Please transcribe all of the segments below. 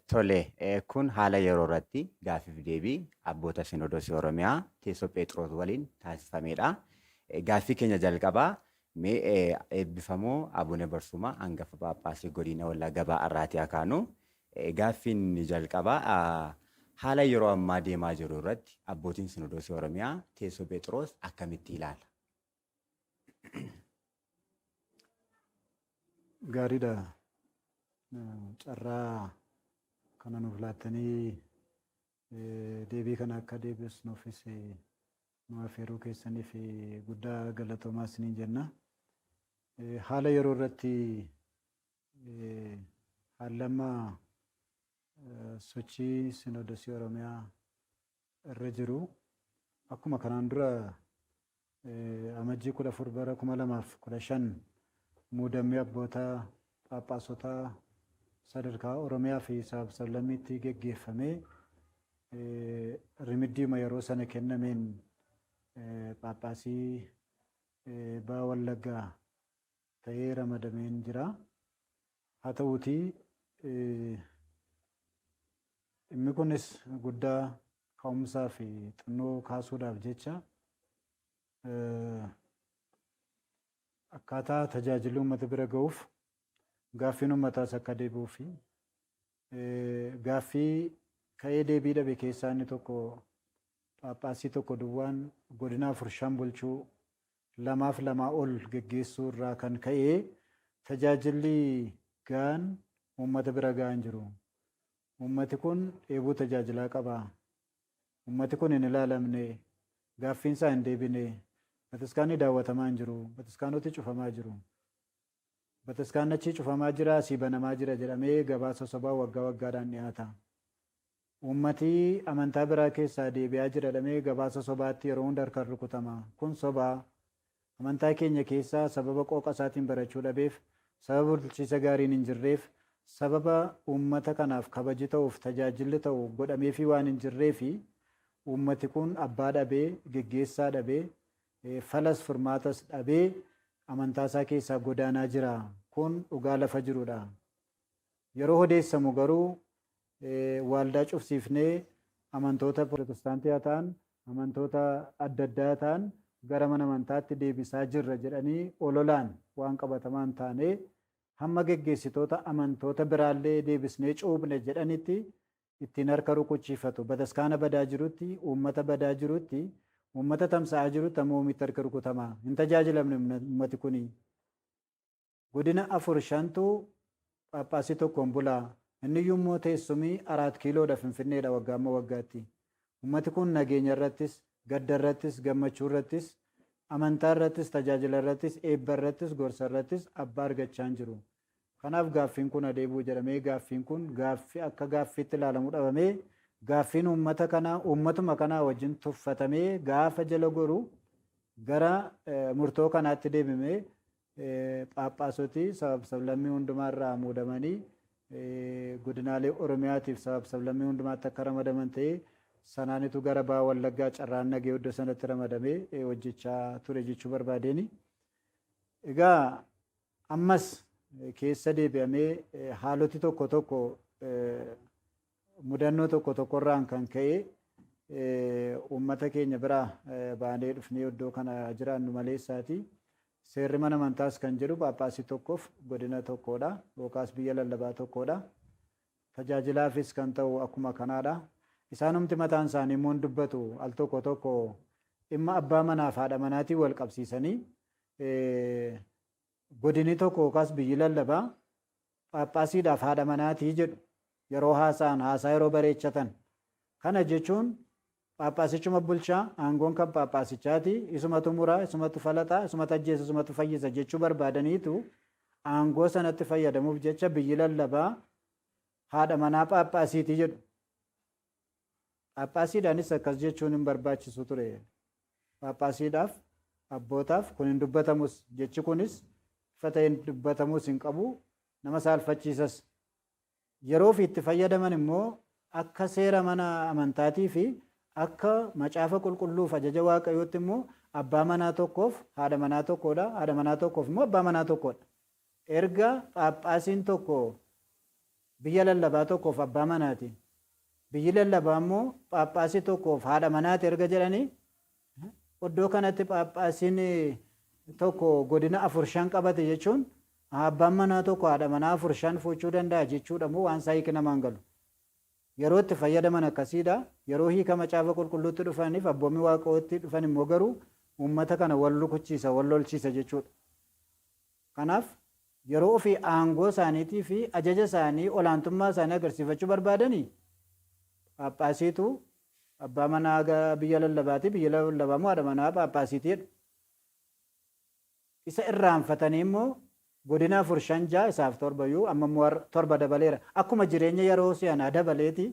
Tole, kun haala yeroo irratti gaaffiif deebii abboota Sinoodosii Oromiyaa teessoo Pheexiroos waliin taasifameedha. Gaaffii keenya jalqabaa mee eebbifamoo Abune Barsumaa hangafa Phaaphaasii Godina Wallagga Bahaa irraatii haa kaanu. Gaaffiin inni jalqabaa haala yeroo ammaa deemaa jiru irratti abbootiin Sinoodosii Oromiyaa teessoo Pheexiroos akkamitti ilaala? Gaariidha. Carraa kana nuuf laattanii deebii kana akka deebisnuufis nu affeeruu keessaniif guddaa galatoomaa isiniin jenna. Haala yeroo irratti haalli amma sochii Sinoodosii Oromiyaa irra jiru akkuma kanaan dura Amajjii 14 bara 2015 muudamni abboota Phaaphaasotaa sadarkaa Oromiyaa fi sabab sablammiitti geggeeffamee rimiddiima yeroo sana kennameen Phaaphaasii Baha Wallaggaa ta'ee ramadameen jira. Haa ta'uutii dhimmi kunis guddaa ka'umsaa fi xinnoo kaasuudhaaf jecha akkaataa tajaajilli uummata bira ga'uuf gaaffiin uummataas akka deebi'uu fi gaaffii ka'ee deebii dhabe keessaa inni tokko Phaaphaasii tokko duwwaan godina afur shan bulchuu lamaaf lamaa ol geggeessuu irraa kan ka'e tajaajilli ga'aan uummata bira ga'aa hin jiru. Uummati kun dheebuu tajaajilaa qaba. Uummati kun hin ilaalamne, gaaffiin isaa hin deebine, bataskaanni daawwatamaa hin jiru, bataskaanoti cufamaa jiru. Bataskaanni achii cufamaa jira, asii banamaa jira jedhamee gabaasa sobaa waggaa waggaadhaan dhiyaata. Uummati amantaa biraa keessaa deebi'aa jira jedhamee gabaasa sobaatti yeroo hunda harkaan rukutama. Kun soba. Amantaa keenya keessaa sababa qooqa isaatiin barachuu dhabeef, sababa bulchiisa gaariin hin jirreef, sababa uummata kanaaf kabaji ta'uuf tajaajilli ta'u godhameefii waan hin jirreefi uummati kun abbaa dhabee, geggeessaa dhabee, falas furmaatas dhabee amantaa isaa keessaa godaanaa jira. Kun dhugaa lafa jirudha. Yeroo odeessamu garuu waaldaa cufsiifnee amantoota Pirotestaantii haa ta'an, amantoota adda addaa haa ta'an gara mana amantaatti deebisaa jirra jedhanii ololaan waan qabatamaa hin taane hamma geggeessitoota amantoota biraallee deebisnee cuuphne jedhanitti ittiin harka rukuchiifatu. Bataskaana badaa jirutti, uummata badaa jirutti, uummata tamsa'aa jirutti amma oomitti harki rukutama. Hin tajaajilamne uummati kuni. Godina afur shantu Phaaphaasii tokkoon bula. Inniyyuu immoo teessumi Araat Kiiloodha Finfinneedha waggaa amma waggaatti. Uummati kun nageenya irrattis, gadda irrattis, gammachuu irrattis, amantaa irrattis, tajaajila irrattis, eebba irrattis, gorsa irrattis abbaa argachaa hin jiru. Kanaaf gaaffiin kun adeebi'u jedhamee gaaffiin kun gaaffii akka gaaffiitti ilaalamu dhabamee gaaffiin uummata kanaa uummatuma kanaa wajjin tuffatamee gaafa jala goru gara murtoo kanaatti deebimee Phaaphaasoti sabab sablammii hundumaa irraa muudamanii godinaalee Oromiyaatiif sabab sablammii hundumaatti akka ramadaman ta'ee sanaanitu gara Baha Wallaggaa carraan nagee iddoo sanatti ramadamee hojjechaa ture jechuu barbaadeeni. Egaa ammas keessa deebi'amee haaloti tokko tokko mudannoo tokko tokkorraan kan ka'e uummata keenya biraa baanee dhufnee iddoo kana jiraannu maleessaati. Seerri mana amantaas kan jedhu Phaaphaasii tokkoof godina tokkoodha yookaas biyya lallabaa tokkoodha. Tajaajilaafis kan ta'u akkuma kanaadha. Isaanumti mataan isaanii immoo hin dubbatu al tokko tokko dhimma abbaa manaaf haadha manaatiin wal qabsiisanii godini tokko yookaas biyyi lallabaa Phaaphaasiidhaaf haadha manaatii jedhu yeroo haasa'an, haasaa yeroo bareechatan. Kana jechuun Phaaphaasichuma bulcha, aangoon kan Phaaphaasichaati, isumatu mura, isumatu falaxa, isumatu ajjeesa, isumatu fayyisa jechuu barbaadaniitu aangoo sanatti fayyadamuuf jecha biyyi lallabaa haadha manaa Phaaphaasiiti jedhu. Phaaphaasiidhaanis akkas jechuun hin barbaachisu ture. Phaaphaasiidhaaf, abbootaaf kun hin dubbatamus. Jechi kunis ifa ta'een dubbatamuus hin qabu, nama saalfachiisas. Yeroo ofii itti fayyadaman immoo akka seera mana amantaatii fi akka macaafa qulqulluuf ajaja Waaqayyootti immoo abbaa manaa tokkoof haadha manaa tokkoodha, haadha manaa tokkoof immoo abbaa manaa tokkoodha. Erga phaaphaasiin tokko biyya lallabaa tokkoof abbaa manaati. Biyyi lallabaa immoo phaaphaasii tokkoof haadha manaati erga jedhanii, iddoo kanatti phaaphaasiin tokko godina afur shan qabate jechuun abbaan manaa tokko haadha manaa afur shan fuuchuu danda'a jechuudha moo waan isaa hiiki namaan galu. Yeroo itti fayyadaman akkasiidha. Yeroo hiika Macaafa Qulqulluutti dhufaniif abboommii Waaqayyootti dhufan immoo garuu uummata kana wal rukuchiisa, wal lolchiisa jechuudha. Kanaaf yeroo ofii aangoo isaaniitii fi ajaja isaanii, olaantummaa isaanii agarsiifachuu barbaadanii phaaphaasiitu abbaa manaa biyya lallabaati, biyya lallabaa immoo haadha manaa phaaphaasiiti jedhu. Isa irraanfatanii immoo godina 4 5 6 isaaf 7 iyyuu amma immoo 7 dabaleera. Akkuma jireenya yeroo si'anaa dabaleeti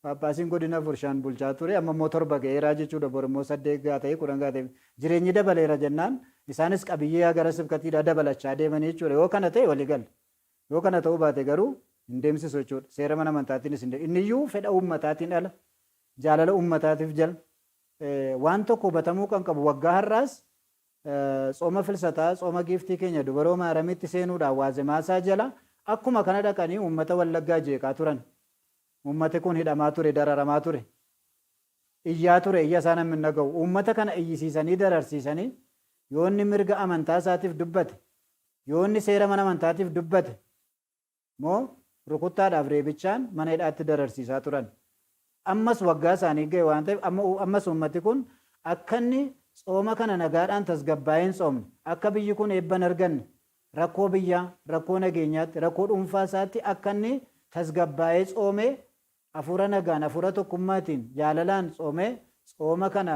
phaaphaasiin godina 4 5 bulchaa ture, amma immoo 7 ga'eeraa jechuudha. Bor immoo 8 gaa ta'e, 10 gaa ta'e, jireenyi dabaleera jennaan isaanis qabiyyee gara sibkatiidhaa dabalachaa deemanii jechuudha. Yoo kana ta'e walii galla. Yoo kana ta'uu baate garuu hin deemsisu jechuudha. Seera mana amantaatiinis hin inni iyyuu fedha uummataatiin ala, jaalala uummataatiif jala waan tokko hubatamuu kan qabu, waggaa har'aas tsooma Filsataa, tsooma giiftii keenya Dubaroo Maaramitti seenuudhaan waazemaasaa jala akkuma kana dhaqanii uummata Wallaggaa jeeqaa turan. Uummati kun hidhamaa ture, dararamaa ture. Iyyaa ture, iyya isaa namni hin dhaga'u. Uummata kana iyyisiisanii dararsiisanii, yoo inni mirga amantaa isaatiif dubbate, yoo inni seera mana amantaatiif dubbate moo rukuttaadhaaf reebichaan mana hidhaatti dararsiisaa turan. Ammas waggaa isaanii ga'e waan ta'eef, ammas uummati kun akka inni tsooma kana nagaadhaan tasgabbaa'ee hin tsoomne, akka biyyi kun eebba hin arganne, rakkoo biyyaa, rakkoo nageenyaatti, rakkoo dhuunfaa isaatti akka inni tasgabbaa'ee tsoomee hafuura nagaan, hafuura tokkummaatiin, jaalalaan tsoomee tsooma kana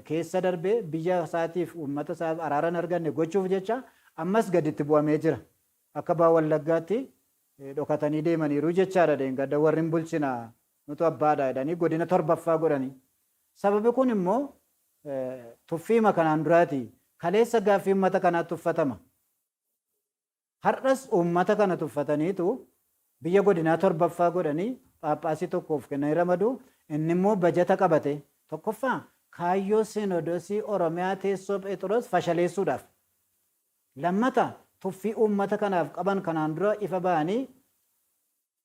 keessa darbee biyya isaatiif, uummata isaaf araara hin arganne gochuuf jecha ammas gadi itti bu'amee jira. Akka Baha Wallaggaatti dhokatanii deemaniiru jechaadha. Dheengadda warri hin bulchina, nutu abbaadha jedhanii godina torbaffaa godhanii. Sababi kun immoo tuffiima kanaan duraati. Kaleessa gaaffii uummata kanaatti tuffatama. Har'as uummata kana tuffataniitu biyya godinaa torbaffaa godhanii phaaphaasii tokkoof kennanii ramadu. Inni immoo bajata qabate, tokkoffaa kaayyoo Sinodosii Oromiyaa teessoo Pheexiroos fashaleessuudhaaf. Lammata, tuffii uummata kanaaf qaban kanaan dura ifa ba'anii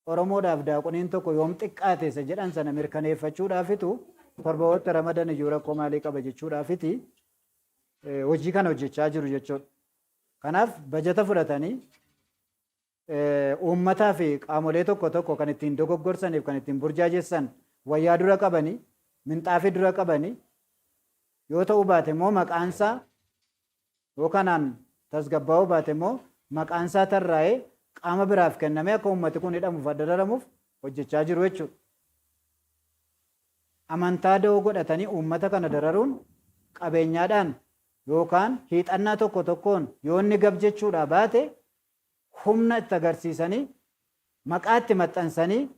Oromoodhaaf daaqoniin tokko yoom xiqqaate isa jedhan sana mirkaneeffachuudhaafitu, torba watti ramadan iyyuu rakkoo maalii qaba jechuudhaafiti hojii kana hojjechaa jiru jechuudha. Kanaaf bajata fudhatanii uummataa fi qaamolee tokko tokko kan ittiin dogoggorsaniif, kan ittiin burjaajessan, wayyaa dura qabanii, minxaafii dura qabanii, yoo ta'uu baate immoo maqaansaa, yoo kanaan tasgabbaa'uu baate immoo maqaansaa tarraa'ee qaama biraaf kennamee akka uummati kun hidhamuuf dararamuuf hojjechaa jiru jechuudha. Amantaa da'oo godhatanii uummata kana dararuun, qabeenyaadhaan yookaan hiixannaa tokko tokkoon yoo inni gab jechuudhaa baate humna itti agarsiisanii, maqaa itti maxxansanii,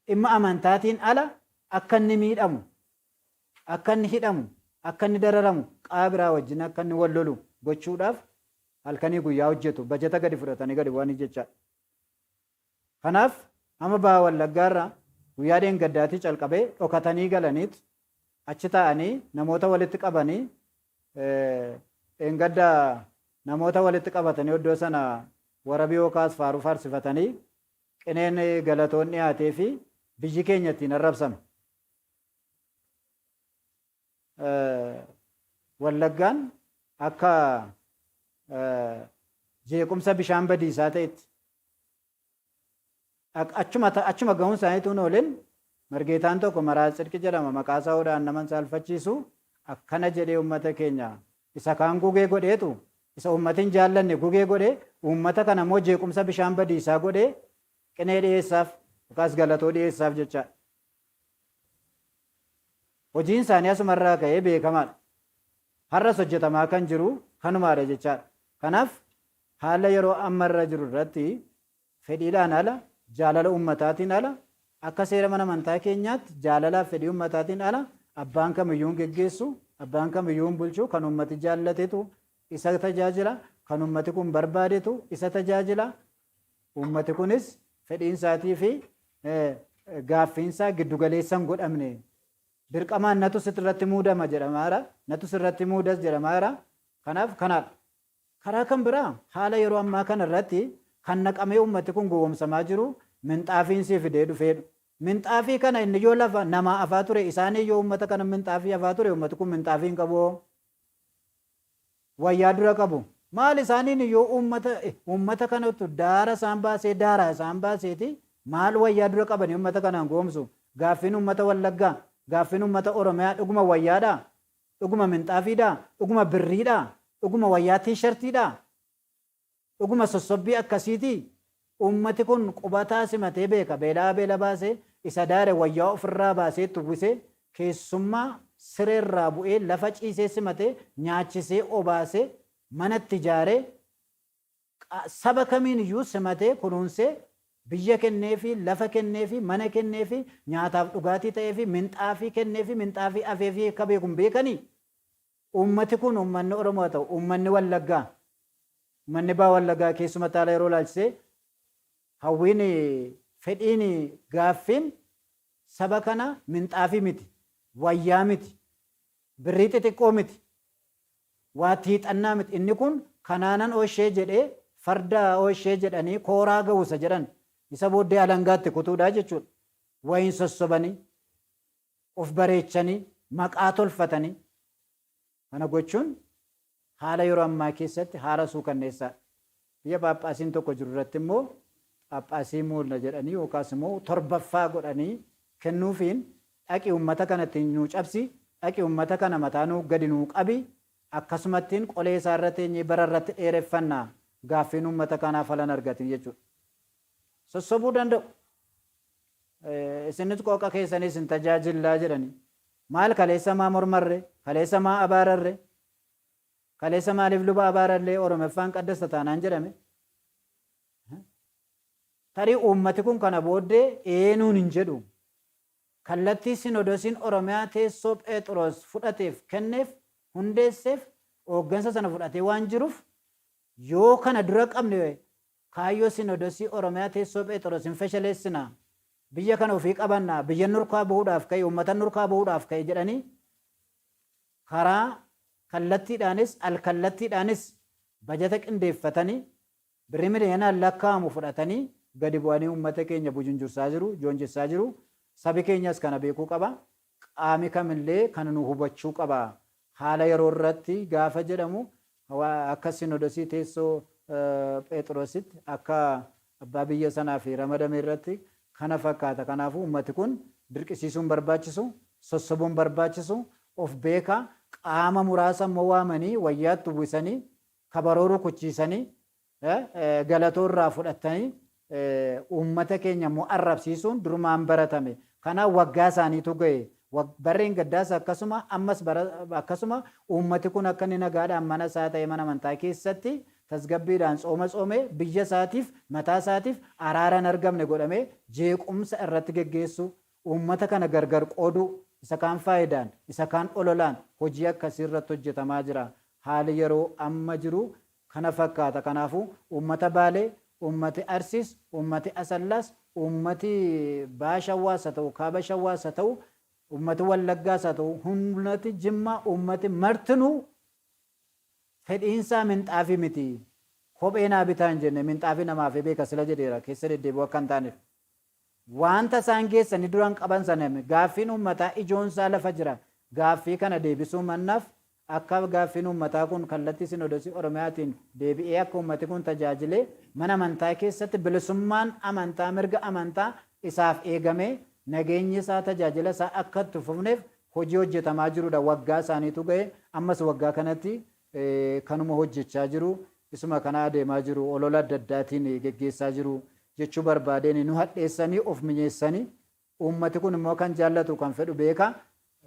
dhimma amantaatiin ala akka inni miidhamu, akka inni hidhamu, akka inni dararamu, qaama biraa wajjin akka inni wal lolu gochuudhaaf halkanii guyyaa hojjetu, bajata gadi fudhatanii gadi bu'anii jechaadha. Kanaaf amma Baha Wallaggaarraa guyyaa dheengaddaatii calqabee dhokatanii galaniit achi taa'anii namoota walitti qabanii, dheengadda namoota walitti qabatanii iddoo sana warabii yookaas faaruu faarsifatanii, qineen galatoon dhiyaatee fi biyyi keenya ittiin arrabsame. Wallaggaan akka jeequmsa bishaan badiisaa ta'etti achuma ga'uun isaanii tun oolin, margeetaan tokko Maraa Tsidqi jedhama, maqaa isaa hodhaan nama saalfachiisu, akkana jedhee uummata keenya isa kaan gugee godheetu, isa uummati hin jaallanne gugee godhee, uummata kana immoo jeequmsa bishaan badiisaa godhee qinee dhiyeessaaf yookaas galatoo dhiyeessaaf jechaadha. Hojiin isaanii asumarraa ka'ee beekamaadha. Har'as hojjetamaa kan jiru kanumaadha jechaadha. Kanaaf haala yeroo amma irra jiru irratti fedhiidhaan ala, jaalala uummataatiin ala, akka seera mana amantaa keenyaatti jaalalaaf fedhii uummataatiin ala abbaan kamiyyuu hin geggeessu, abbaan kamiyyuu hin bulchu. Kan uummati jaallatetu isa tajaajila, kan uummati kun barbaadetu isa tajaajila. Uummati kunis fedhiin isaatii fi gaaffiinsaa giddugaleessa hin godhamne. Dirqamaan natu sirratti muudama jedhamaara, natu sirratti muudas jedhamaara. Kanaaf kanaadha. Karaa kan biraa, haala yeroo ammaa kana irratti Kan naqamee uummati kun gowwoomsamaa jiru minxaafiin sii fidee dhufeedhu. Minxaafii kana inni yoo lafa namaa afaa ture, isaanii yoo uummata kana minxaafii afaa ture, uummati kun minxaafii hin qabu. Wayyaa dura qabu. Maal isaaniin yoo uummata kanatu daara isaan baasee, daara isaan baaseeti, maal wayyaa dura qabanii uummata kanaan gowwoomsu? Gaaffiin uummata Wallaggaa, gaaffiin uummata Oromiyaa dhuguma wayyaadhaa? Dhuguma minxaafiidhaa? Dhuguma birriidhaa? Dhuguma wayyaa tiishartiidhaa? Dhuguma sossobbii akkasiitii? Uummati kun qubataa simatee beeka. Beela'aa beela baasee, isa daare wayyaa ofirraa baasee itti uwwisee, keessummaa sireerraa bu'ee lafa ciisee simatee, nyaachisee obaasee, mana itti ijaaree, saba kamiin iyyuu simatee kunuunsee, biyya kenneefii, lafa kenneefii, mana kenneefii, nyaataaf dhugaatii ta'eefii, minxaafii kenneefii, minxaafii afeefii akka beeku hin beekanii? Uummati kun uummanni Oromoo haa ta'u, uummanni Wallaggaa, uummanni Baha Wallaggaa keessumatti haala yeroo ilaalchisee hawwiin, fedhiin, gaaffiin saba kana minxaafii miti, wayyaa miti, birrii xixiqqoo miti, waa itti hiixannaa miti. Inni kun kanaanan ooshee jedhee farda ooshee jedhanii kooraa ga'u isa jedhan isa booddee alangaatti kutuudha jechuudha. Wayiin sossobanii, of bareechanii, maqaa tolfatanii kana gochuun haala yeroo ammaa keessatti haala suukanneessaadha. Biyya Phaaphaasiin tokko jiru irratti immoo Phaaphaasii muudna jedhanii yookaas immoo torbaffaa godhanii kennuufiin, dhaqi uummata kana ittiin nuu cabsi, dhaqi uummata kana mataa nuu gadi nuu qabi, akkasumattiin qolee isaa irra teenyee bara irratti dheereffanna, gaaffiin uummata kanaa falan argatin jechuudha. Sossobuu danda'u. Isinis qooqa keessanis hin tajaajillaa jedhanii. Maal kaleessa maa mormarre? Kaleessa maa abaararre? Kaleessa maaliif luba abaarallee Oromoffaan qaddasta taanaan jedhame? Tarii uummati kun kana booddee eenuun hin jedhu. Kallattii Sinodosiin Oromiyaa teessoo Pheexiroos fudhateef, kenneef, hundeesseef hooggansa sana fudhatee waan jiruuf, yoo kana dura qabne kaayyoo Sinodosii Oromiyaa teessoo Pheexiroos hin fashaleessina, biyya kana ofii qabanna, biyya nurkaa bahuudhaaf ka'e, uummata nurkaa bahuudhaaf ka'e jedhanii karaa kallattiidhaanis alkallattiidhaanis bajata qindeeffatanii birrii miliyoonaan lakkaa'amu fudhatanii gadi bu'anii uummata keenya bujunjursaa jiru, joonjessaa jiru. Sabi keenyas kana beekuu qaba. Qaami kamillee kana nu hubachuu qaba. Haala yeroo irratti gaafa jedhamu akka Sinodosii teessoo Pheexiroositti, akka abbaa biyya sanaa fi ramadame irratti kana fakkaata. Kanaafuu uummati kun dirqisiisuun barbaachisu, sossobuun barbaachisu, of beeka. Qaama muraasa immoo waamanii wayyaatti uwwisanii, kabaroo rukuchiisanii, galatoo irraa fudhatanii uummata keenya immoo arrabsiisuun durumaan baratame. Kanaaf waggaa isaaniitu ga'e. Barreen gaddaas akkasuma, ammas akkasuma, uummati kun akka inni nagaadhaan mana isaa ta'ee mana amantaa keessatti tasgabbiidhaan tsooma tsoomee biyya isaatiif, mataa isaatiif araara hin argamne godhamee jeequmsa irratti geggeessuu, uummata kana gargar qooduu, isa kaan faayidaan, isa kaan ololaan hojii akkasii irratti hojjetamaa jira. Haali yeroo amma jiru kana fakkaata. Kanaafuu uummata Baalee, uummati Arsiis, uummati Asallaas, uummati Baha Shawwaas haa ta'u, Kaaba Shawwaas haa ta'u, uummati Wallaggaas haa ta'u, uummati Jimmaa, uummati martinuu fedhiinsaa minxaafii miti. Kophee naa bitaa hin jenne, minxaafii namaaf beeka sila jedheera, keessa deddeebi'uu akka hin taaneef. Wanta isaan geessanii duraan qaban sana gaaffiin uummataa ijoonsaa lafa jira. Gaaffii kana deebisuu mannaaf akka gaaffiin uummataa kun kallattii Sinodosii Oromiyaatiin deebi'ee akka uummati kun tajaajilee mana amantaa keessatti bilisummaan amantaa, mirga amantaa isaaf eegamee, nageenyi isaa, tajaajila isaa akka itti fufneef hojii hojjetamaa jirudha. Waggaa isaaniitu ga'e, ammas waggaa kanatti kanuma hojjechaa jiru, isuma kana adeemaa jiru, olola adda addaatiin geggeessaa jiru jechuu barbaadeen. Nu hadheessanii of minyeessanii, uummati kun immoo kan jaallatu, kan fedhu beeka.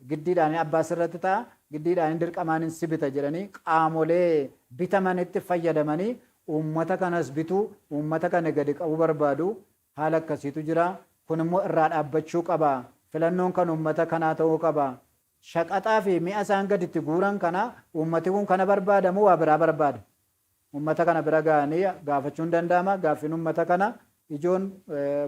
Giddiidhaan abbaa sirratti ta'a, giddiidhaan dirqamaan si bita jedhanii qaamolee bitamanitti fayyadamanii uummata kanas bituu, uummata kana gadi qabuu barbaadu. Haala akkasiitu jira. Kun immoo irraa dhaabbachuu qaba. Filannoon kan uummata kanaa ta'uu qaba. Shaqaxaa fi mi'a isaan gaditti guuran kana uummati kun kana barbaada moo waa biraa barbaada? Uummata kana bira ga'anii gaafachuun danda'ama. Gaaffiin uummata kana ijoon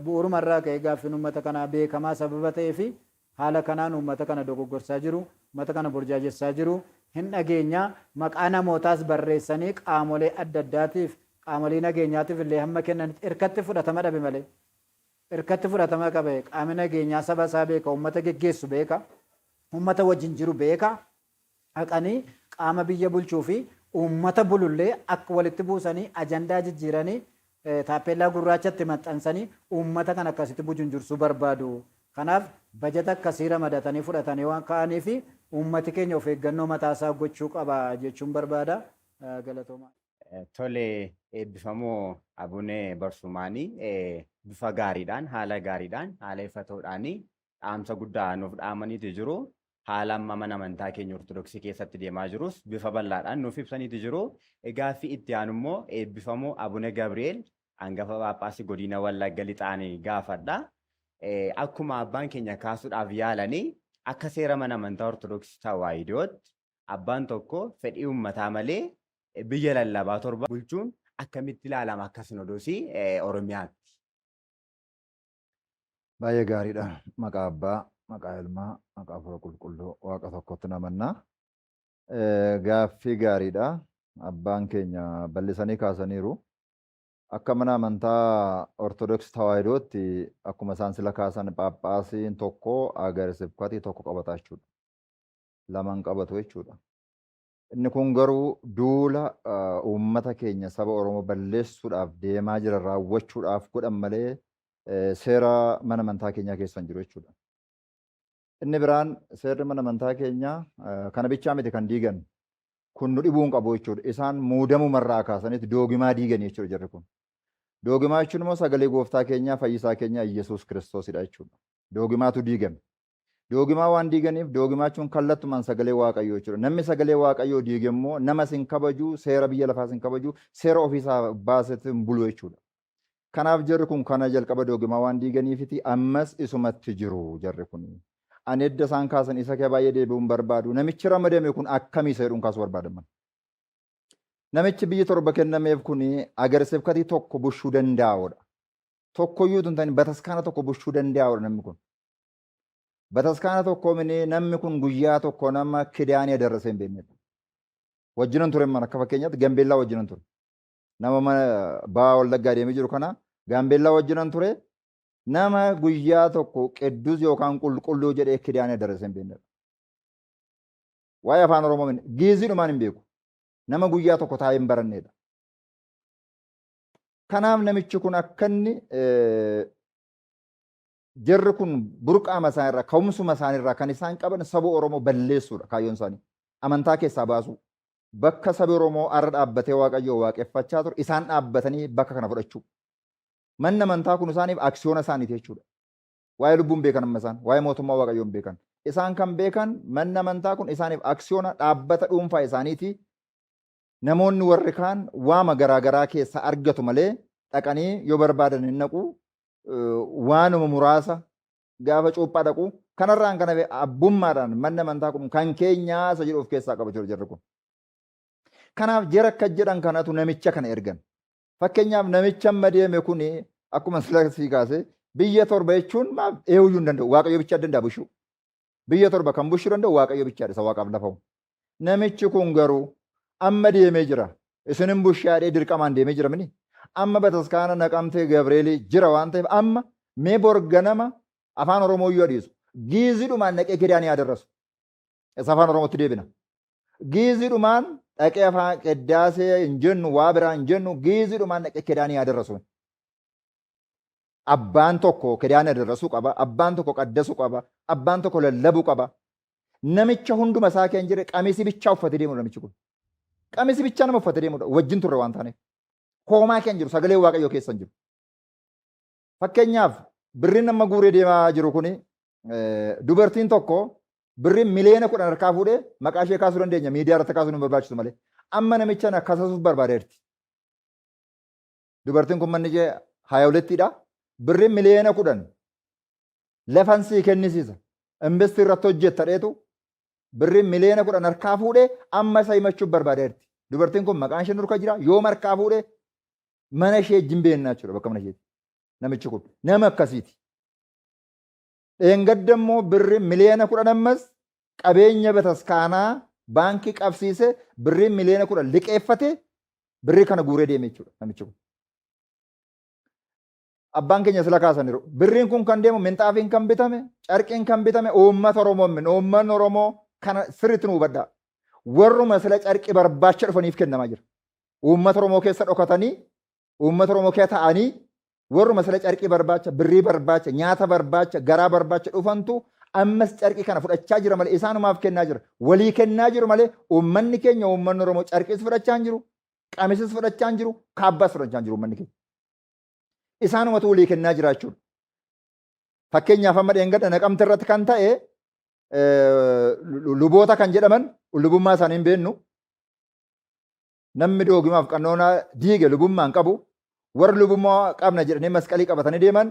bu'uuruma irraa ka'ee gaaffiin uummata kanaa beekamaa sababa ta'ee fi haala kanaan uummata kana dogoggorsaa jiru, uummata kana burjaajessaa jiru. Hin dhageenya, maqaa namootaas barreessanii qaamolee adda addaatiif Qaamolee nageenyaatiif illee hamma kennanitti hirkatti fudhatama dhabe malee. Hirkatti fudhatama qabe. Qaamni nageenyaa saba isaa beeka, uummata geggeessu beeka, uummata wajjin jiru beeka. Haqanii qaama biyya bulchuu fi uummata bulullee akka walitti buusanii, ajandaa jijjiiranii, taappellaa gurraachatti maxxansanii uummata kan akkasitti bujunjursuu barbaadu. Kanaaf bajata akkasii ramadatanii fudhatanii waan ka'anii fi uummati keenya of eeggannoo mataasaa gochuu qaba jechuun barbaada. Galatoomaa. Tole, eebbifamoo Abunee Barsumaanii, bifa gaariidhaan, haala gaariidhaan, haala ifa ta'uudhaan dhaamsa guddaa nuuf dhaamaniitu jiru. Haala amma mana amantaa keenya Ortodoksii keessatti deemaa jirus bifa bal'aadhaan nuuf ibsaniitu jiru. Gaaffii itti aanu immoo eebbifamoo Abune Gabri'eel, hangafa Phaaphaasii godina Wallagga Lixaanii gaafadha. Akkuma abbaan keenya kaasuudhaaf yaalanii, akka seera mana amantaa Ortodoksii Tawaahidootti abbaan tokko fedhii uummataa malee biyya lallabaa 7 bulchuun akkamitti ilaalama akka Sinodosii Oromiyaatti? Baay'ee gaariidha. Maqaa Abbaa, maqaa Ilmaa, maqaa Hafuura Qulqulluu Waaqa tokkotti namannaa. Gaaffii gaariidha. Abbaan keenya bal'isanii kaasaniiru. Akka mana amantaa Ortodoksii Tawaahidootti, akkuma isaan sila kaasan, Phaaphaasiin tokko ሀገረ ስብከት tokko qabata jechuudha. Lama hin qabatu jechuudha. Inni kun garuu duula uummata keenya saba Oromoo balleessuudhaaf deemaa jiran raawwachuudhaaf godhan malee seera mana amantaa keenyaa keessa hin jiru jechuudha. Inni biraan seerri mana amantaa keenyaa kana bichaa miti kan diigan. Kun nu dhibuu hin qabu jechuudha. Isaan muudamumarraa kaasanitti doogimaa diigan jechuudha jarri kun. Doogimaa jechuun immoo sagalee gooftaa keenyaa, fayyisaa keenyaa Iyyasuus Kiristoosidha jechuudha. Doogimaatu diigame. Doogimaa waan diiganiif, doogimaa jechuun kallattumaan sagalee Waaqayyoo jechuudha. Namni sagalee Waaqayyoo diige immoo nama sin kabaju, seera biyya lafaa sin kabaju, seera ofiisaa baasetti hin bulu jechuudha. Kanaaf jarri kun kana jalqaba doogimaa waan diiganiifiti ammas isumatti jiru jarri kun. Ani edda isaan kaasan isa kee baay'ee deebi'uun barbaadu. Namichi ramadame kun akkamii isa jedhuun kaasuu barbaadaman. Namichi biyyi 7 kennameef kun ሀገረ ስብከት tokko bushuu danda'udha. Tokkoyyuu tun ta'in bataskaana tokko bushuu danda'udha namni kun. Bataskaana tokko mini, namni kun guyyaa tokko nama kidaanii adarrasee hin beeknedha. Wajjinan ture mana, akka fakkeenyaatti Gambeellaa wajjinan ture. Nama mana Ba'aa Wallaggaa deemee jiru kana Gaambeellaa wajjinan ture. Nama guyyaa tokko ቅዱስ yookaan qulqulluu jedhee kidaanii adarrasee hin beeknedha. Waa'ee afaan Oromoo mini, giiziidhumaan hin beeku. Nama guyyaa tokko taa'ee hin barannedha. Kanaaf namichi kun akka inni jarri kun burqaama isaanirraa, ka'umsuma isaanirraa kan isaan qaban saba Oromoo balleessuudha kaayyoon isaanii. Amantaa keessaa baasuu. Bakka sabi Oromoo har'a dhaabbatee Waaqayyoo waaqeffachaa ture isaan dhaabbatanii bakka kana fudhachuu. Manni amantaa kun isaaniif aksiyoona isaaniiti jechuudha. Waa'ee lubbuun beekan amma isaan, waa'ee mootummaa Waaqayyoon beekan. Isaan kan beekan manni amantaa kun isaaniif aksiyoona dhaabbata dhuunfaa isaaniiti. Namoonni warri kaan waama garaagaraa keessaa argatu malee dhaqanii yoo barbaadan hin naqu, waanuma muraasa gaafa cuuphaa dhaqu. Kanarraan kana abbummaadhaan manni amantaa kun kan keenyaa isa jedhu of keessaa qaba jiru jarri kun. Kanaaf jara akka jedhan kanatu namicha kana ergan. Fakkeenyaaf namicha amma deeme kun, akkuma sila sii kaase, biyya 7 jechuun maaf eenyuyyuu hin danda'u, Waaqayyo bichaa danda'a bushuu. Biyya 7 kan bushuu danda'u Waaqayyo bichaadha, isa Waaqaaf lafamu. Namichi kun garuu amma deemee jira. Isinin bushaadhee dirqamaan deemee jira mini. Amma bataskaana Naqamtee Gabreelii jira waan ta'eef, amma mee borganama afaan Oromoo iyyuu adiisu. Giiziidhumaan dhaqee kidaanii haa darrasu. Isa afaan Oromootti deebina. Giiziidhumaan dhaqee afaan qeddaasee hin jennu, waa biraa hin jennu, giiziidhumaan dhaqee kidaanii haa darrasu. Abbaan tokko kidaanii darrasuu qaba. Abbaan tokko qaddasuu qaba. Abbaan tokko lallabuu qaba. Namicha hunduma isaa kan jire qamisii bichaa uffatee deemudha namichi kun. Qamisii bichaa nama uffatee deemudha. Wajjin turre waan taaneef. Koomaa kan jiru sagalee Waaqayyoo keessa hin jiru. Fakkeenyaaf birriin nama guuree deemaa jiru kuni, dubartiin tokko birriin miliyoona 10 harkaa fuudhee, maqaa ishee kaasuu dandeenya, miidiyaa irratti kaasuu nu barbaachisu malee. Amma namicha na kasasuuf barbaadeerti. Dubartiin kun manni ishee 22ttidha. Birriin miliyoona 10 lafan sii kennisiisa. Invest irratti hojjetta dheetu birriin miliyoona 10 harkaa fuudhee amma isa himachuuf barbaadeerti. Dubartiin kun maqaan ishee nurka jira. Yoom harkaa fuudhee, mana ishee wajjin beennaa jechuudha bakka mana isheeti. Namichi kun nama akkasiiti. Dheengadda immoo birrii miliyoona 10 ammas qabeenya bataskaanaa baankii qabsiise, birrii miliyoona 10 liqeeffate. Birrii kana guuree deeme jechuudha namichi kun. Abbaan keenya sila kaasaniiru. Birriin kun kan deemu minxaafiin kan bitame, carqiin kan bitame uummata Oromoo min uummanni Oromoo kana sirriitti nu hubadhaa. Warruma sila carqii barbaacha dhufaniif kennamaa jira. Uummata Oromoo keessa dhokatanii, uummata Oromoo keessa ta'anii warruma sila carqii barbaacha, birrii barbaacha, nyaata barbaacha, garaa barbaacha dhufantu ammas carqii kana fudhachaa jira malee isaanumaaf kennaa jira. Walii kennaa jiru malee uummanni keenya uummanni Oromoo carqiis fudhachaa hin jiru, qamisis fudhachaa hin jiru, kaabbaas fudhachaa hin jiru uummanni keenya. Isaanumatu walii kennaa jira jechuudha. Fakkeenyaaf amma dheengadda Naqamte irratti kan ta'e luboota kan jedhaman lubummaa isaanii hin beeknu. Namni doogimaaf qannoonaa diige lubummaa hin qabu. Warri lubummaa qabna jedhanii masqalii qabatanii deeman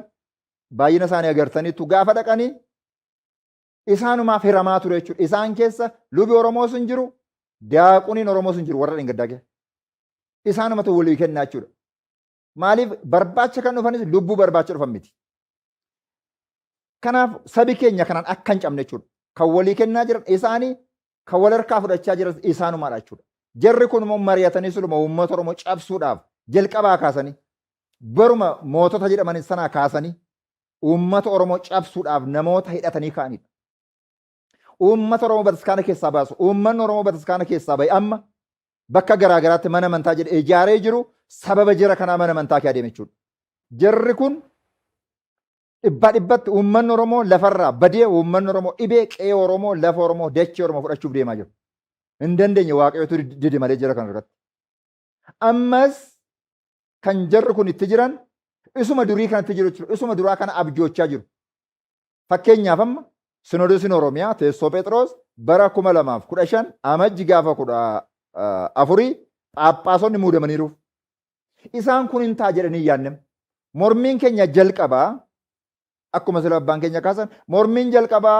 baay'ina isaanii agartaniitu gaafa dhaqanii isaanumaaf hiramaa ture jechuudha. Isaan keessa lubi Oromoos hin jiru, daaquniin Oromoos hin jiru warra dheengaddaa keessa. Isaanumatu walii kennaa jechuudha. Maaliif barbaacha kan dhufanis lubbuu barbaacha dhufan miti. Kanaaf sabi keenya kanaan akka hin cabne jechuudha. Kan walii kennaa jiran isaanii kan wal harkaa fudhachaa jiran isaanumaadha jechuudha. Jarri kun immoo mari'atanii suluma uummata Oromoo cabsuudhaaf jalqabaa kaasanii baruma mootota jedhaman sanaa kaasanii uummata Oromoo cabsuudhaaf namoota hidhatanii ka'anidha. Uummata Oromoo bataskaana keessaa baasu. Uummanni Oromoo bataskaana keessaa bahe amma bakka garaa garaatti mana amantaa jedhe ijaaree jiru sababa jara kanaa mana amantaa kee adeeme jechuudha. Jarri kun dhibbaa dhibbatti uummanni Oromoo lafarraa badee uummanni Oromoo dhibee qe'ee Oromoo lafa Oromoo dachee Oromoo fudhachuuf deemaa jiru. Hin dandeenye waaqayyotu dide malee jara kana irratti. Ammas kan jarri kun itti jiran isuma durii kanatti jiru jechuudha. Isuma duraa kana abjoochaa jiru. Fakkeenyaaf amma Sinodosiin Oromiyaa teessoo Phexros bara 2015 amajji gaafa 14 Phaaphaasonni muudamaniiru. Isaan kun hin ta'a jedhanii yaadnem. Mormiin keenya jalqabaa akkuma sila abbaan keenya kaasan mormiin jalqabaa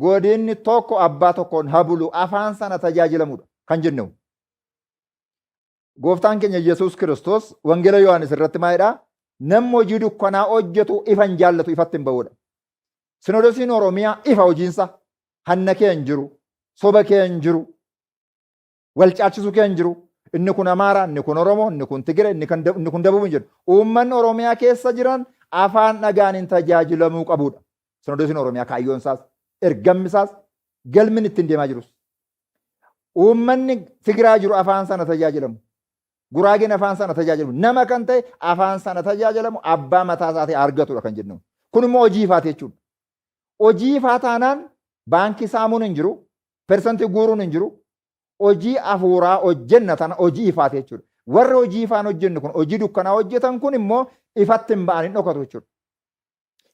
godinni tokko abbaa tokkoon habulu afaan sana tajaajilamudha kan jennu. Gooftaan keenya Yesuus Kiristoos Wangeela Yohaannis irratti maal jedhaa? Namni hojii dukkanaa hojjetu ifa hin jaallatu ifatti hin ba'uudha. Sinodosiin Oromiyaa ifa hojiinsa. Hanna kee hin jiru, soba kee hin jiru, wal caalchisuu kee hin jiru. Inni kun Amaara, inni kun Oromoo, inni kun Tigire, inni kun Dabub hin jedhu. Uummanni Oromiyaa keessa jiran afaan dhagaan hin tajaajilamuu qabuudha. Sinodosiin Oromiyaa kaayyoon isaas, ergamni isaas, galmi ittiin deemaa jirus. Uummanni Tigiraa jiru afaan sana tajaajilamu. Guraageen afaan sana tajaajilamu. Nama kan ta'e afaan sana tajaajilamu abbaa mataa isaatii argatudha kan jennu. Kun immoo hojii ifaati jechuudha. Hojii ifaa taanaan baankii saamuun hin jiru, persantii guuruun hin jiru. Hojii afuuraa hojjenna tana hojii ifaati jechuudha. Warri hojii ifaan hojjennu kun hojii dukkanaa hojjetan kun immoo ifatti hin ba'an hin dhokatu jechuudha.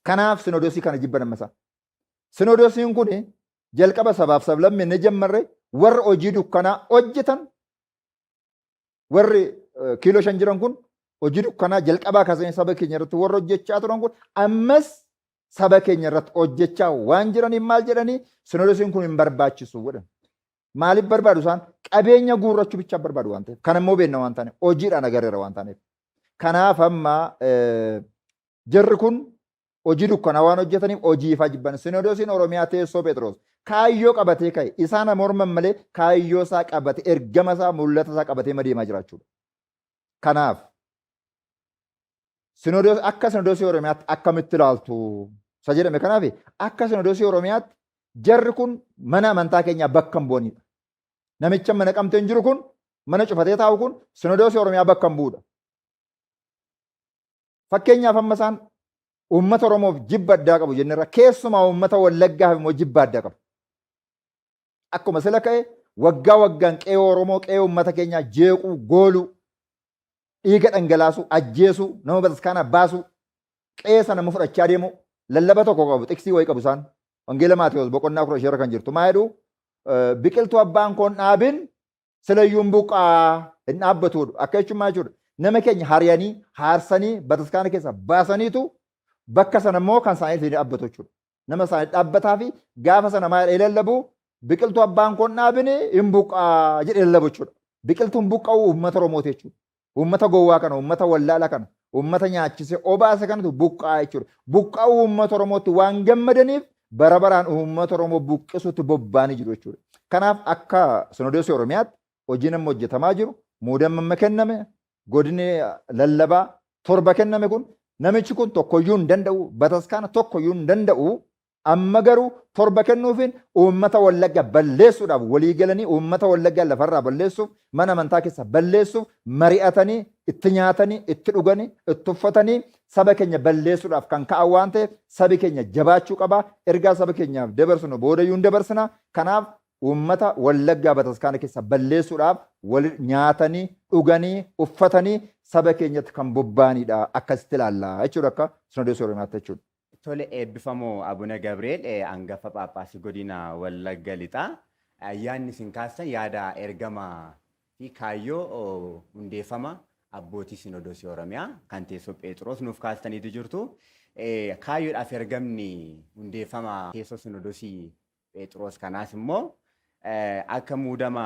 Kanaaf sinodosii kana jibban amma isaan. Sinodosiin kun jalqaba sabaaf sablammii inni jammarre warra hojii dukkanaa hojjetan warri kiiloo 5 jiran kun hojii dukkanaa jalqabaa kaasanii saba keenya irratti warra hojjechaa turan kun ammas saba keenya irratti hojjechaa waan jiraniif maal jedhanii sinodosiin kun hin barbaachisu godhan. Maaliif barbaadu isaan qabeenya guurrachuu bichaa barbaadu waan ta'eef kan immoo beekna waan taaneef hojiidhaan agarreera waan taaneef. Kanaaf amma Jarri kun hojii dukkanaa waan hojjetaniif hojii ifaa jibban. Sinodosiin Oromiyaa teessoo Phexros kaayyoo qabatee ka'e. Isaan morman malee kaayyoo isaa qabate, ergama isaa, mul'ata isaa qabatee madeemaa jiraachuudha. Kanaaf sinodos akka sinodosii Oromiyaatti akkamitti ilaaltu isa jedhame kanaaf akka sinodosii Oromiyaatti jarri kun mana amantaa keenyaa bakka hin bu'anidha. Namicha mana qabteen jiru kun mana cufatee taa'u kun sinodosii Oromiyaa bakka hin bu'udha. Fakkeenyaaf amma isaan uummata Oromoof jibba addaa qabu jennerra keessumaa uummata Wallaggaaf immoo jibba addaa qabu. Akkuma sila ka'e waggaa waggaan qe'ee Oromoo qe'ee uummata keenyaa jeequu, gooluu, dhiiga dhangalaasuu, ajjeesuu, nama bataskaanaa baasuu, qe'ee sana immoo fudhachaa deemuu, lallaba tokko qabu, xiksii wayii qabu isaan. Wangeela Maatewos boqonnaa 15 irra kan jirtu maa jedhu biqiltuu abbaan koon dhaabin silayyuu hin buqqaa hin dhaabbatudha. Akka jechuun maal jechuudha? Nama keenya hariyanii, haarsanii, bataskaana keessa baasaniitu bakka sana immoo kan isaanii dhaabbatu jechuudha. Nama isaanii dhaabbataa fi gaafa sana maal jedhee lallabu biqiltuu abbaan koon dhaabine hin buqqaa jedhee lallabu jechuudha. Biqiltuun buqqa'u uummata Oromooti jechuudha. Uummata gowwaa kana, uummata wallaala kana, uummata nyaachise obaase kanatu buqqaa jechuudha. Buqqa'uu uummata Oromootti waan gammadaniif bara baraan uummata Oromoo buqqisuutti bobba'anii jiru jechuudha. Kanaaf akka Sinodosii Oromiyaatti hojiin amma hojjetamaa jiru, muudamni amma kenname, Godinni lallabaa 7 kenname kun namichi kun tokkoyyuu hin danda'u, bataskaana tokkoyyuu hin danda'u. Amma garuu 7 kennuufiin uummata Wallaggaa balleessuudhaaf walii galanii uummata Wallaggaa lafarraa balleessuuf, mana amantaa keessa balleessuuf mari'atanii, itti nyaatanii, itti dhuganii, itti uffatanii saba keenya balleessuudhaaf kan ka'an waan ta'eef sabi keenya jabaachuu qaba. Ergaa saba keenyaaf dabarsinu boodayyuu hin dabarsina. Kanaaf uummata Wallaggaa bataskaana keessa balleessuudhaaf wal nyaatanii, dhuganii, uffatanii saba keenyatti kan bobba'anidha. Akkasitti ilaalla jechuudha akka Sinodoosii Oromiyaatti jechuudha. Tole, eebbifamoo Abuna Gabriel, hangafa Phaaphaasii godina Wallagga Lixaa. Yaadni isin kaastan yaada ergama fi kaayyoo hundeeffama abbootii Sinodoosii Oromiyaa kan teessoo Pheexiroos nuuf kaastaniitu jirtu. Kaayyoodhaaf ergamni hundeeffama teessoo Sinodoosii Pheexiroos kanaas immoo akka muudama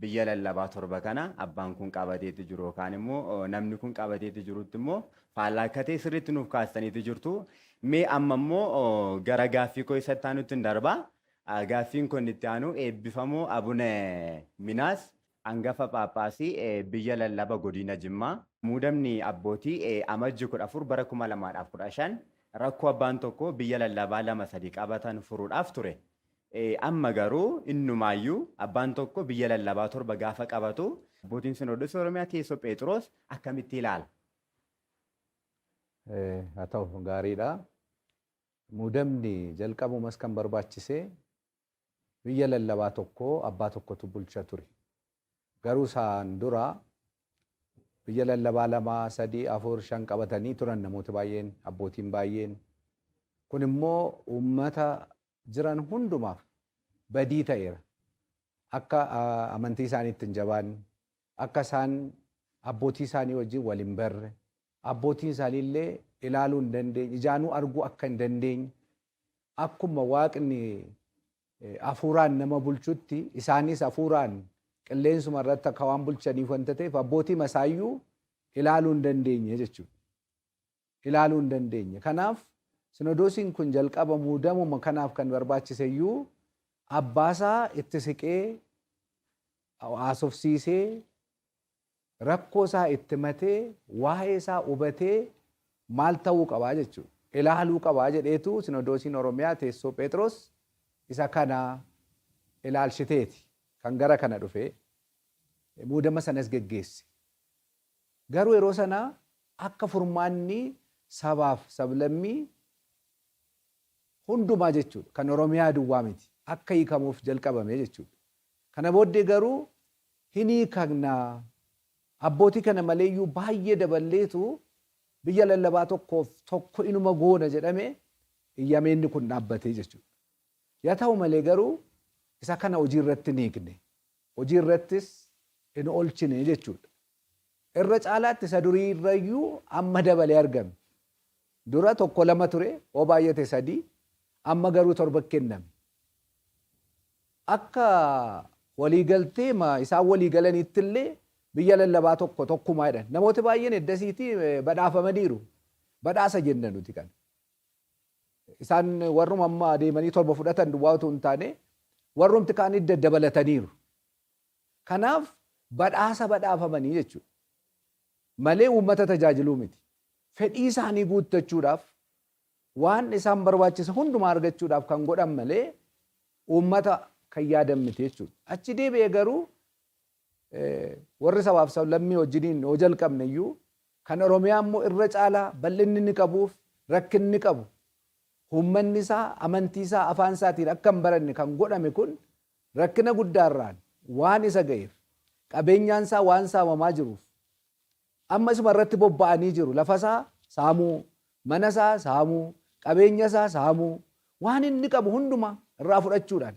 biyya lallabaa 7 kana abbaan kun qabateetti jiru yookaan immoo namni kun qabateetti jirutti immoo faallaa akka ta'e sirriitti nuuf kaastaniitu jirtu. Mee amma immoo gara gaaffii koo isatti aanutti hin darba. Gaaffiin kun itti aanu eebbifamoo Abune Minaas, hangafa Phaaphaasii biyya lallaba godina Jimmaa. Muudamni abbootii Amajji 14 bara 2015 rakkoo abbaan tokko biyya lallabaa 2 3 qabatan furuudhaaf ture. Amma garuu innumaayyuu abbaan tokko biyya lallabaa 7 gaafa qabatu abbootiin Sinoodosii Oromiyaa teessoo Pheexiroos akkamitti ilaala? Haa ta'u, gaariidha. Muudamni jalqabumas kan barbaachise biyya lallabaa tokko abbaa tokkotu bulcha ture. Garuu isaan dura biyya lallabaa 2, 3, 4, 5 qabatanii turan namoota baay'een, abbootiin baay'een. Kun immoo uummata jiran hundumaaf badii ta'eera. Akka amantii isaaniitti hin jabaanne, akka isaan abbootii isaanii wajjin wal hin barre, abbootiin isaanii illee ilaaluu hin dandeenye, ijaanuu arguu akka hin dandeenye, akkuma Waaqni hafuuraan nama bulchutti isaanis hafuuraan qilleensuma irratti akka waan bulchaniif wanta ta'eef abbootii masaayyuu ilaaluu hin dandeenye jechuudha. Ilaaluu hin dandeenye. Kanaaf Sinodoosiin kun jalqaba muudamuma kanaaf kan barbaachise iyyuu abbaasaa itti siqee haasofsiisee, rakkoo isaa itti matee, waa'ee isaa hubatee maal ta'uu qabaa jechuudha. Ilaaluu qabaa jedheetu Sinodoosiin Oromiyaa teessoo Pheexiroos isa kana ilaalchiteeti kan gara kana dhufe, muudama sanas geggeesse. Garuu yeroo sana akka furmaanni sabaaf sablammii hundumaa jechuudha, kan Oromiyaa duwwaa miti, akka hiikamuuf jalqabame jechuudha. Kana booddee garuu hin hiikamna, abbootii kana maleeyyuu baay'ee daballeetu biyya lallabaa tokkoof tokko inuma goona jedhame iyyameenni kun dhaabbatee jechuudha. Yaa ta'u malee garuu isa kana hojii irratti hin hiikne. Hojii irrattis hin oolchine jechuudha. Irra caalaatti isa durii irrayyuu amma dabalee argame. Dura 1 2 ture, hoo baay'ate 3, amma garuu 7 kenname. Akka waliigaltee isaan walii galanitti illee biyya lallabaa tokko tokkumaa jedhan. Namooti baay'een eddasiitii badhaafamaniiru. Badhaasa jenna nuti kana. Isaan warruma amma adeemanii 7 fudhatan duwwaa utuu hin taane warrumti kaan idda dabalataniiru. Kanaaf badhaasa badhaafamanii jechuudha. Malee uummata tajaajiluu miti. Fedhii isaanii guuttachuudhaaf, waan isaan barbaachisa hundumaa argachuudhaaf kan godhan malee uummata kan yaadan miti jechuudha. Achi deebi'ee garuu warri sabaaf sablammii wajjiniin yoo jalqabne iyyuu kan Oromiyaa immoo irra caalaa bal'inni inni qabuuf rakkinni qabu, uummanni isaa amantii isaa afaan isaatiin akka hin baranne kan godhame kun rakkina guddaarraan waan isa ga'eef, qabeenyaan isaa waan saamamaa jiruuf, amma isuma irratti bobba'anii jiru. Lafa isaa saamuu, mana isaa saamuu, qabeenya isaa saamuu, waan inni qabu hundumaa irraa fudhachuudhaan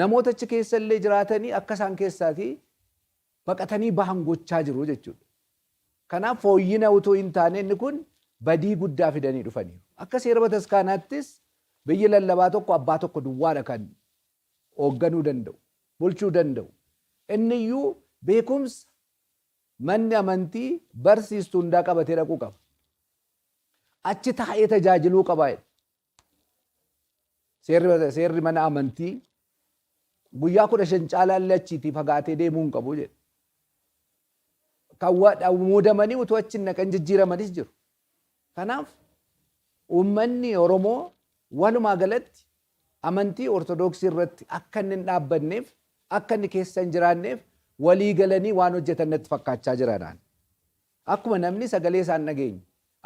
namoota achi keessa illee jiraatanii akka isaan keessaatii baqatanii bahan gochaa jiru jechuudha. Kanaaf fooyyina utuu hin taane inni kun badii guddaa fidanii dhufaniiru. Akka seera bataskaanaattis biyyi lallabaa tokko abbaa tokko duwwaadha kan hoogganuu danda'u, bulchuu danda'u. Inni iyyuu beekumsa manni amantii barsiistu hundaa qabatee dhaquu qaba. Achi taa'ee tajaajiluu qaba. Seerri mana amantii guyyaa 15 caalaa illee achiitii fagaatee deemuu hin qabu jedhe. Kan muudamanii utuu achi hin naqan jijjiiramanis jiru. Kanaaf uummanni Oromoo walumaa galatti amantii Ortodoksii irratti akka inni hin dhaabbanneef, akka inni keessa hin jiraanneef walii galanii waan hojjetan natti fakkaachaa jira naan. Akkuma namni sagalee isaa hin dhageenye,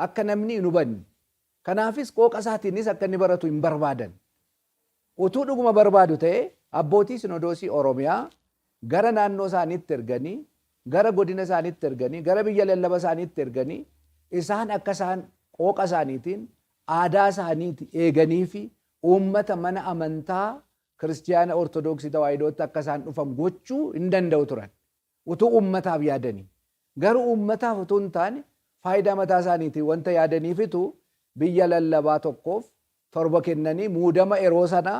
akka namni hin hubanne, kanaafis qooqa isaatiinis akka inni baratu hin barbaadan. Utuu dhuguma barbaadu ta'ee abbootii Sinodoosii Oromiyaa gara naannoo isaaniitti erganii, gara godina isaaniitti erganii, gara biyya lallaba isaaniitti erganii isaan akka isaan qooqa isaaniitiin aadaa isaaniiti eeganii fi uummata mana amantaa Kiristiyaana Ortodoksii Tawaahidootti akka isaan dhufan gochuu hin danda'u turan. Utuu uummataaf yaadanii. Garuu uummataaf utuu hin taane faayidaa mataa isaaniitiin wanta yaadaniifitu biyya lallabaa tokkoof 7 kennanii muudama eroo sanaa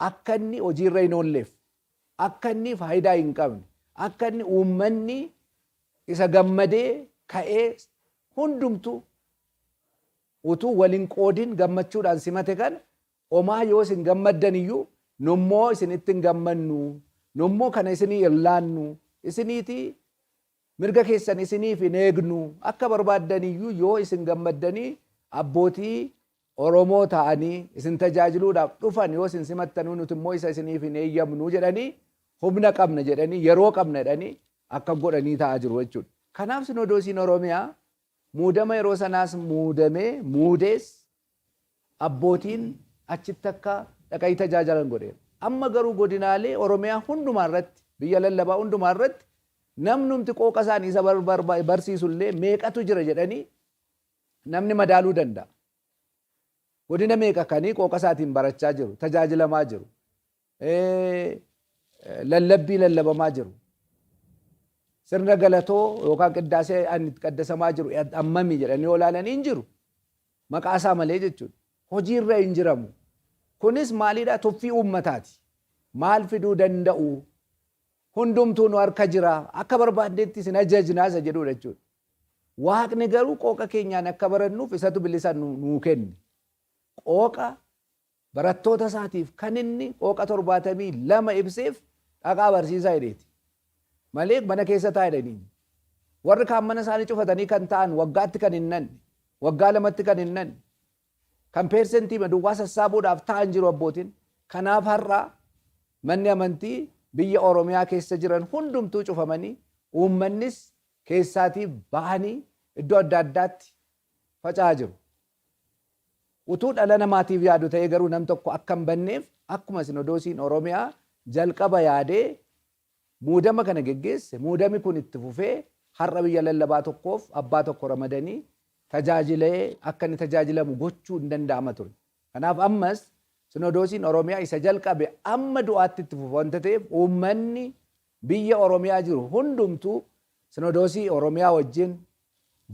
akka inni hojiirra hin oolleef, akka inni faayidaa hin qabne, akka inni uummanni isa gammadee ka'ee hundumtuu utuu wal hin qoodin gammachuudhaan simate kana omaa yoo isin gammaddan iyyuu nummoo isinitti hin gammannu, nummoo kana isinii hin laannu, isiniitii Mirga keessan isiniif hin eegnu. Akka barbaaddan iyyuu yoo isin gammaddanii abbootii Oromoo ta'anii isin tajaajiluudhaaf dhufan yoo isin simattanuu nuti immoo isa isiniif hin eeyyamnu jedhanii humna qabna jedhanii yeroo qabna jedhanii akka godhanii ta'aa jiru jechuudha. Kanaaf Sinodoosiin Oromiyaa muudama yeroo sanaas muudamee muudees abbootiin achitti akka dhaqanii tajaajalan godheera. Amma garuu godinaalee Oromiyaa hundumaa irratti, biyya lallabaa hundumaa irratti namnumti qooqa isaanii isa barsiisu illee meeqatu jira jedhanii namni madaaluu danda'a. Godina meeqa kanii qooqa isaatiin barachaa jiru, tajaajilamaa jiru, lallabbii lallabamaa jiru. Sirna galatoo yookaan qiddaasee itti qaddasamaa jiru ammami jedhanii yoo ilaalanii hin jiru. Maqaa isaa malee jechuudha. Hojiirra hin jiramu. Kunis maalidha? Tuffii uummataati. Maal fiduu danda'u? Hundumtuu nu harka jira. Akka barbaadnetti isin ajajnaa isa jedhudha jechuudha. Waaqni garuu qooqa keenyaan akka barannuuf isatu bilisa nuu kenne. Qooqa barattoota isaatiif kan inni qooqa 72 ibseef dhaqaa barsiisaa jedheeti. Malee mana keessa taa'e jedhanii. Warri kaan mana isaanii cufatanii kan ta'an waggaatti kan hin nanne, waggaa lamatti kan hin nanne, kan peersentii duwwaa sassaabuudhaaf ta'an jiru abbootiin. Kanaaf har'a manni amantii biyya Oromiyaa keessa jiran hundumtuu cufamanii uummannis keessaatii bahanii iddoo adda addaatti faca'aa jiru. Utuu dhala namaatiif yaadu ta'ee garuu nam tokko akka hin banneef akkuma Sinodoosiin Oromiyaa jalqaba yaadee muudama kana geggeesse, muudami kun itti fufee har'a biyya lallabaa tokkoof abbaa tokko ramadanii tajaajilee akka inni tajaajilamu gochuu hin danda'ama ture. Kanaaf ammas Sinodoosiin Oromiyaa isa jalqabe amma du'aatti itti fufa wanta ta'eef uummanni biyya Oromiyaa jiru hundumtuu Sinodoosii Oromiyaa wajjin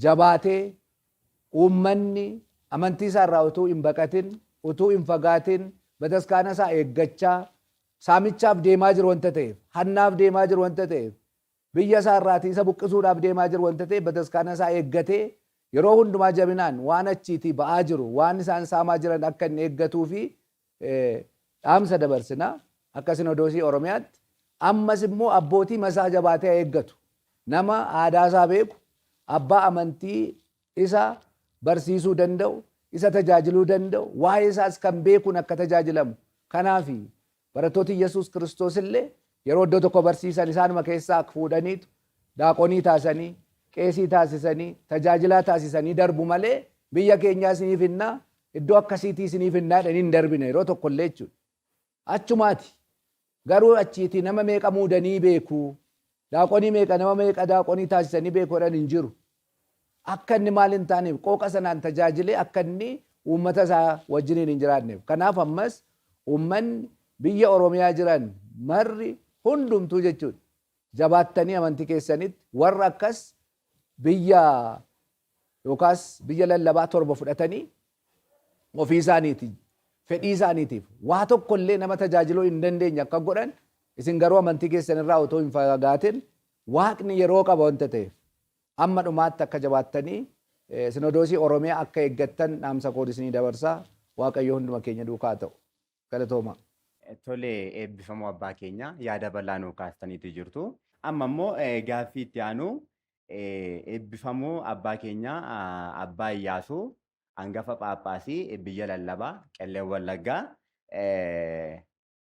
jabaatee uummanni amantii isaa irraa utuu hin baqatin, utuu hin fagaatin, bataskaana isaa eeggachaa, saamichaaf deemaa jiru wanta ta'eef, hannaaf deemaa jiru wanta ta'eef, biyya isaa irraatii isa buqqisuudhaaf deemaa jiru wanta ta'eef bataskaana isaa eeggatee yeroo hundumaa jabinaan waan achiitii ba'aa jiru, waan isaan saamaa jiran akka inni eeggatuu fi dhaamsa dabarsina akka Sinodoosii Oromiyaatti. Ammas immoo abbootii masaa jabaatee haa eeggatu. Nama aadaa isaa beeku, abbaa amantii isa barsiisuu danda'u, isa tajaajiluu danda'u, waa'ee isaas kan beekuun akka tajaajilamu. Kanaaf barattooti Yesuus Kiristoos illee yeroo iddoo tokko barsiisan isaanuma keessaa fuudhaniitu daaqonii taasisanii, qeesii taasisanii, tajaajilaa taasisanii darbu malee biyya keenyaa isiniif hinnaa, iddoo akkasiitii isiniif hinnaa jedhanii hin darbine yeroo tokko illee jechuudha. Achumaati. Garuu achiitii nama meeqa muudanii beeku? Daaqonii meeqa nama meeqa daaqonii taasisanii beeku jedhan hin jiru. Akka inni maal hin taaneef qooqa sanaan tajaajilee akka inni uummata isaa wajjiniin hin jiraanneef. Kanaaf ammas uummanni biyya Oromiyaa jiran marri hundumtuu jechuudha. Jabaattanii amantii keessanitti warra akkas biyya yookaas biyya lallabaa 7 fudhatanii ofii isaaniiti fedhii isaaniitiif waa tokko illee nama tajaajiluu hin dandeenye akka godhan isin garuu amantii keessan irraa otoo hin fagaatin Waaqni yeroo qaba wanta ta'eef amma dhumaatti akka jabaattanii Sinodoosii Oromiyaa akka eeggattan dhaamsa koo isinii dabarsa. Waaqayyo hunduma keenya duukaa haa ta'u. Galatoomaa. Tole eebbifamoo abbaa keenya yaada bal'aa nuu kaastaniitu jirtu. Amma immoo gaaffii itti aanu. Eebbifamoo abbaa keenya Abbaa Iyyaasuu hangafa Phaaphaasii biyya lallabaa Qellem Wallaggaa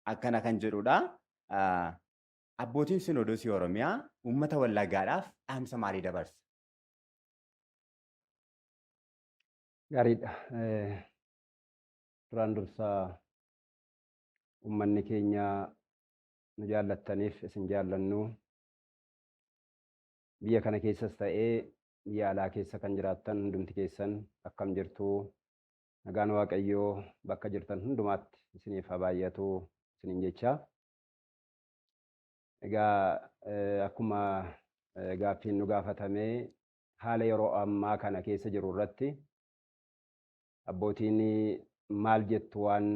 akkana kan jedhudha. Abbootiin Sinoodosii Oromiyaa uummata Wallaggaadhaaf dhaamsa maalii dabarsa? Gaariidha. Duraan dursaa uummanni keenya nu jaallattaniif isin jaallannu biyya kana keessas ta'ee biyya alaa keessa kan jiraattan hundumti keessan akkam jirtu? Nagaan Waaqayyoo bakka jirtan hundumaatti isiniif haa baay'atu isiniin jecha. Egaa akkuma gaaffiin nu gaafatame haala yeroo ammaa kana keessa jiru irratti abbootiin maal jettu waan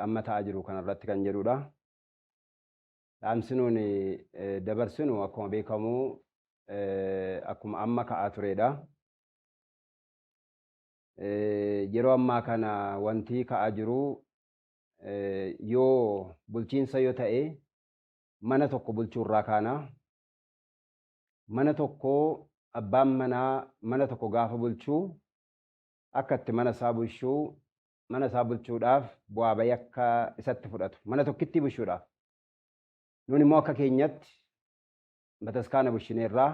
amma ta'aa jiru kanarratti kan jedhudha. Dhaamsi nuun dabarsinu akkuma beekamu akkuma amma ka'aa turedha. Yeroo ammaa kana wanti ka'aa jiru yoo bulchiinsa yoo ta'e mana tokko bulchuurraa kaana. Mana tokko abbaan manaa mana tokko gaafa bulchuu akka itti mana isaa bulchuu mana isaa bulchuudhaaf bu'aa bayii akka isatti fudhatu mana tokkitti bulchuudhaaf. Nuun immoo akka keenyatti bataskaana bulchineerraa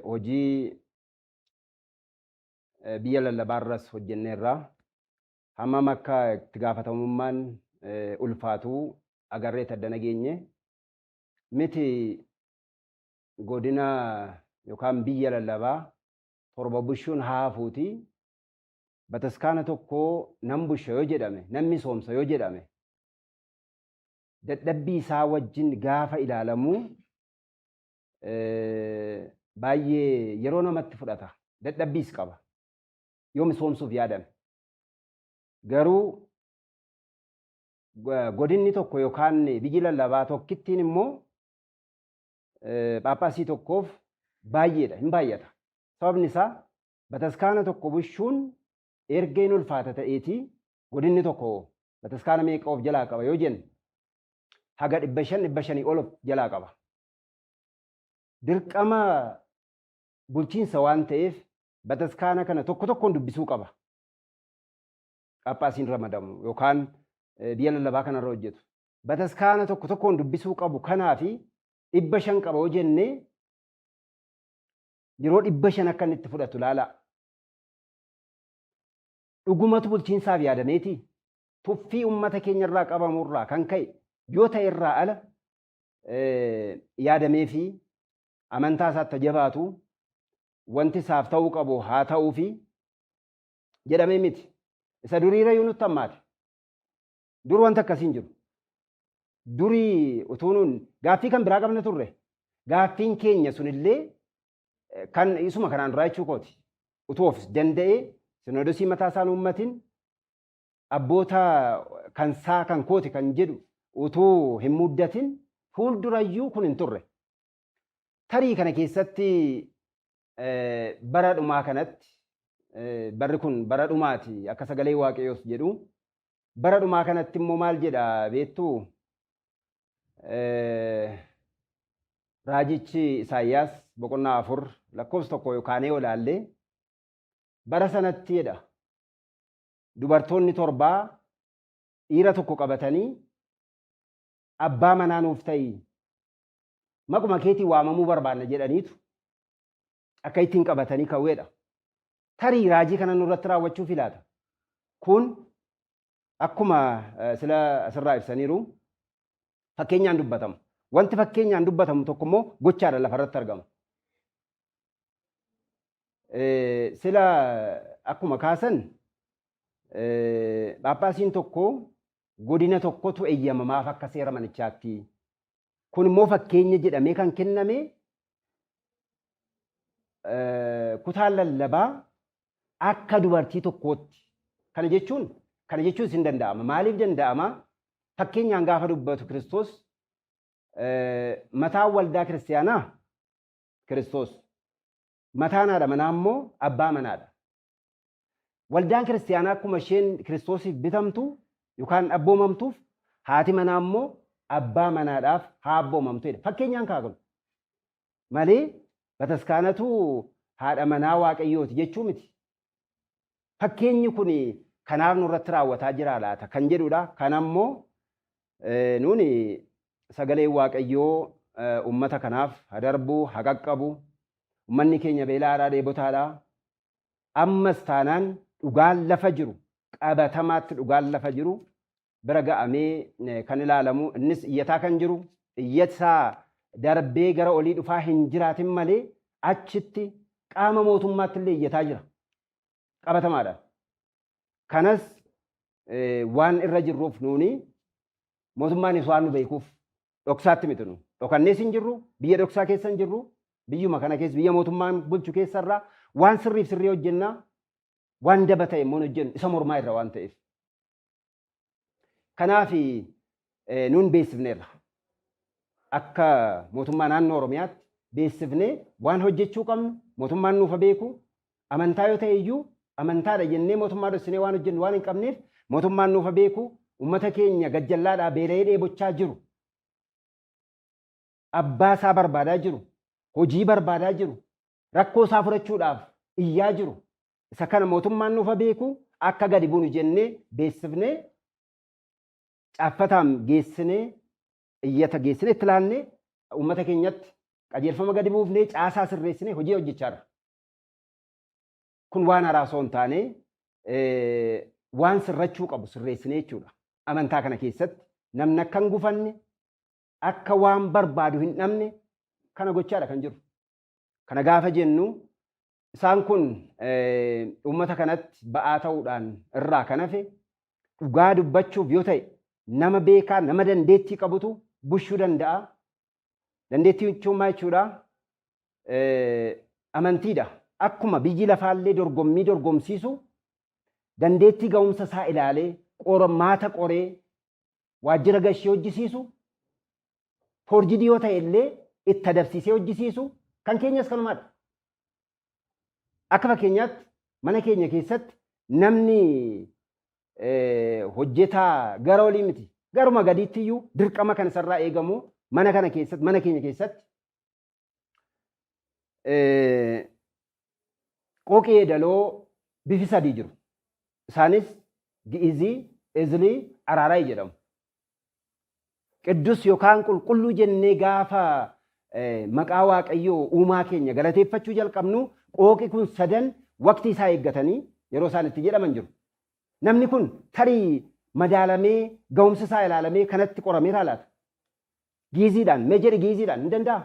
hojii biyya lallabaarras hojjenneerraa hammam akka itti gaafatamummaan ulfaatu agarree tadda nageenye miti godina yookaan biyya lallabaa torba bushuun haa hafuuti bataskaana tokko nan busha yoo jedhame nan misoomsa yoo jedhame dadhabbii isaa wajjin gaafa ilaalamu baay'ee yeroo namatti fudhata. Dadhabbiis qaba. Yoo misoomsuuf yaadame. Garuu godinni tokko yookaan biyyi lallabaa tokkittiin immoo phaaphaasii tokkoof baay'eedha, hin baay'ata. Sababni isaa bataskaana tokko bushuun erga hin ulfaata ta'eetii godinni tokko bataskaana meeqa of jalaa qaba yoo jenne haga 500 500 ol of jalaa qaba. Dirqama bulchiinsa waan ta'eef bataskaana kana tokko tokkoon dubbisuu qaba. Phaaphaasiin ramadamu yookaan biyya lallabaa kanarra hojjetu. Bataskaana tokko tokkoon dubbisuu qabu kanaafi 500 qaba yoo jenne yeroo 500 akka inni itti fudhatu ilaalaa. Dhugumatu bulchiinsaaf yaadameeti tuffii uummata keenyarraa qabamurraa kan ka'e yoo ta'e irraa ala yaadamee fi amantaa isaatti jabaatu wanti isaaf ta'uu qabu haa ta'uu fi jedhamee miti. Isa duriirayyuu nutti hammaate. Dur wanta akkasii hin jiru. Durii utuu nuun gaaffii kan biraa qabna turre. Gaaffiin keenya sunillee kan isuma kanaan duraa jechuu kooti. Utuu of danda'ee sinodosii mataa isaan uummatin abboota kan saa kan kooti kan jedhu utuu hin muddatin fuuldurayyuu kun hin turre. Tarii kana keessatti bara dhumaa kanatti barri kun bara dhumaati akka sagalee Waaqayyoos jedhu. Bara dhumaa kanatti immoo maal jedha beektuu? Raajichi Isaayyaas boqonnaa 4 lakkoofsa 1 yookaan yoo ilaalle bara sanatti jedha dubartoonni torbaa dhiira tokko qabatanii abbaa manaa nuuf ta'i maquma keetii waamamuu barbaanna jedhaniitu akka ittiin qabatanii ka'uedha. Tarii raajii kana nurratti raawwachuuf ilaata. Kun akkuma sila asirraa ibsaniiru fakkeenyaan dubbatamu. Wanti fakkeenyaan dubbatamu tokko immoo gochaadha lafarratti argama. Sila akkuma kaasan phaaphaasiin tokko godina tokkotu eeyyamamaaf akka seera manichaatti. Kun immoo fakkeenya jedhamee kan kenname kutaan lallabaa akka dubartii tokkootti. Kana jechuun kana jechuun hin danda'ama. Maaliif danda'ama? Fakkeenyaan gaafa dubbatu Kiristoos mataan waldaa kiristiyaanaa Kiristoos. Mataan haadha manaa immoo abbaa manaadha. Waldaan kiristiyaanaa akkuma isheen Kiristoosiif bitamtu yookaan abboomamtuuf haati manaa immoo abbaa manaadhaaf haa abboomamtu jedha. Fakkeenyaan kaakamu. Malee bataskaanatu haadha manaa Waaqayyooti jechuu miti. Fakkeenyi kun kanaaf nurratti raawwataa jira laata kan jedhudha. Kanammoo nuuni sagaleen Waaqayyoo uummata kanaaf haa darbu, haa qaqqabu. Uummanni keenya beelaadhaa, dheebotaadhaa. Ammas taanaan dhugaan lafa jiru, qabatamaatti dhugaan lafa jiru bira ga'amee kan ilaalamu, innis iyyataa kan jiru, iyyataa darbee gara olii dhufaa hin jiraatin malee achitti qaama mootummaatti illee iyyataa jira. Qabatamaadha. Kanas waan irra jirruuf nuuni mootummaanis waan nu beekuuf dhoksaatti miti nu. Dhokannees hin jirru, biyya dhoksaa keessa hin jirru, biyyuma kana keessa biyya mootummaan bulchu keessarraa waan sirriif sirrii hojjennaa, waan daba ta'e immoo hojjennu isa mormaa irra waan ta'eef. Kanaaf nuun beeksifneerra. Akka mootummaa naannoo Oromiyaatti beeksifnee waan hojjechuu qabnu mootummaan nuuf beeku, amantaa yoo ta'e iyyuu amantaadha jennee mootummaa dhoksinee waan hojjennu waan hin qabneef mootummaan nuuf beeku, uummata keenya gajjallaadhaa beela'ee dheebochaa jiru, abbaa isaa barbaadaa jiru, hojii barbaadaa jiru, rakkoo isaa furachuudhaaf iyyaa jiru. Isa kana mootummaan nuuf beeku akka gadi buunu jennee beeksifnee caaffataan geessinee iyyata geessinee itti laannee uummata keenyatti qajeelfama gadi buufnee caasaa sirreessinee hojii hojjechaa jirra. Kun waan haaraa osoo hin taane waan sirrachuu qabu sirreessinee jechuudha. Amantaa kana keessatti namni akka hin gufanne, akka waan barbaadu hin dhabne kana gochaadha kan jiru. Kana gaafa jennu isaan kun uummata kanatti ba'aa ta'uudhaan irraa kan hafe dhugaa dubbachuuf yoo ta'e nama beekaa, nama dandeettii qabutu bushuu danda'a. Dandeettii jechuun maal jechuudha? Amantiidha. Akkuma biyyi lafaallee dorgommii dorgomsiisu dandeettii ga'umsa isaa ilaalee qormaata qoree waajjira gashee hojjisiisu, forjidii yoo ta'e illee itti adabsiisee hojjisiisu, kan keenyas kanumaadha. Akka fakkeenyaatti mana keenya keessatti namni hojjetaa gara olii miti garuma gadiitti iyyuu dirqama kan isarraa eegamu mana kana keessatti, mana keenya keessatti qooqii yeedaloo bifi sadii jiru. Isaanis Gi'izii, Izlii, Araaraay jedhamu. Qiddus yookaan qulqulluu jennee gaafa maqaa Waaqayyoo uumaa keenya galateeffachuu jalqabnu qooqi kun sadan waqtii isaa eeggatanii yeroo isaan itti jedhaman jiru. Namni kun tarii madaalamee ga'umsi isaa ilaalamee kanatti qorameeraa laata? Giiziidhaan, mee jedhi, giiziidhaan hin danda'a?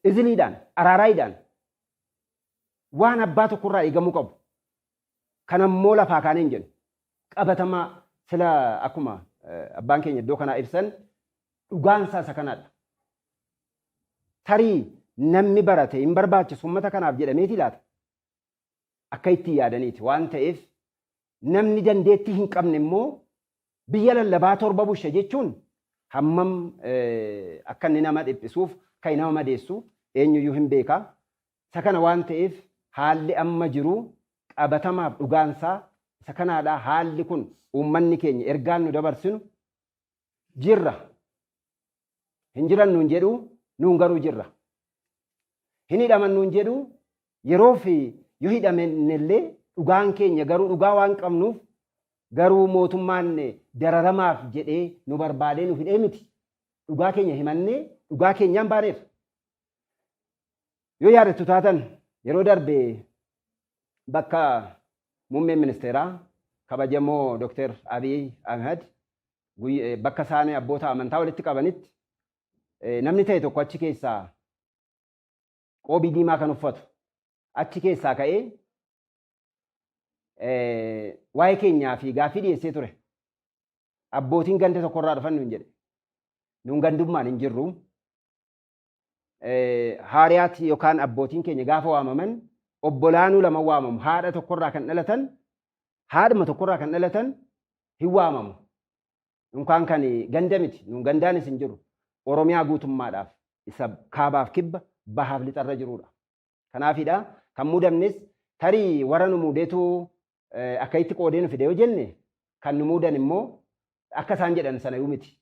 Iziliidhaan, araaraayiidhaan waan abbaa tokkorraa eegamuu qabu. Kan ammoo lafaa kaanee hin jennu. Qabatamaa sila akkuma abbaan keenya iddoo kanaa ibsan dhugaan isaa isa kanaadha. Tarii namni barate hin barbaachisu uummata kanaaf jedhameeti laata? Akka itti yaadaniiti waan ta'eef namni dandeettii hin qabne immoo biyya lallabaa 7 bushe jechuun hammam akka inni nama dhiphisuuf kan nama madeessu eenyuyyuu hin beeka. Isa kana waan ta'eef haalli amma jiru qabatamaaf dhugaansaa isa kanaadha. Haalli kun uummanni keenya ergaan nu dabarsinu jirra. Hin jiran nuun jedhu, nuun garuu jirra. Hin hidhaman nuun jedhu, yeroo fi yoo hidhamnellee dhugaan keenya garuu dhugaa waan qabnuuf garuu mootummaan dararamaaf jedhee nu barbaadee nu hidhee miti. Dhugaa keenya himannee dhugaa keenyaan baaneerra. Yoo yaadattu taatan yeroo darbe bakka muummeen ministeeraa kabajamoo Dr. Abiy Ahmed bakka isaan abboota amantaa walitti qabanitti namni ta'e tokko achi keessaa qoobii diimaa kan uffatu achi keessaa ka'ee waa'ee keenyaa fi gaaffii dhiyeessee ture. Abbootiin ganda tokkorraa dhufan nuun jedhe. Nuun gandummaan hin jirru. Haariyaati yookaan abbootiin keenya gaafa waamaman obbolaanuu lama waamamu. Haadha tokkorraa kan dhalatan, haadhuma tokkorraa kan dhalatan hin waamamu. Yookaan kan ganda miti, nuun gandaanis hin jiru. Oromiyaa guutummaadhaaf isa kaabaaf kibba, bahaaf lixarra jirudha. Kanaafidha kan muudamnes tarii warra nu muudeetu akka itti qoodee nu fide yoo jenne, kan nu muudan immoo akka isaan jedhan sana miti.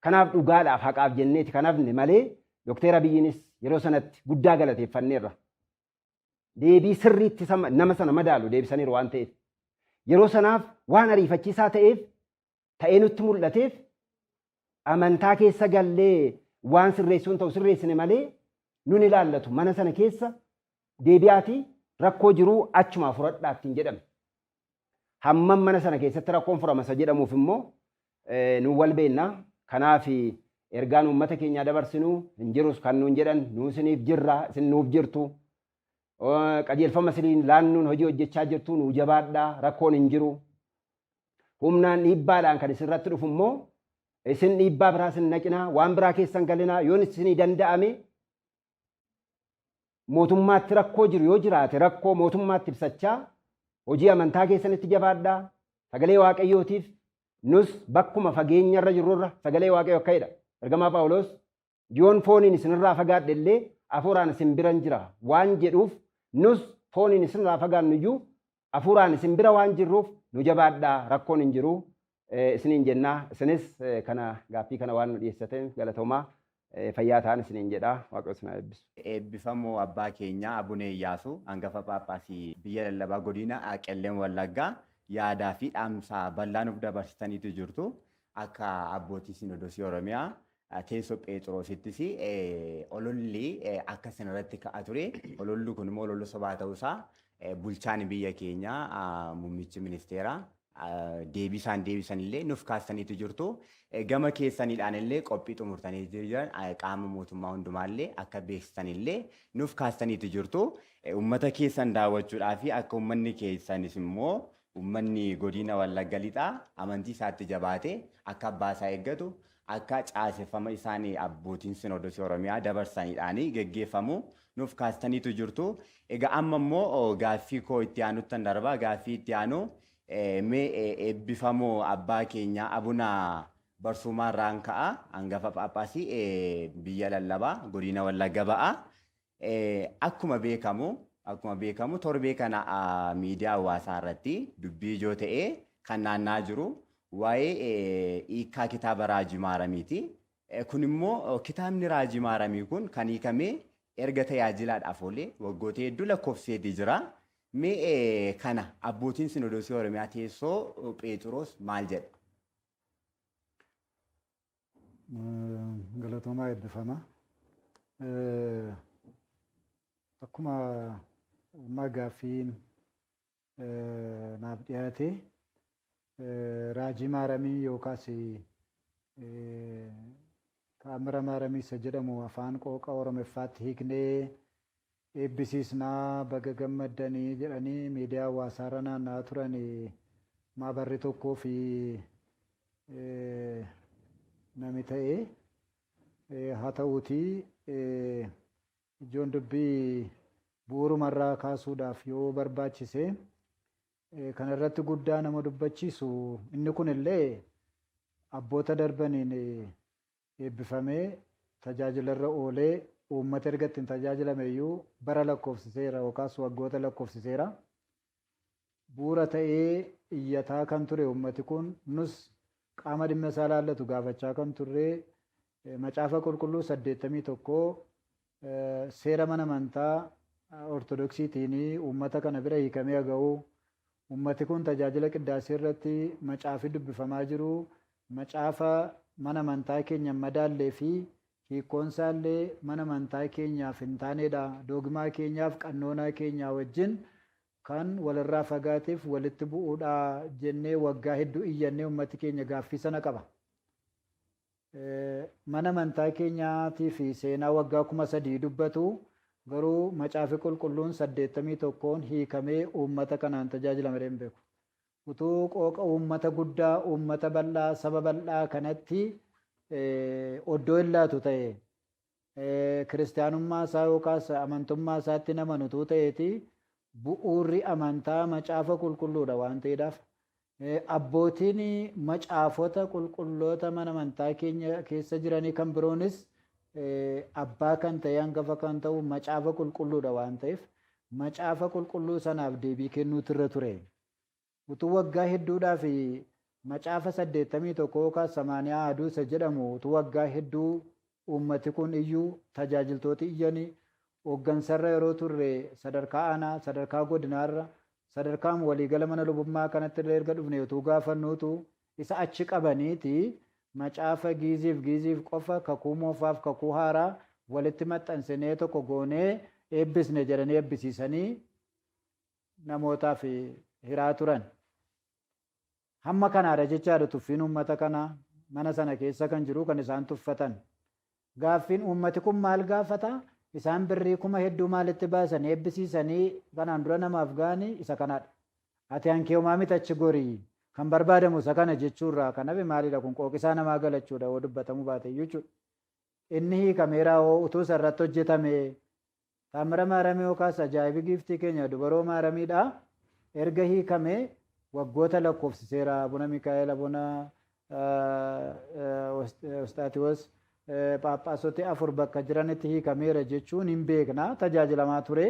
Kanaaf dhugaadhaaf haqaaf jenneeti kan hafne malee Dookter Abiyyiinis yeroo sanatti guddaa galateeffanneerra. Deebii sirriitti nama sana madaalu deebisaniiru waan ta'eef. Yeroo sanaaf waan ariifachiisaa ta'eef ta'ee nutti mul'ateef amantaa keessa gallee waan sirreessuun ta'u sirreessine malee nun ilaallatu mana sana keessa deebi'aatii rakkoo jiruu achumaa furadhaa ittiin jedhame. Hammam mana sana keessatti rakkoon furama isa jedhamuuf immoo nu wal beekna. Kanaaf ergaan uummata keenyaa dabarsinu hin jirus kan nuun jedhan nuu isiniif jirra isin nuuf jirtu. Qajeelfama isiniin laannuun hojii hojjechaa jirtu nuu jabaadhaa rakkoon hin jiru. Humnaan dhiibbaadhaan kan isinirratti dhufu immoo isin dhiibbaa biraa isin naqinaa waan biraa keessan galinaa yoon isinii danda'ame mootummaatti rakkoo jiru yoo jiraate rakkoo mootummaatti ibsachaa hojii amantaa keessanitti jabaadhaa sagalee Waaqayyootiif nus bakkuma fageenyarra jirrurra sagalee Waaqayyoo akka jedha ergamaa Phaawulos yoon fooniin isinirraa fagaadhe illee hafuuraan isin biran jira waan jedhuuf nus fooniin isinirraa fagaannu iyyuu hafuuraan isin bira waan jirruuf nu jabaadhaa rakkoon hin jiru isiniin jennaa isinis kana gaaffii kana waan nu dhiyeessateen galatoomaa fayyaa ta'an isiniin jedhaa Waaqayyo isin haa eebbisu. Eebbifamoo abbaa keenyaa Abunee Iyyaasuu hangafa Phaaphaasii biyya lallabaa godina Qellem Wallaggaa yaadaa fi dhaamsa bal'aa nuuf dabarsitaniitu jirtu. Akka abbootii Sinodosii Oromiyaa teessoo Pheexiroosittis ololli akka isin irratti ka'aa ture. Ololli kun immoo olola sobaa ta'uusaa bulchaan biyya keenyaa muummichi ministeeraa deebii isaan deebisan illee nuuf kaastaniitu jirtu. Gama keessaniidhaan illee qophii xumurtanii jiran qaama mootummaa hundumaallee akka beeksisan illee nuuf kaastaniitu jirtu. Uummata keessan daawwachuudhaa fi akka uummanni keessanis immoo uummanni godina Wallagga Lixaa amantii isaatti jabaate akka abbaa isaa eeggatu akka caaseffama isaanii abbootiin Sinodosii Oromiyaa dabarsaniidhaan geggeeffamu nuuf kaastaniitu jirtu. Egaa amma immoo gaaffii koo itti aanuttan darba. Gaaffii itti aanu mee eebbifamoo abbaa keenya Abuna Barsuumaa irraan ka'a. Hangafa Phaaphaasii biyya lallabaa godina Wallagga ba'a. Akkuma beekamu torbee kana miidiyaa hawaasaa irratti dubbii ijoo ta'ee kan naanna'aa jiru waa'ee hiikkaa kitaaba Raajii Maaramiiti. Kun immoo kitaabni Raajii Maaramii kun kan hiikamee erga tajaajilaadhaaf oolee waggoota hedduu lakkoofseetii jira. Mee kana abbootiin Sinodosii Oromiyaa teessoo Pheexiroos maal jedha? Galatoomaa, eebbifama. Akkuma ammaa gaaffiin naaf dhiyaate Raajii Maaramii yookaas Taamira Maaramii isa jedhamu afaan qooqa Oromeffaatti hiiknee eebbisiisnaa baga gammaddanii jedhanii miidiyaa hawaasaarra naanna'aa turan maabarri tokkoo fi nami ta'e haa ta'uutii ijoon dubbii bu'uurumarraa kaasuudhaaf yoo barbaachise kanarratti guddaa nama dubbachiisu inni kun illee abboota darbaniin eebbifamee tajaajilarra oolee uummata erga ittiin tajaajilame iyyuu bara lakkoofsiseera yookaas waggoota lakkoofsiseera. Bu'uura ta'ee iyyataa kan ture uummati kun nus qaama dhimma isaa laallatu gaafachaa kan turre macaafa qulqulluu 81 seera mana amantaa Ortodoksiitiin uummata kana bira hiikamee ga'u uummati kun tajaajila qiddaasee irratti macaafi dubbifamaa jiru macaafa mana amantaa keenya madaallee fi hiikkoonsaallee mana amantaa keenyaaf hin taanedha. Doogmaa keenyaaf qannoonaa keenyaa wajjin kan walirraa fagaateef walitti bu'uudha jennee waggaa hedduu iyyannee uummati keenya gaaffii sana qaba. Mana amantaa keenyaatii fi seenaa waggaa 3000 dubbatu garuu macaafi qulqulluun 81n hiikamee uummata kanaan tajaajilame hin beeku. Utuu qooqa uummata guddaa, uummata bal'aa, saba bal'aa kanatti oddoo hin laatu ta'e kiristaanummaa isaa yookaas amantummaa isaatti nama utuu ta'eeti bu'uurri amantaa macaafa qulqulluudha waan ta'eedhaaf. Abbootiin macaafota qulqulloota mana amantaa keenya keessa jiranii kan biroonis abbaa kan ta'e hangafa kan ta'u macaafa qulqulluudha waan ta'eef macaafa qulqulluu sanaaf deebii kennuutu irra ture. Utuu waggaa hedduudhaaf Macaafa 81 yookaas samaaniyaa aduu isa jedhamu utuu waggaa hedduu uummati kun iyyuu tajaajiltooti iyyanii hooggansarra yeroo turre, sadarkaa aanaa, sadarkaa godinaarra, sadarkaan waliigala mana lubummaa kanatti illee erga dhufne utuu gaafannuutu isa achi qabaniiti macaafa Giiziif qofa kakuu moofaaf kakuu haaraa walitti maxxansinee tokko goonee eebbisne jedhanii eebbisiisanii namootaaf hiraa turan. Hamma kanaadha jechaadha tuffiin uummata kanaa mana sana keessa kan jiru kan isaan tuffatan. Gaaffiin uummati kun maal gaafata? Isaan birrii kuma hedduu maalitti baasan eebbisiisanii kanaan dura namaaf ga'anii isa kanaadha. Ati hankee homaa miti, achi gorii, kan barbaadamu isa kana jechuurraa kan hafe maalidha? Kun qooqisaa namaa galachuudha yoo dubbatamuu baate jechuudha. Inni hiikameeraa hoo utuu isa irratti hojjetame, Taammira Maaramii yookaas ajaa'ibi giiftii keenya dubaroo Maaramiidha. Erga hiikamee waggoota lakkoofsiseera. Abuna Mikaa'el, Abuna Osxaatiwoos, Phaaphaasoti afur bakka jiranitti hiikameera jechuun hin beekna, tajaajilamaa ture.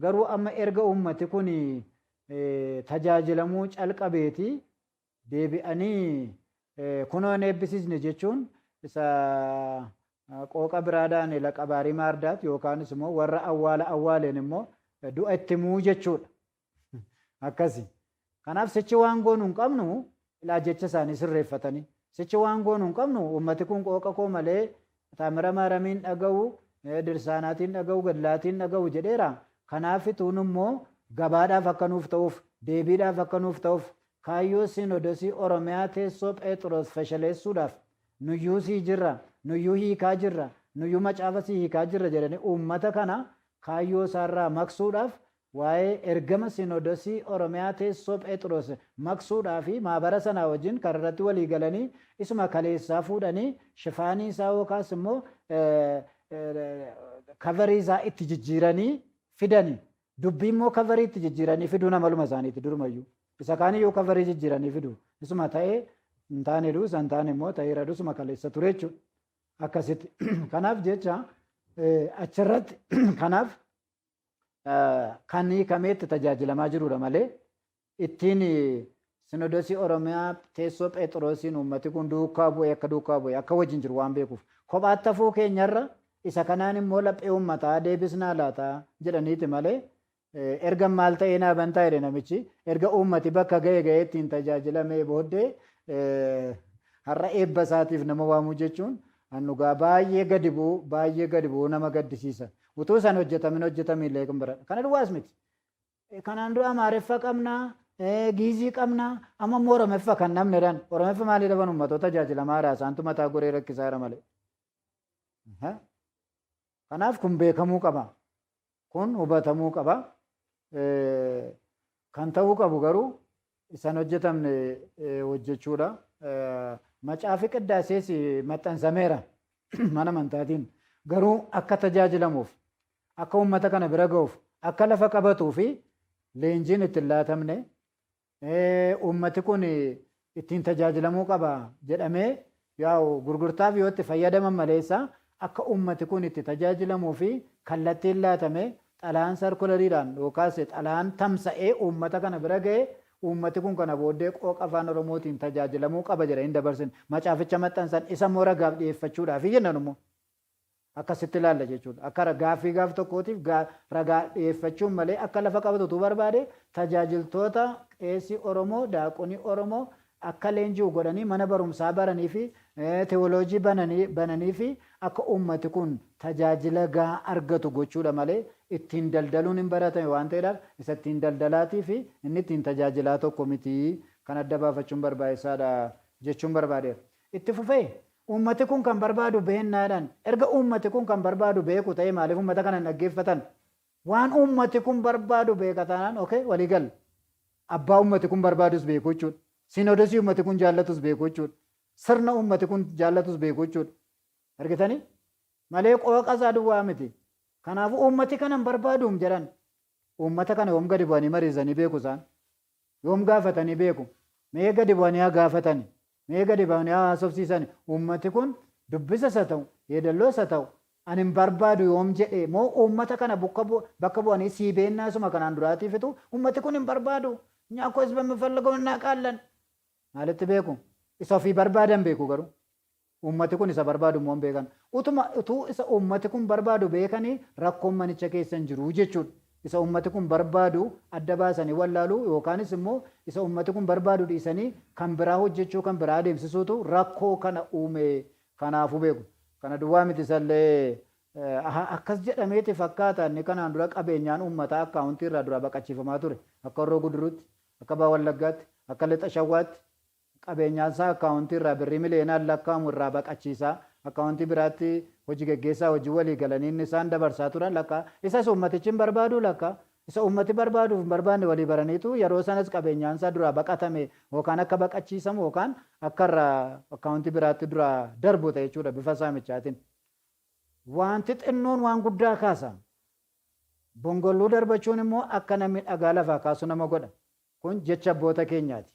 Garuu amma erga uummati kun tajaajilamuu calqabeeti deebi'anii kunoo hin eebbisiisne jechuun isa qooqa biraadhaan laqabaarii maardaat yookaanis immoo warra awwaala awwaaleen immoo du'a itti himuu jechuudha. Akkasi. Kanaaf sichi waan goonu hin qabnu, ilaa jecha isaanii sirreeffatanii. Sichi waan goonu hin qabnu, uummati kun qooqa koo malee Taamira Maaramiin dhaga'u, dirsaanaatiin dhaga'u, gadlaatiin dhaga'u jedheera. Kanaafituun immoo gabaadhaaf akka nuuf ta'uuf, deebiidhaaf akka nuuf ta'uuf, kaayyoo Sinodosii Oromiyaa teessoo Pheexiroos fashaleessuudhaaf nuyyuu sii jirra, nuyyuu hiikaa jirra, nuyyuu macaafa sii hiikaa jirra jedhanii uummata kana kaayyoo isaarraa maqsuudhaaf, waa'ee ergama Sinodosii Oromiyaa teessoo Pheexiroos maqsuudhaa fi maabara sanaa wajjin kan irratti walii galanii isuma kaleessaa fuudhanii shifaanii isaa yookaas immoo coverii isaa itti jijjiiranii fidanii. Dubbii immoo coverii itti jijjiiranii fiduu namaluma isaaniiti durumayyuu. Isa kaaniyyuu coverii jijjiiranii fidu. Isuma ta'ee hin taane duu, isa hin taane immoo ta'eera, isuma kaleessa ture jechuudha. Akkasitti. Kanaaf jecha achirratti kanaaf kan hiikameetti tajaajilamaa jirudha malee ittiin Sinodosii Oromiyaa teessoo Pheexiroosiin uummati kun duukaa bu'ee akka duukaa bu'ee akka wajjin jiru waan beekuuf kophaatti hafuu keenyarra isa kanaan immoo laphee uummataa deebisnaa laata jedhaniiti malee, erga maal ta'ee naa bantaa jedhe namichi, erga uummati bakka ga'e ga'ee ittiin tajaajilamee booddee har'a eebba isaatiif nama waamuu jechuun dhugaa baay'ee gadi bu'uu, baay'ee gadi bu'uu nama gaddisiisa. Utuu isaan hojjetamin hojjetamiillee kun bira. Kana duwwaas miti. Kanaan dura Amaareffa qabnaa, Giizii qabnaa, amma immoo Oromeffa kan namni jedhan. Oromeffa maalii dhaban? Uummattoota tajaajilamaadha, isaantu mataa goree rakkisaara malee. Kanaaf kun beekamuu qaba. Kun hubatamuu qaba. Kan ta'uu qabu garuu isan hojjetamne hojjechuudha. Macaafi Qiddaasees maxxansameera mana amantaatiin. Garuu akka tajaajilamuuf, akka uummata kana bira ga'uuf, akka lafa qabatuu fi leenjiin itti hin laatamne, uummati kun ittiin tajaajilamuu qaba jedhamee yaa'u gurgurtaaf yoo itti fayyadaman maleessa akka uummati kun itti tajaajilamuu fi kallattiin laatame, xalayaan circulariidhaan yookaas xalayaan tamsa'ee uummata kana bira ga'e, uummati kun kana booddee qooqa Afaan Oromootiin tajaajilamuu qaba jedhanii hin dabarsin. Macaaficha maxxansan, isa immoo ragaaf dhiyeeffachuudhaaf jennan immoo akkasitti ilaalla jechuudha. Akka gaaffii gaaf tokkootiif ragaa dhiyeeffachuun malee akka lafa qabatu utuu barbaade tajaajiltoota qeesii Oromoo, daaqonii Oromoo akka leenji'u godhanii mana barumsaa baranii fi teewoloojii bananii fi akka uummati kun tajaajila gahaa argatu gochuudha malee ittiin daldaluun hin baratame waan ta'eedhaaf isa ittiin daldalaatii fi inni ittiin tajaajilaa tokko miti, kan adda baafachuun barbaachisaadha jechuun barbaadeera. Itti fufee uummati kun kan barbaadu beennaadhaan, erga uummati kun kan barbaadu beeku ta'e maaliif uummata kana hin dhaggeeffatan? Waan uummati kun barbaadu beeka taanaan, okay, walii galla. Abbaa uummati kun barbaadus beeku jechuudha. Sinodosii uummati kun jaallatus beeku jechuudha. Sirna uummati kun jaallatus beeku jechuudha. Argitanii? Malee qooqa isaa duwwaa miti. Kanaafuu uummati kana hin barbaaduum jedhan. Uummata kana yoom gadi bu'anii mariisanii beeku isaan? Yoom gaafatanii beeku? Mee gadi bu'anii haa gaafatani. Mee gadi bu'anii haa haasofsiisani. Uummati kun dubbisa isa ta'u, yeedalloo isa ta'u, ani hin barbaadu yoom jedhee moo uummata kana bakka bu'anii sii beennaa isuma kanaan duraatiifitu uummati kun hin barbaadu. እኛ እኮ ህዝብ የምፈልገው እናውቃለን። Maalitti beeku? Isa ofii barbaadan beeku garuu. Uummati kun isa barbaadu immoo hin beekan. Utuma utuu isa uummati kun barbaadu beekanii rakkoon manicha keessa hin jiru jechuudha. Isa uummati kun barbaadu adda baasanii wallaaluu yookaanis immoo isa uummati kun barbaadu dhiisanii kan biraa hojjechuu, kan biraa adeemsisuutu rakkoo kana uume. Kanaafuu beeku. Kana duwwaa miti, isallee akkas jedhameeti fakkaata. Inni kanaan dura qabeenyaan uummataa akkaawuntii irraa duraa baqachiifamaa ture. Akka Horroo Guduruutti, akka Baha Wallaggaatti, akka Lixa Shawwaatti qabeenyaan isaa akkaawuntii irraa birrii miliyoonaan lakkaa'amu irraa baqachiisaa akkaawuntii biraatti hojii geggeessaa hojii walii galanii inni isaan dabarsaa turan lakka. Isas uummatichi hin barbaadu lakka. Isa uummati barbaaduuf hin barbaanne walii baraniitu yeroo sanas qabeenyaan isaa duraa baqatame yookaan akka baqachiisamu yookaan akka irraa akkaawuntii biraatti duraa darbu ta'e jechuudha bifa saamichaatiin. Wanti xinnoon waan guddaa kaasa. Bongolluu darbachuun immoo akka namni dhagaa lafaa kaasu nama godha. Kun jecha abboota keenyaati.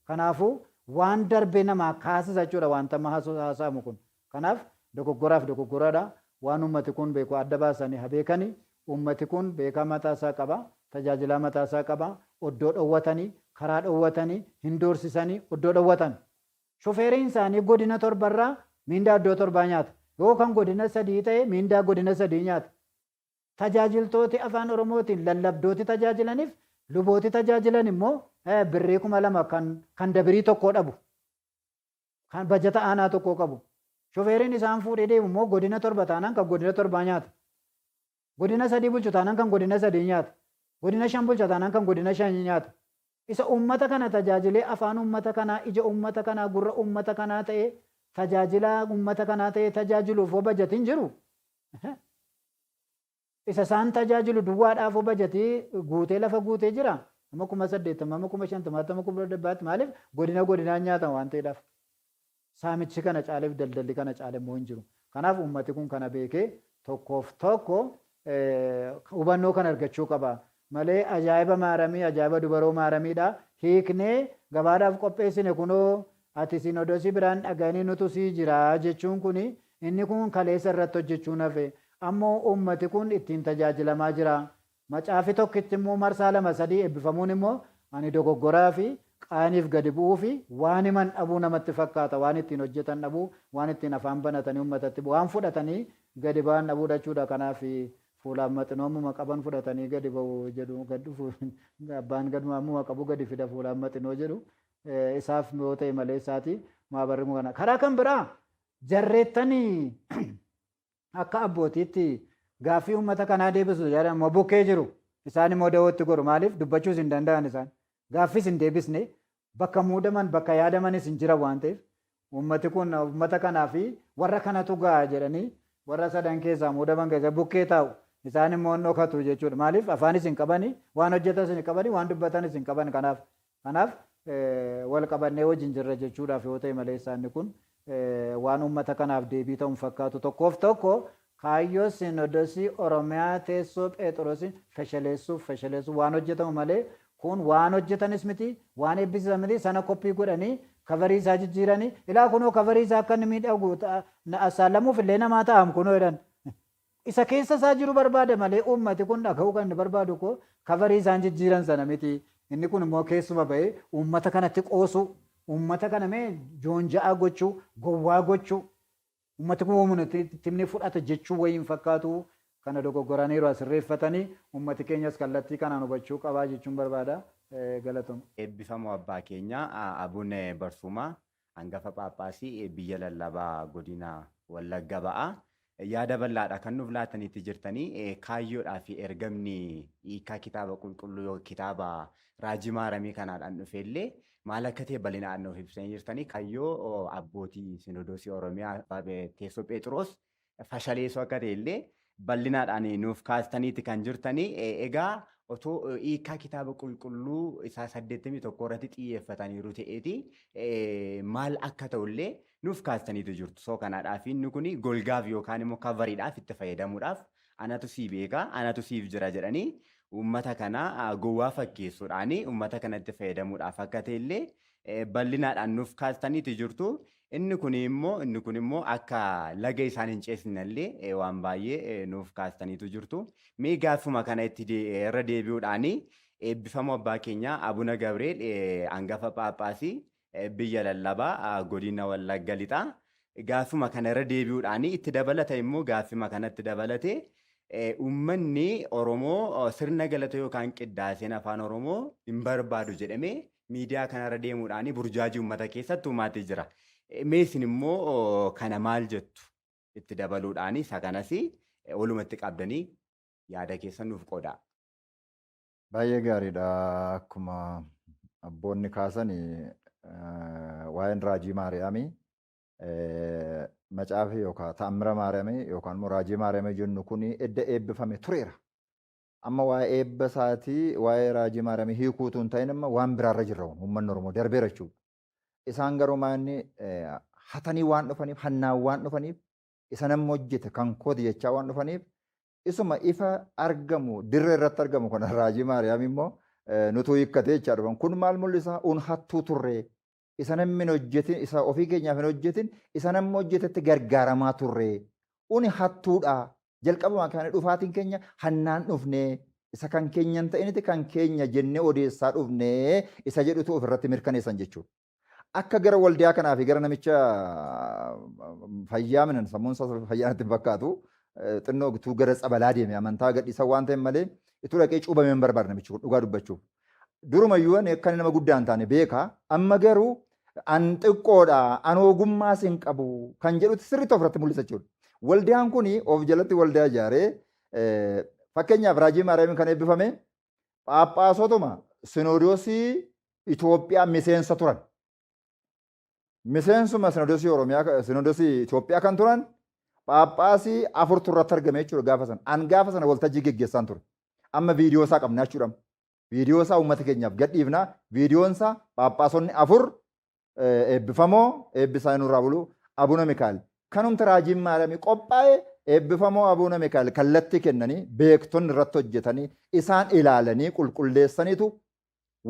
Kanaafuu waan darbe namaa kaasisa jechuudha wanta amma haasa'amu kun. Kanaaf dogoggoraaf dogoggoradha. Waan uummati kun beeku adda baasanii haa beekani. Uummati kun beekaa mataa isaa qaba. Tajaajilaa mataa isaa qaba. Oddoo dhowwatanii, karaa dhowwatanii, hin doorsisanii, oddoo dhowwatan. Shofeeriin isaanii godina torbarraa miindaa iddoo torbaa nyaata. Yoo kan godina sadii ta'e, miindaa godina sadii nyaata. Tajaajiltooti afaan Oromootiin lallabdooti tajaajilaniif lubooti tajaajilan immoo birrii 2000 kan dabirii tokkoo dhabu. Kan bajata aanaa tokkoo qabu. Shofeeriin isaan fuudhee deemu immoo godina torba taanaan kan godina torbaa nyaata. Godina sadii bulchu taanaan kan godina sadii nyaata. Godina shan bulcha taanaan kan godina shan nyaata. Isa uummata kana tajaajilee afaan uummata kanaa, ija uummata kanaa, gurra uummata kanaa ta'ee, tajaajilaa uummata kanaa ta'ee tajaajiluuf hoo bajatiin jiru. Isa isaan tajaajilu duwwaadhaaf hoo bajatii guutee lafa guutee jira. Amma 80,000, amma 50,000tti, amma 100,000tti, maaliif godina godinaan nyaatan waan ta'eedhaaf. Saamichi kana caaleef daldalli kana caale immoo hin jiru. Kanaaf uummati kun kana beekee tokkoof tokko hubannoo kana argachuu qaba. Malee ajaa'iba maaramii, ajaa'iba dubaroo maaramiidha. Hiiknee gabaadhaaf qopheessine, kunoo ati sinodosii biraan dhaga'anii nutu sii jira jechuun kuni, inni kun kaleessa irratti hojjechuun hafe. Ammoo uummati kun ittiin tajaajilamaa jira. Macaafi tokkitti immoo marsaa lama sadii eebbifamuun immoo ani dogoggoraa fi qaaniif gadi bu'uu fi waan himan dhabuu namatti fakkaata. Waan ittiin hojjetan dhabuu, waan ittiin afaan banatanii uummatatti waan fudhatanii gadi ba'an dhabuu jechuudha. Kanaaf fuulaan maxinoo ammuma qaban fudhatanii gadi ba'u jedhu, gad dhufu, abbaan gaduma ammuma qabu gadi fida fuulaan maxinoo jedhu isaaf yoo ta'e malee isaati maabarri kana. Karaa kan biraa jarreettanii akka abbootiitti gaaffii uummata kanaa deebisu jedhan immoo bukkee jiru. Isaan immoo da'ootti godhu. Maaliif? Dubbachuus hin danda'an isaan. Gaaffiis hin deebisne, bakka muudaman bakka yaadamanis hin jiran waan ta'eef, uummati kun uummata kanaa fi warra kanatu ga'a jedhanii warra sadan keessaa muudaman keessa bukkee taa'u. Isaan immoo hin dhokatu jechuudha. Maaliif? Afaanis hin qabani, waan hojjetanis hin qabani, waan dubbatanis hin qaban kanaaf. Kanaaf wal qabannee wajjin jirra jechuudhaaf yoo ta'e malee isaanni kun waan uummata kanaaf deebii ta'u hin fakkaatu. Tokkoof tokko kaayyoo sinodosii Oromiyaa teessoo Phexrosiin fashaleessuuf waan hojjetamu malee kun waan hojjetanis miti, waan eebbisiisan miti. Sana koppii godhanii coverii isaa jijjiiranii, ilaa kunoo coverii isaa akka inni miidhagu assaallamuuf illee namaa ta'am kunoo jedhan. Isa keessa isaa jiru barbaada malee uummati kun dhaga'uu kan inni barbaadu koo coverii isaan jijjiiran sana miti. Inni kun immoo keessuma bahee uummata kanatti qoosuu, uummata kana mee joonja'aa gochuu, gowwaa gochuu, uummati kun uumuna timni fudhata jechuu wayii hin fakkaatu. Kana dogoggoraniiru, asirreeffatanii uummati keenyas kallattii kanaan hubachuu qabaa jechuun barbaada. Galatoma. Eebbifamoo abbaa keenya Abune Barsuumaa, hangafa Phaaphaasii biyya lallabaa godina Wallagga Ba'aa. Yaada bal'aadha kan nuuf laataniitti jirtanii. Kaayyoodhaa fi ergamni hiikaa kitaaba qulqulluu yookiin kitaaba raajii maaramii kanaadhaan dhufe illee maal akka ta'e bal'inaan nuuf ibsanii jirtanii. Kaayyoo abbootii Sinodoosii Oromiyaa teessoo Phexros fashaleessuu akka ta'e illee bal'inaadhaan nuuf kaastaniiti kan jirtanii. Egaa otoo hiikaa kitaaba qulqulluu isaa 81 irratti xiyyeeffataniiru ta'eeti maal akka ta'u illee nuuf kaastaniitu jirtu. So kanaadhaaf inni kun golgaaf yookaan immoo coveriidhaaf itti fayyadamuudhaaf, anatu sii beeka, anatu siif jira jedhanii uummata kana gowwaa fakkeessuudhaan uummata kanatti fayyadamuudhaaf akka ta'e illee bal'inaadhaan nuuf kaastaniitu jirtu. Inni kun immoo akka laga isaan hin ceesne illee waan baay'ee nuuf kaastaniitu jirtu. Mee gaaffuma kana itti irra deebi'uudhaan eebbifamoo abbaa keenya Abuna Gabriel, hangafa Phaaphaasii Biyya lallabaa godina Wallagga Lixaa. Gaaffima kana irra deebi'uudhaan itti dabalata immoo gaaffima kanatti dabalate uummanni Oromoo sirna galata yookaan qiddaaseen afaan Oromoo hin barbaadu jedhamee miidiyaa kanarra deemuudhaan burjaajii uummata keessatti uumaatii jira. Mee isin immoo kana maal jettu itti dabaluudhaan isa kanas walumatti qabdanii yaada keessan nuuf qoodaa. Baay'ee gaariidha. Akkuma abboonni kaasan waa'een raajii Maariyaamii macaafa yookaan ta'ammira Maariyaamii yookaan immoo raajii Maariyaamii jennu kun edda eebbifame tureera. Amma waa'ee eebba isaatii waa'ee raajii Maariyaamii hiikuutu hin ta'in amma waan biraarra jirra uummanni Oromoo darbeera jechuudha. Isaan garuu maanni hatanii waan dhufaniif hannaan waan dhufaniif isa namni hojjete kan kooti jechaa waan dhufaniif isuma ifa argamu dirree irratti argamu kana raajii Maariyaam immoo nutu hiikkate jechaa dhufan. Kun maal mul'isa? Un hattuu turre. Isa namni hin hojjetin, isa ofii keenyaaf hin hojjetin, isa namni hojjetetti gargaaramaa turre. Uni hattuudha. Jalqabumaa kana dhufaatiin keenya hannaan dhufne. Isa kan keenya hin ta'initi kan keenya jennee odeessaa dhufne isa jedhutu ofirratti mirkaneessan jechuudha. Akka gara waldiyaa kanaa fi gara namicha fayyaa minan sammuun isaa fayyaa natti hin fakkaatu xinnoo utuu gara tsabalaa deeme amantaa gadhiisa waan ta'eef malee utuu dhaqee cuubamee hin barbaadu namichi kun dhugaa dubbachuuf. Durumayyuu ani akka inni nama guddaa hin taane beeka. Amma garuu an xiqqoodha an ogummaas hin qabu kan jedhutti sirriitti ofirratti mul'isa jechuudha. Waldaan kun of jalatti waldaa ijaaree fakkeenyaaf raajii Maariyaamiin kan eebbifame Phaaphaasotuma Sinoodosii Itoophiyaa miseensa turan. Miseensuma Sinoodosii Oromiyaa Sinoodosii Itoophiyaa kan turan Phaaphaasii afurtu irratti argame jechuudha gaafa sana. An gaafa sana waltajjii geggeessaan ture. Amma viidiyoo isaa qabna jechuudha. Viidiyoo isaa uummata keenyaaf gadhiifna. Viidiyoon isaa Phaaphaasonni afur eebbifamoo eebbi isaanii nurraa bulu Abuna Mikaa'el. Kanumti raajiin Maariyaamii qophaa'e eebbifamoo Abuna Mikaa'el kallattii kennanii beektonni irratti hojjetanii isaan ilaalanii qulqulleessaniitu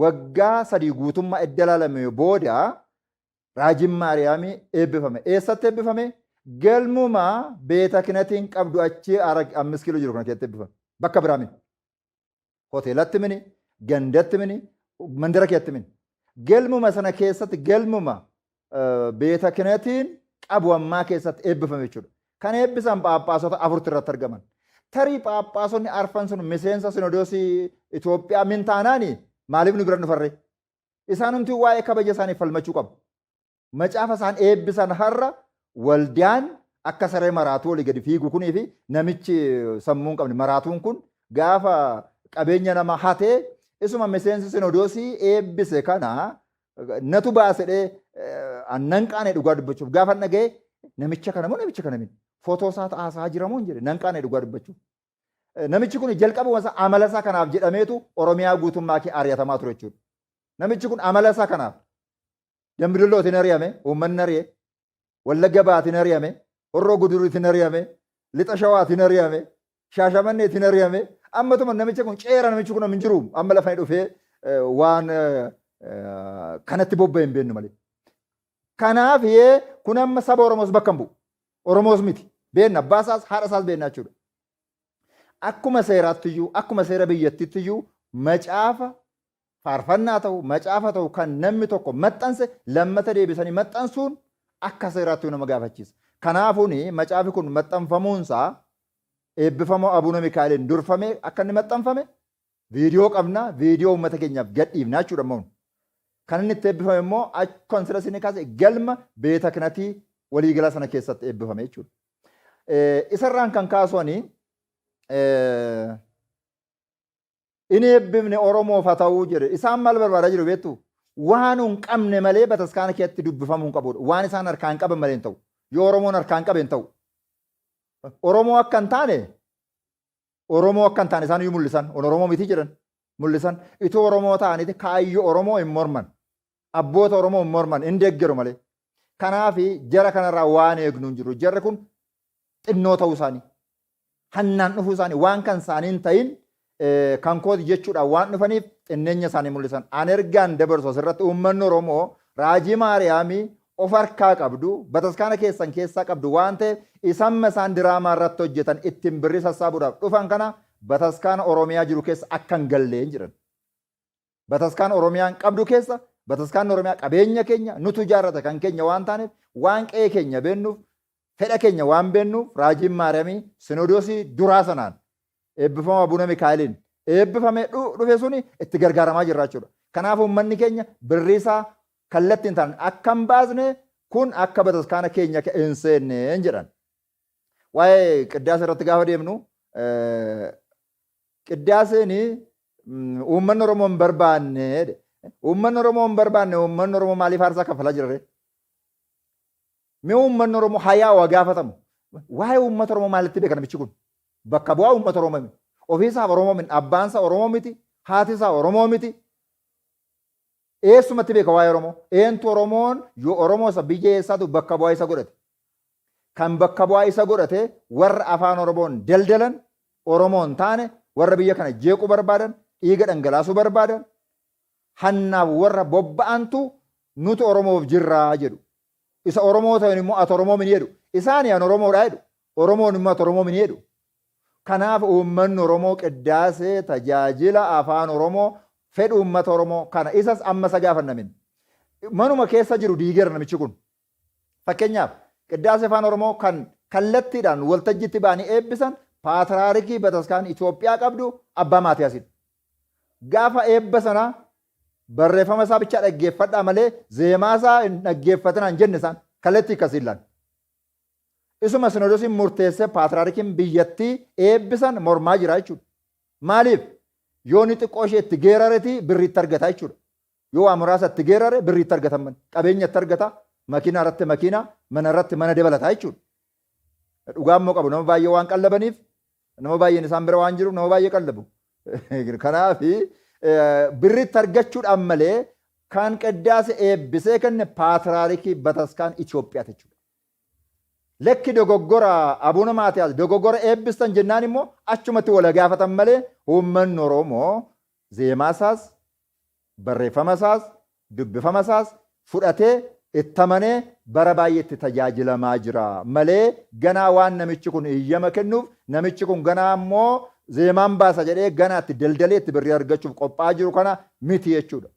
waggaa 3 guutummaa edda ilaalame booda raajiin Maariyaamii eebbifame. Eessatti eebbifame? Galmuma beeta kinatiin qabdu achii 5 kiiloo jiru kana keessatti eebbifame. Bakka biraa miti. Hoteelatti mini, gandatti mini, mandara keessatti mini. Galmuma sana keessatti galmuma beeta kinatiin qabu ammaa keessatti eebbifame jechuudha. Kan eebbisan phaaphaasota afurti irratti argaman. Tarii phaaphaasonni arfan sun miseensa sinodoosii Itoophiyaa min taanaani maaliif nu bira dhufarre? Isaanumti waa'ee kabaja isaaniif falmachuu qabu. Macaafa isaan eebbisan har'a waldaan akka saree maraatuu olii gadi fiigu kunii fi namichi sammuu hin qabne maraatuun kun gaafa qabeenya nama hatee isuma miseensi sinodoosii eebbise kana natu baasedhee nan qaane dhugaa dubbachuuf gaafa dhaga'e namicha kana moo namicha kana miti footoo isaa haasaa jira moo hin jedhe nan qaane dhugaa dubbachuuf. Namichi kun jalqabuma isaa amala isaa kanaaf jedhameetu Oromiyaa guutummaa kee ari'atamaa ture jechuudha. Namichi kun amala isaa kanaaf Dambidollootiin ari'ame, uummanni ari'e, Wallagga Ba'aatiin ari'ame, Horroo Guduriitiin ari'ame, Lixa Shawaatiin ari'ame, Shaashamanneetiin ari'ame. Ammatuma namicha kun ceera namichi kun hin jiru. Amma lafa inni dhufee waan kanatti bobba'e hin beeknu malee. Kanaaf kun amma saba Oromoos bakka hin bu'u. Oromoos miti. Beenna abbaa isaas haadha isaas beenna jechuudha. Akkuma seeraattiyyuu akkuma seera biyyattiittiyuu macaafa faarfannaa ta'u macaafa ta'u kan namni tokko maxxanse lammata deebisanii maxxansuun akka seeraatti nama gaafachiisa. Kanaafuun macaafi kun maxxanfamuunsaa eebbifamoo Abuuna Mikaa'eliin durfamee akka inni maxxanfame viidiyoo qabna viidiyoo uummata keenyaaf gadhiifna jechuudha immoo. Kan inni itti eebbifame immoo akkuma sila isin kaase galma beeta kinatii waliigalaa sana keessatti eebbifame jechuudha. Isarraan kan kaasu ani Inni eebbifne Oromoof haa ta'uu jedhe. Isaan maal barbaadaa jiru beektu? Waan hin qabne malee bataskaana keessatti dubbifamuu hin qabudha. Waan isaan harkaan hin qaban malee hin ta'u. Yoo Oromoon harkaan qabe hin ta'u. Oromoo akka hin taane Oromoo akka hin taane isaan iyyuu mul'isan. On Oromoo miti jedhan mul'isan. Itoo Oromoo ta'aniiti kaayyoo Oromoo hin morman. Abboota Oromoo hin morman hin deeggaru malee. Kanaaf jara kanarraa waan eegnu hin jiru. Jarri kun xinnoo ta'uu isaanii, hannaan dhufuu isaanii, waan kan isaanii hin ta'in kan kooti jechuudhaan waan dhufaniif xinneenya isaanii mul'isan. An ergaan dabarsu asirratti uummanni Oromoo raajii Maariyaamii of harkaa qabdu, bataskaana keessan keessaa qabdu waan ta'eef isamma isaan diraamaa irratti hojjetan ittiin birrii sassaabuudhaaf dhufan kana bataskaana Oromiyaa jiru keessa akka hin galleen jedhan. Bataskaana Oromiyaan qabdu keessa Bataskaanni Oromiyaa qabeenya keenya nutu ijaarrata kan keenya waan taaneef, waan qe'ee keenya beennuuf, fedha keenya waan beennuuf, raajiin Maariyaamii sinodoosii duraa sanaan eebbifama Abuna Mikaa'eliin eebbifamee dhufe suni itti gargaaramaa jirra jechuudha. Kanaaf uummanni keenya birrii isaa kallattiin taanaan akka hin baasne, kun akka bataskaana keenya hin seenne jedhan. Waa'ee qiddaasee irratti gaafa deemnu, qiddaaseen uummanni Oromoo hin barbaanne. Uummanni Oromoo hin barbaanne, uummanni Oromoo maaliif aarsaa kaffalaa jira ree? Mee uummanni Oromoo hayaa waa gaafatamu. Waa'ee uummata Oromoo maalitti beeka namichi kun? Bakka bu'aa uummata Oromoo miti. Ofiisaaf Oromoo miti. Abbaan isaa Oromoo miti. Haati isaa Oromoo miti. Eessumatti beeka waa'ee Oromoo? Eentu Oromoon yoo Oromoo isa biyya eessaatu bakka bu'aa isa godhate? Kan bakka bu'aa isa godhate warra afaan Oromoon daldalan, Oromoon taane, warra biyya kana jeequu barbaadan, dhiiga dhangalaasuu barbaadan, hannaaf warra bobba'antu nutu Oromoof jirraa jedhu. Isa Oromoo ta'an immoo ati Oromoo mini jedhu. Isaani an Oromoodha jedhu. Oromoon immoo ati Oromoo mini jedhu. Kanaaf uummanni Oromoo qiddaasee tajaajila afaan Oromoo fedhu uummata Oromoo kana isas amma isa gaafannamin. Manuma keessa jiru diigeera namichi kun. Fakkeenyaaf, qiddaasee afaan Oromoo kan kallattiidhaan waltajjiitti ba'anii eebbisan paatraarikii bataskaan Itoophiyaa qabdu Abbaa Maatiyaasidha. Gaafa eebba sanaa barreeffama isaa bichaa dhaggeeffadhaa malee zeemaa isaa hin dhaggeeffatinaa hin jenne, isaan kallattii akkasii illaan. Isuma sinodosiin murteessee paatraarikiin biyyattii eebbisan mormaa jira jechuudha. Maaliif? Yoo inni xiqqoo ishee itti geeraretii birriitti argata jechuudha. Yoo waa muraasa itti geerare birriitti argatan man qabeenya itti argata, makiinaa irratti makiinaa, mana irratti mana dabalataa jechuudha. Dhugaa immoo qabu, nama baay'ee waan qallabaniif, nama baay'een isaan bira waan jiruuf nama baay'ee qallabu. Kanaaf birriitti argachuudhaan malee kan qiddaase eebbisee kenne paatraarikii bataskaan Itoophiyaa jechuudha. Lakki, dogoggora, Abuna Maatiyaas dogoggora eebbistan jennaan immoo achumatti wal gaafatan malee uummanni Oromoo zeemaa isaas, barreeffama isaas, dubbifama isaas fudhatee itti amanee bara baay'ee itti tajaajilamaa jira malee ganaa waan namichi kun iyyama kennuuf, namichi kun ganaa immoo zeemaan baasa jedhee ganaa itti daldalee itti birrii argachuuf qophaa'aa jiru kana miti jechuudha.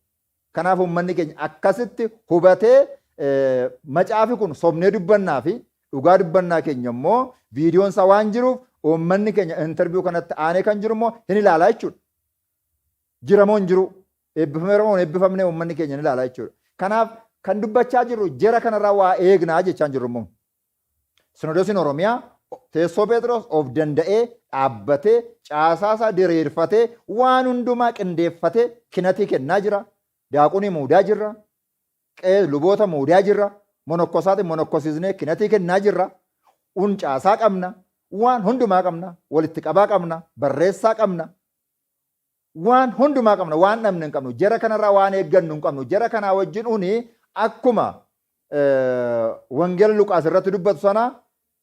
Kanaaf uummanni keenya akkasitti hubatee, macaafi kun sobnee dubbannaa fi dhugaa dubbannaa keenya immoo viidiyoon isaa waan jiruuf, uummanni keenya interview kanatti aanee kan jiru immoo hin ilaalaa jechuudha. Jira moo hin jiru? Eebbifameera moo hin eebbifamne? Uummanni keenya hin ilaalaa jechuudha. Kanaaf kan dubbachaa jirru jara kanarraa waa eegnaa jechaa jirru immoo. Sinodosiin Oromiyaa teessoo Phexros of danda'ee dhaabbatee, caasaa isaa diriirfatee, waan hundumaa qindeeffatee kinatii kennaa jira. Daaqunii muudaa jirra. Qees luboota muudaa jirra. Monokkosaatiin monokkosiisnee kinatii kennaa jirra. Un caasaa qabna. Waan hundumaa qabna. Walitti qabaa qabna. Barreessaa qabna. Waan hundumaa qabna. Waan dhabne hin qabnu. Jara kanarraa waan eeggannu hin qabnu. Jara kanaa wajjin uni akkuma Wangeela Luqaas irratti dubbatu sana,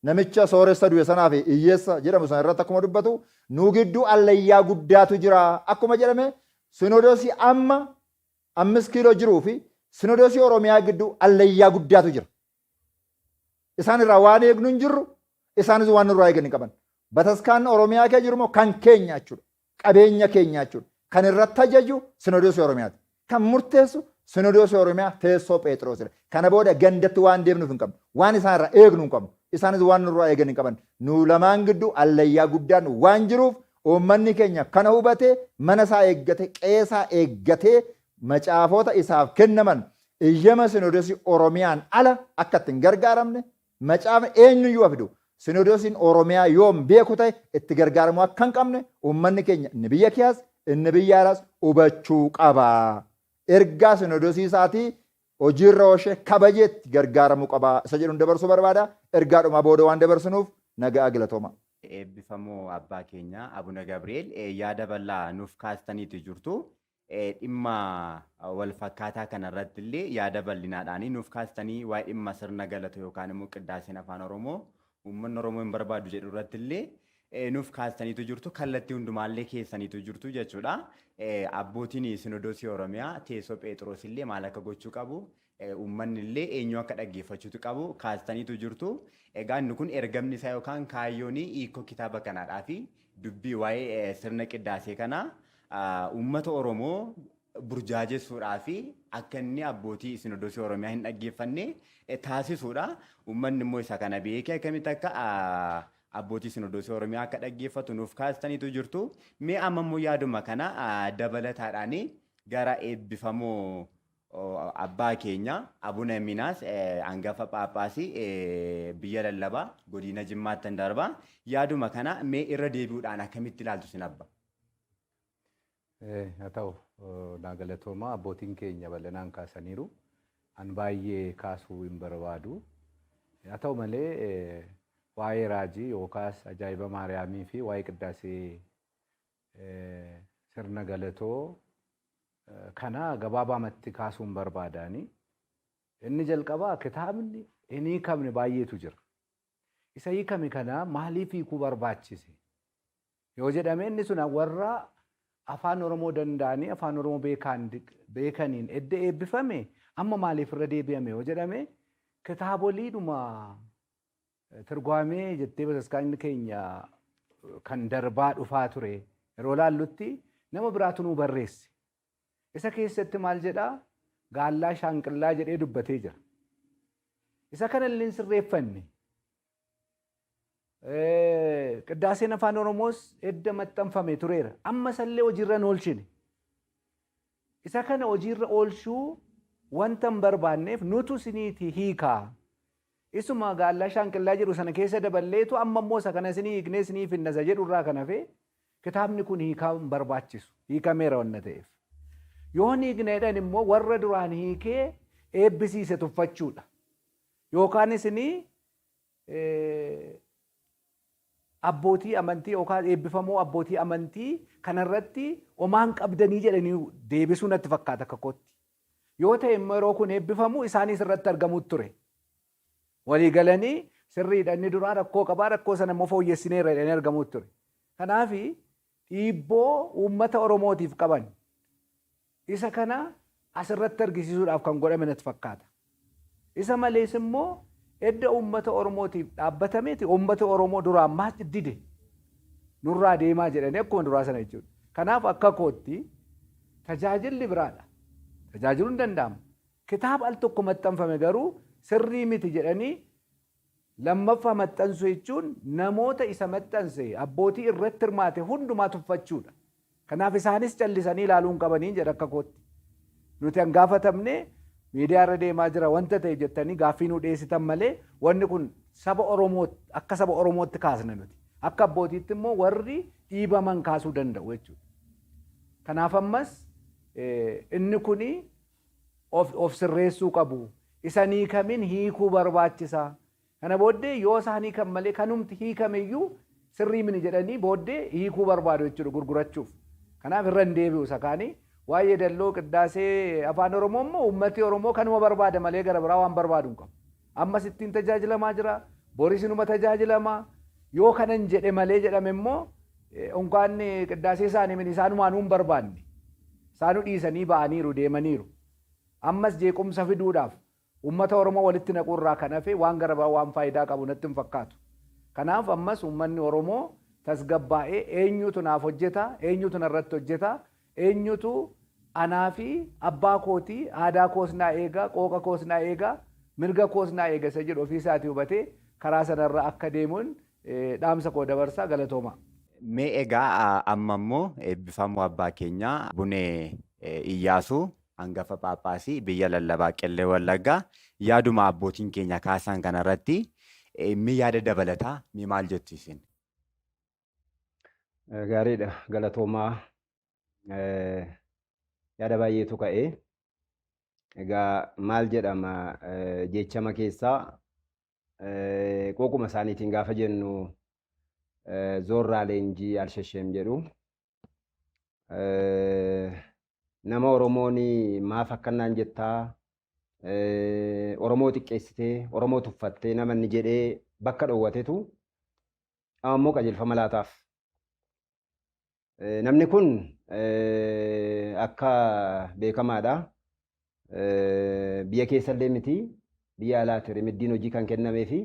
namicha sooressa du'e sanaa fi hiyyeessa jedhamu sana irratti akkuma dubbatu, nu gidduu allayyaa guddaatu jira akkuma jedhame, sinodosii amma 5 kiiloo jiruu fi sinodosii Oromiyaa gidduu allayyaa guddaatu jira. Isaan irraa waan eegnu hin jirru, isaanis waan nurraa eegan hin qaban. Bataskaan Oromiyaa kee jiru immoo kan keenya jechuudha. Qabeenya keenya jechuudha. Kan irratti ajaju sinodosii Oromiyaati. Kan murteessu sinodosii Oromiyaa teessoo Phexrosidha. Kana booda gandatti waan deemnuuf hin qabnu. Waan isaan irraa eegnu hin qabnu. Isaanis waan nurraa eegan hin qaban. Nu lamaan gidduu allayyaa guddaan waan jiruuf, uummanni keenya kana hubatee, mana isaa eeggate, qe'ee isaa eeggatee, macaafota isaaf kennaman iyyama sinodosii Oromiyaan ala akka itti hin gargaaramne, macaafni eenyuyyuu haa fidu sinodosiin Oromiyaa yoom beeku ta'e itti gargaaramuu akka hin qabne uummanni keenya inni biyya keessaas inni biyya alaas hubachuu qaba. Ergaa sinodosii isaatii hojiirra oolchee kabajee itti gargaaramuu qaba isa jedhuun dabarsuu barbaada. Ergaa dhumaa booda waan dabarsinuuf nagaa, galatooma. Eebbifamoo abbaa keenya Abuna Gabri'eel, yaada bal'aa nuuf kaastaniitu jirtu. Dhimma wal fakkaataa kanarratti illee yaada bal'inaadhaan nuuf kaastanii, waa'ee dhimma sirna galata yookaan immoo qiddaaseen afaan Oromoo uummanni Oromoo hin barbaadu jedhu irratti illee nuuf kaastaniitu jirtu, kallattii hundumaallee keessaniitu jirtu jechuudha. Abbootiin Sinodosii Oromiyaa teessoo Phexros illee maal akka gochuu qabu, uummanni illee eenyu akka dhaggeeffachuutu qabu kaastaniitu jirtu. Egaa inni kun ergamni isaa yookaan kaayyoon hiikoo kitaaba kanaadhaa fi dubbii waa'ee sirna qiddaasee kanaa uummata Oromoo Burjaajessuudhaa fi akka inni abbootii Sinoodosii Oromiyaa hin dhaggeeffanne taasisuudha. Uummanni immoo isa kana beekee akkamitti akka abbootii Sinoodosii Oromiyaa akka dhaggeeffatu nuuf kaastaniitu jirtu. Mee amma immoo yaaduma kana dabalataadhaan gara eebbifamoo abbaa keenya Abuna Minaas hangafa Phaaphaasii biyya lallabaa godina Jimmaatti darba. Yaaduma kana mee irra deebi'uudhaan akkamitti ilaaltu isin abba? Haa ta'u, naa galatooma, abbootiin keenya bal'inaan kaasaniiru. An baay'ee kaasuu hin barbaadu. Haa ta'u malee, waa'ee raajii yookaas ajaa'iba Maariyaamii fi waa'ee qiddaasee sirna galatoo kana gabaabaamatti kaasuun barbaadaani. Inni jalqabaa, kitaabni hin hiikamne baay'eetu jira. Isa hiikame kana maaliif hiikuu barbaachise yoo jedhame, inni sun warra afaan Oromoo danda'anii afaan Oromoo beekaniin edda eebbifame, amma maaliif irra deebi'ame yoo jedhame, kitaaboliidhuma tirguamee jettee bataskaanni keenya kan darbaa dhufaa ture yeroo laallutti nama biraatu nuu barreesse. Isa keessatti maal jedhaa? Gaallaa shaanqillaa jedhee dubbatee jira. Isa kana illee sirreeffanne. Qiddaaseen afaan Oromoos edda maxxanfame tureera. Amma isallee hojiirra hin oolchine. Isa kana hojiirra oolchuu wanta hin barbaanneef nutu isiniiti hiikaa. Isuma gaallaa shaanqillaa jedhu sana keessa daballeetu amma immoo isa kana isinii hiiknee isinii finna isa jedhu irraa kan hafe, kitaabni kun hiikaa hin barbaachisu. Hiikameera wanna ta'eef. Yoo hin hiikne jedhan immoo warra duraan hiikee eebbisiise tuffachuudha. Yookaan isinii abbootii amantii yookaan eebbifamoo abbootii amantii kanarratti omaan qabdanii jedhanii deebisuu natti fakkaata akka kootti. Yoo ta'e immoo, yeroo kun eebbifamu isaanis irratti argamuutu ture. Walii galanii sirriidha, inni duraa rakkoo qabaa, rakkoo sana immoo fooyyessineerra jedhanii argamuutu ture. Kanaaf dhiibboo uummata Oromootiif qaban isa kana asirratti argisiisuudhaaf kan godhame natti fakkaata. Isa malees immoo edda uummata Oromootiif dhaabbatameeti uummata Oromoo duraan maal dide, nurraa deemaa jedhanii akkuma duraa sana jechuudha. Kanaaf akka kootti tajaajilli biraadha. Tajaajiluun hin danda'amu. Kitaaba al tokko maxxanfame garuu sirrii miti jedhanii lammaffaa maxxansuu jechuun namoota isa maxxanse, abbootii irratti hirmaate hundumaa tuffachuudha. Kanaaf isaanis callisanii ilaaluu hin qabanii jedha akka kootti. Nuti han gaafatamne miidiyaa irra deemaa jira wanta ta'e jettanii gaaffii nu dhiyeessitan malee, wanni kun saba Oromoo akka saba Oromootti kaasna nuti. Akka abbootiitti immoo warri dhiibaman kaasuu danda'u jechuudha. Kanaaf ammas inni kuni of sirreessuu qabu. Isan hiikamin hiikuu barbaachisa. Kana booddee yoo isaan hiikan malee kanumti hiikame iyyuu sirrii mini jedhanii booddee hiikuu barbaadu jechuudha gurgurachuuf. Kanaaf irra hin deebi'u isa kaanii. Waa'ee dalloo qiddaasee afaan Oromoo immoo uummati Oromoo kanuma barbaada malee gara biraa waan barbaadu hin qabu. Ammas ittiin tajaajilamaa jira. Boris inuma tajaajilama. Yoo kanan jedhe malee jedhame immoo, unkaan qiddaasee isaanii mini isaanumaanuu hin barbaanne. Isaanuu dhiisanii ba'aniiru, deemaniiru. Ammas jeequmsa fiduudhaaf uummata Oromoo walitti naquu irraa kan hafe waan gara biraa waan faayidaa qabu natti hin fakkaatu. Kanaaf ammas uummanni Oromoo tasgabbaa'ee, eenyutu naaf hojjeta, eenyutu narratti hojjeta, eenyutu anaa fi abbaa kootii, aadaa koos naa eega, qooqa koos naa eega, mirga koos naa eega isa jedhu ofii isaatii hubatee karaa sanarra akka deemuun dhaamsa koo dabarsaa. Galatooma. Mee egaa amma immoo eebbifamuu abbaa keenyaa Abunee Iyyaasuu hangafa Phaaphaasii biyya lallabaa Qellee Wallaggaa, yaaduma abbootiin keenya kaasan kanarratti mee yaada dabalataa mee maal jettu isin? Gaariidha, galatoomaa, yaada baay'eetu ka'e. Egaa maal jedhama, jechama keessaa qooquma isaaniitiin gaafa jennu zoorraa leenjii alshesheem jedhu. Nama Oromoon maaf akkanaan jettaa, Oromoo xiqqeessitee, Oromoo tuffattee nama inni jedhee bakka dhoowwatetu amma immoo qajeelfama laataaf. Namni kun akka beekamaadha. Biyya keessallee miti, biyya alaati remiddiin hojii kan kennameefi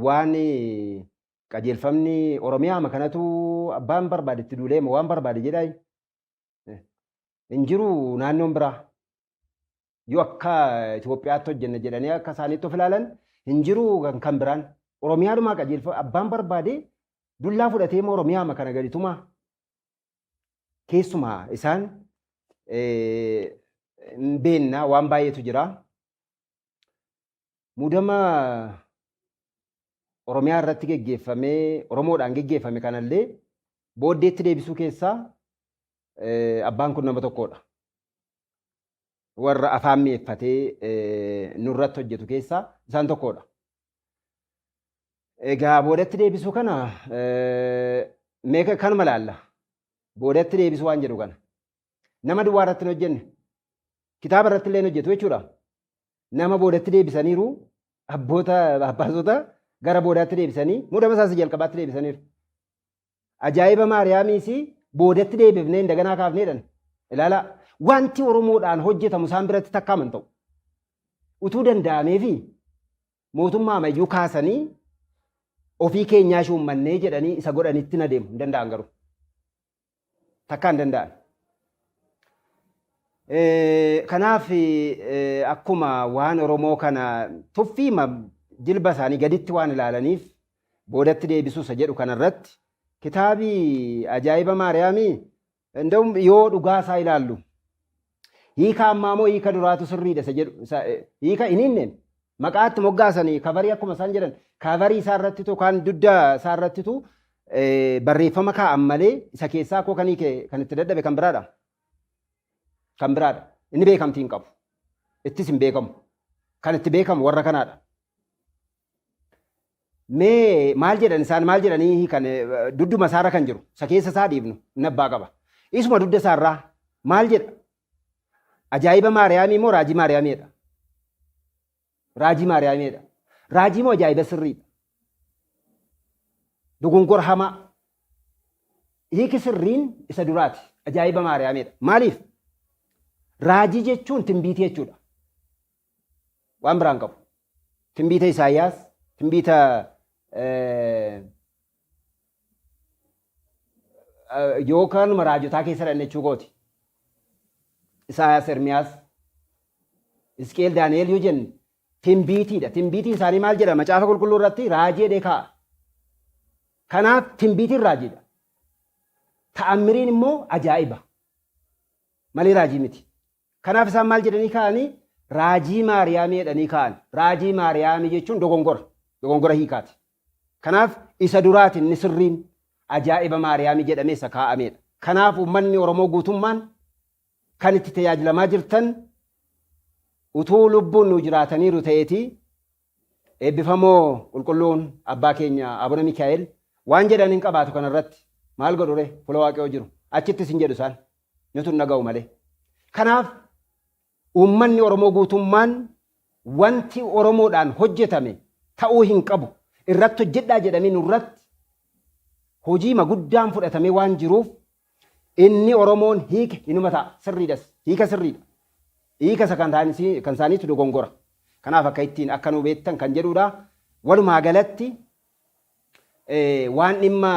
waan qajeelfamni Oromiyaa kanatu abbaan barbaade itti duulee waan barbaade jedhaa. Hin jiru naannoon biraa. Yoo akka Itoophiyaatti hojjenna jedhanii akka isaaniitti of ilaalan hin jiru kan biraan. Oromiyaadhumaa qajeelfa abbaan barbaade dullaa fudhatee moo Oromiyaama kana gadi tumaa. Keessumaa isaan hin beekna waan baay'eetu jira. Muudama Oromiyaa irratti geggeeffamee Oromoodhaan geggeeffame kanallee booddeetti deebisuu keessaa abbaan kun nama tokkodha. Warra afaan mi'eeffatee nurratti hojjetu keessaa isaan tokkodha. Egaa boodatti deebisuu kana meeqa kanuma laalla. Boodatti deebisuu waan jedhu kana. Nama duwwaa irratti hin hojjenne. Kitaaba irratti illee hin hojjetu jechuudha. Nama boodatti deebisaniiru abboota abbaasota gara boodaatti deebisanii muudama isaas jalqabaatti deebisaniiru. Ajaa'iba Maariyaamiis boodatti deebifnee indaganaa kaafneedhan. Ilaalaa wanti Oromoodhaan hojjetamu isaan biratti takkaa hin ta'u. Utuu danda'ameefi mootummaa ammayyuu kaasanii ofii keenyaa shuummannee jedhanii isa godhanitti na deemu hin danda'an garuu. Takkaa hin danda'an. Kanaaf akkuma waan Oromoo kana tuffiima jilba isaanii gaditti waan ilaalaniif boodatti deebisuu isa jedhu kanarratti kitaabii ajaa'iba Maariyaamii nda'um yoo dhugaa isaa ilaallu hiika ammaa moo hiika duraatu sirriidha isa jedhu hiika hin hinneen maqaatti moggaasanii kabarii akkuma isaan jedhan kabarii isaa irrattitu kan dugda isaa irrattitu barreeffama kaa'an malee isa keessaa koo kan hiike kan itti dadhabe kan biraadha. Kan biraadha. Inni beekamtii hin qabu. Ittis hin beekamu. Kan itti beekamu warra kanaadha. Mee maal jedhan isaan maal jedhanii kan dudduma isaarra kan jiru isa keessa isaa dhiibnu inni abbaa qaba. Isuma dugda isaarraa maal jedha? Ajaa'iba Maariyaamii moo raajii Maariyaamiidha? Raajii Maariyaamiidha. Raajii moo ajaa'iba sirriidha? Dogongora hamaa. Hiiki sirriin isa duraati. Ajaa'iba Maariyaamiidha. Maaliif? Raajii jechuun timbiitii jechuudha. Waan biraan qabu. Timbiita Isaayyaas, timbiita yookaan raajotaa keessa dhanne jechuu kooti. Isaayyaas, Ermiyaas, Hisqeel, Daani'eel yoo jenne timbiitiidha. Timbiitiin isaanii maal jedha? Macaafa qulqulluu irratti raajii jedhee kaa'a. Kanaaf timbiitiin raajiidha. Ta'ammiriin immoo ajaa'iba. Malee raajii miti. Kanaaf isaan maal jedhanii kaa'anii? Raajii Maariyaamii jedhanii kaa'an. Raajii Maariyaamii jechuun dogongora. Dogongora hiikaati. Kanaaf isa duraati inni sirriin ajaa'iba Maariyaamii jedhamee isa kaa'ameedha. Kanaaf uummanni Oromoo guutummaan kan itti tajaajilamaa jirtan utuu lubbuun nu jiraataniiru ta'eeti eebbifamoo qulqulluun abbaa keenya Abuna Mikaa'el waan jedhan hin qabaatu kanarratti maal godhure fuula Waaqayyoo jiru achittis hin jedhu isaan nutu hin dhaga'u malee. Kanaaf uummanni Oromoo guutummaan wanti Oromoodhaan hojjetame ta'uu hin qabu irratti hojjedhaa jedhamee nurratti hojiima guddaan fudhatamee waan jiruuf inni Oromoon hiike inuma ta'a sirriidhas hiika sirriidha. Hiika isa kan isaaniitu dogongora. Kanaaf akka ittiin akka nu beektan kan jedhudha. Walumaa galatti waan dhimma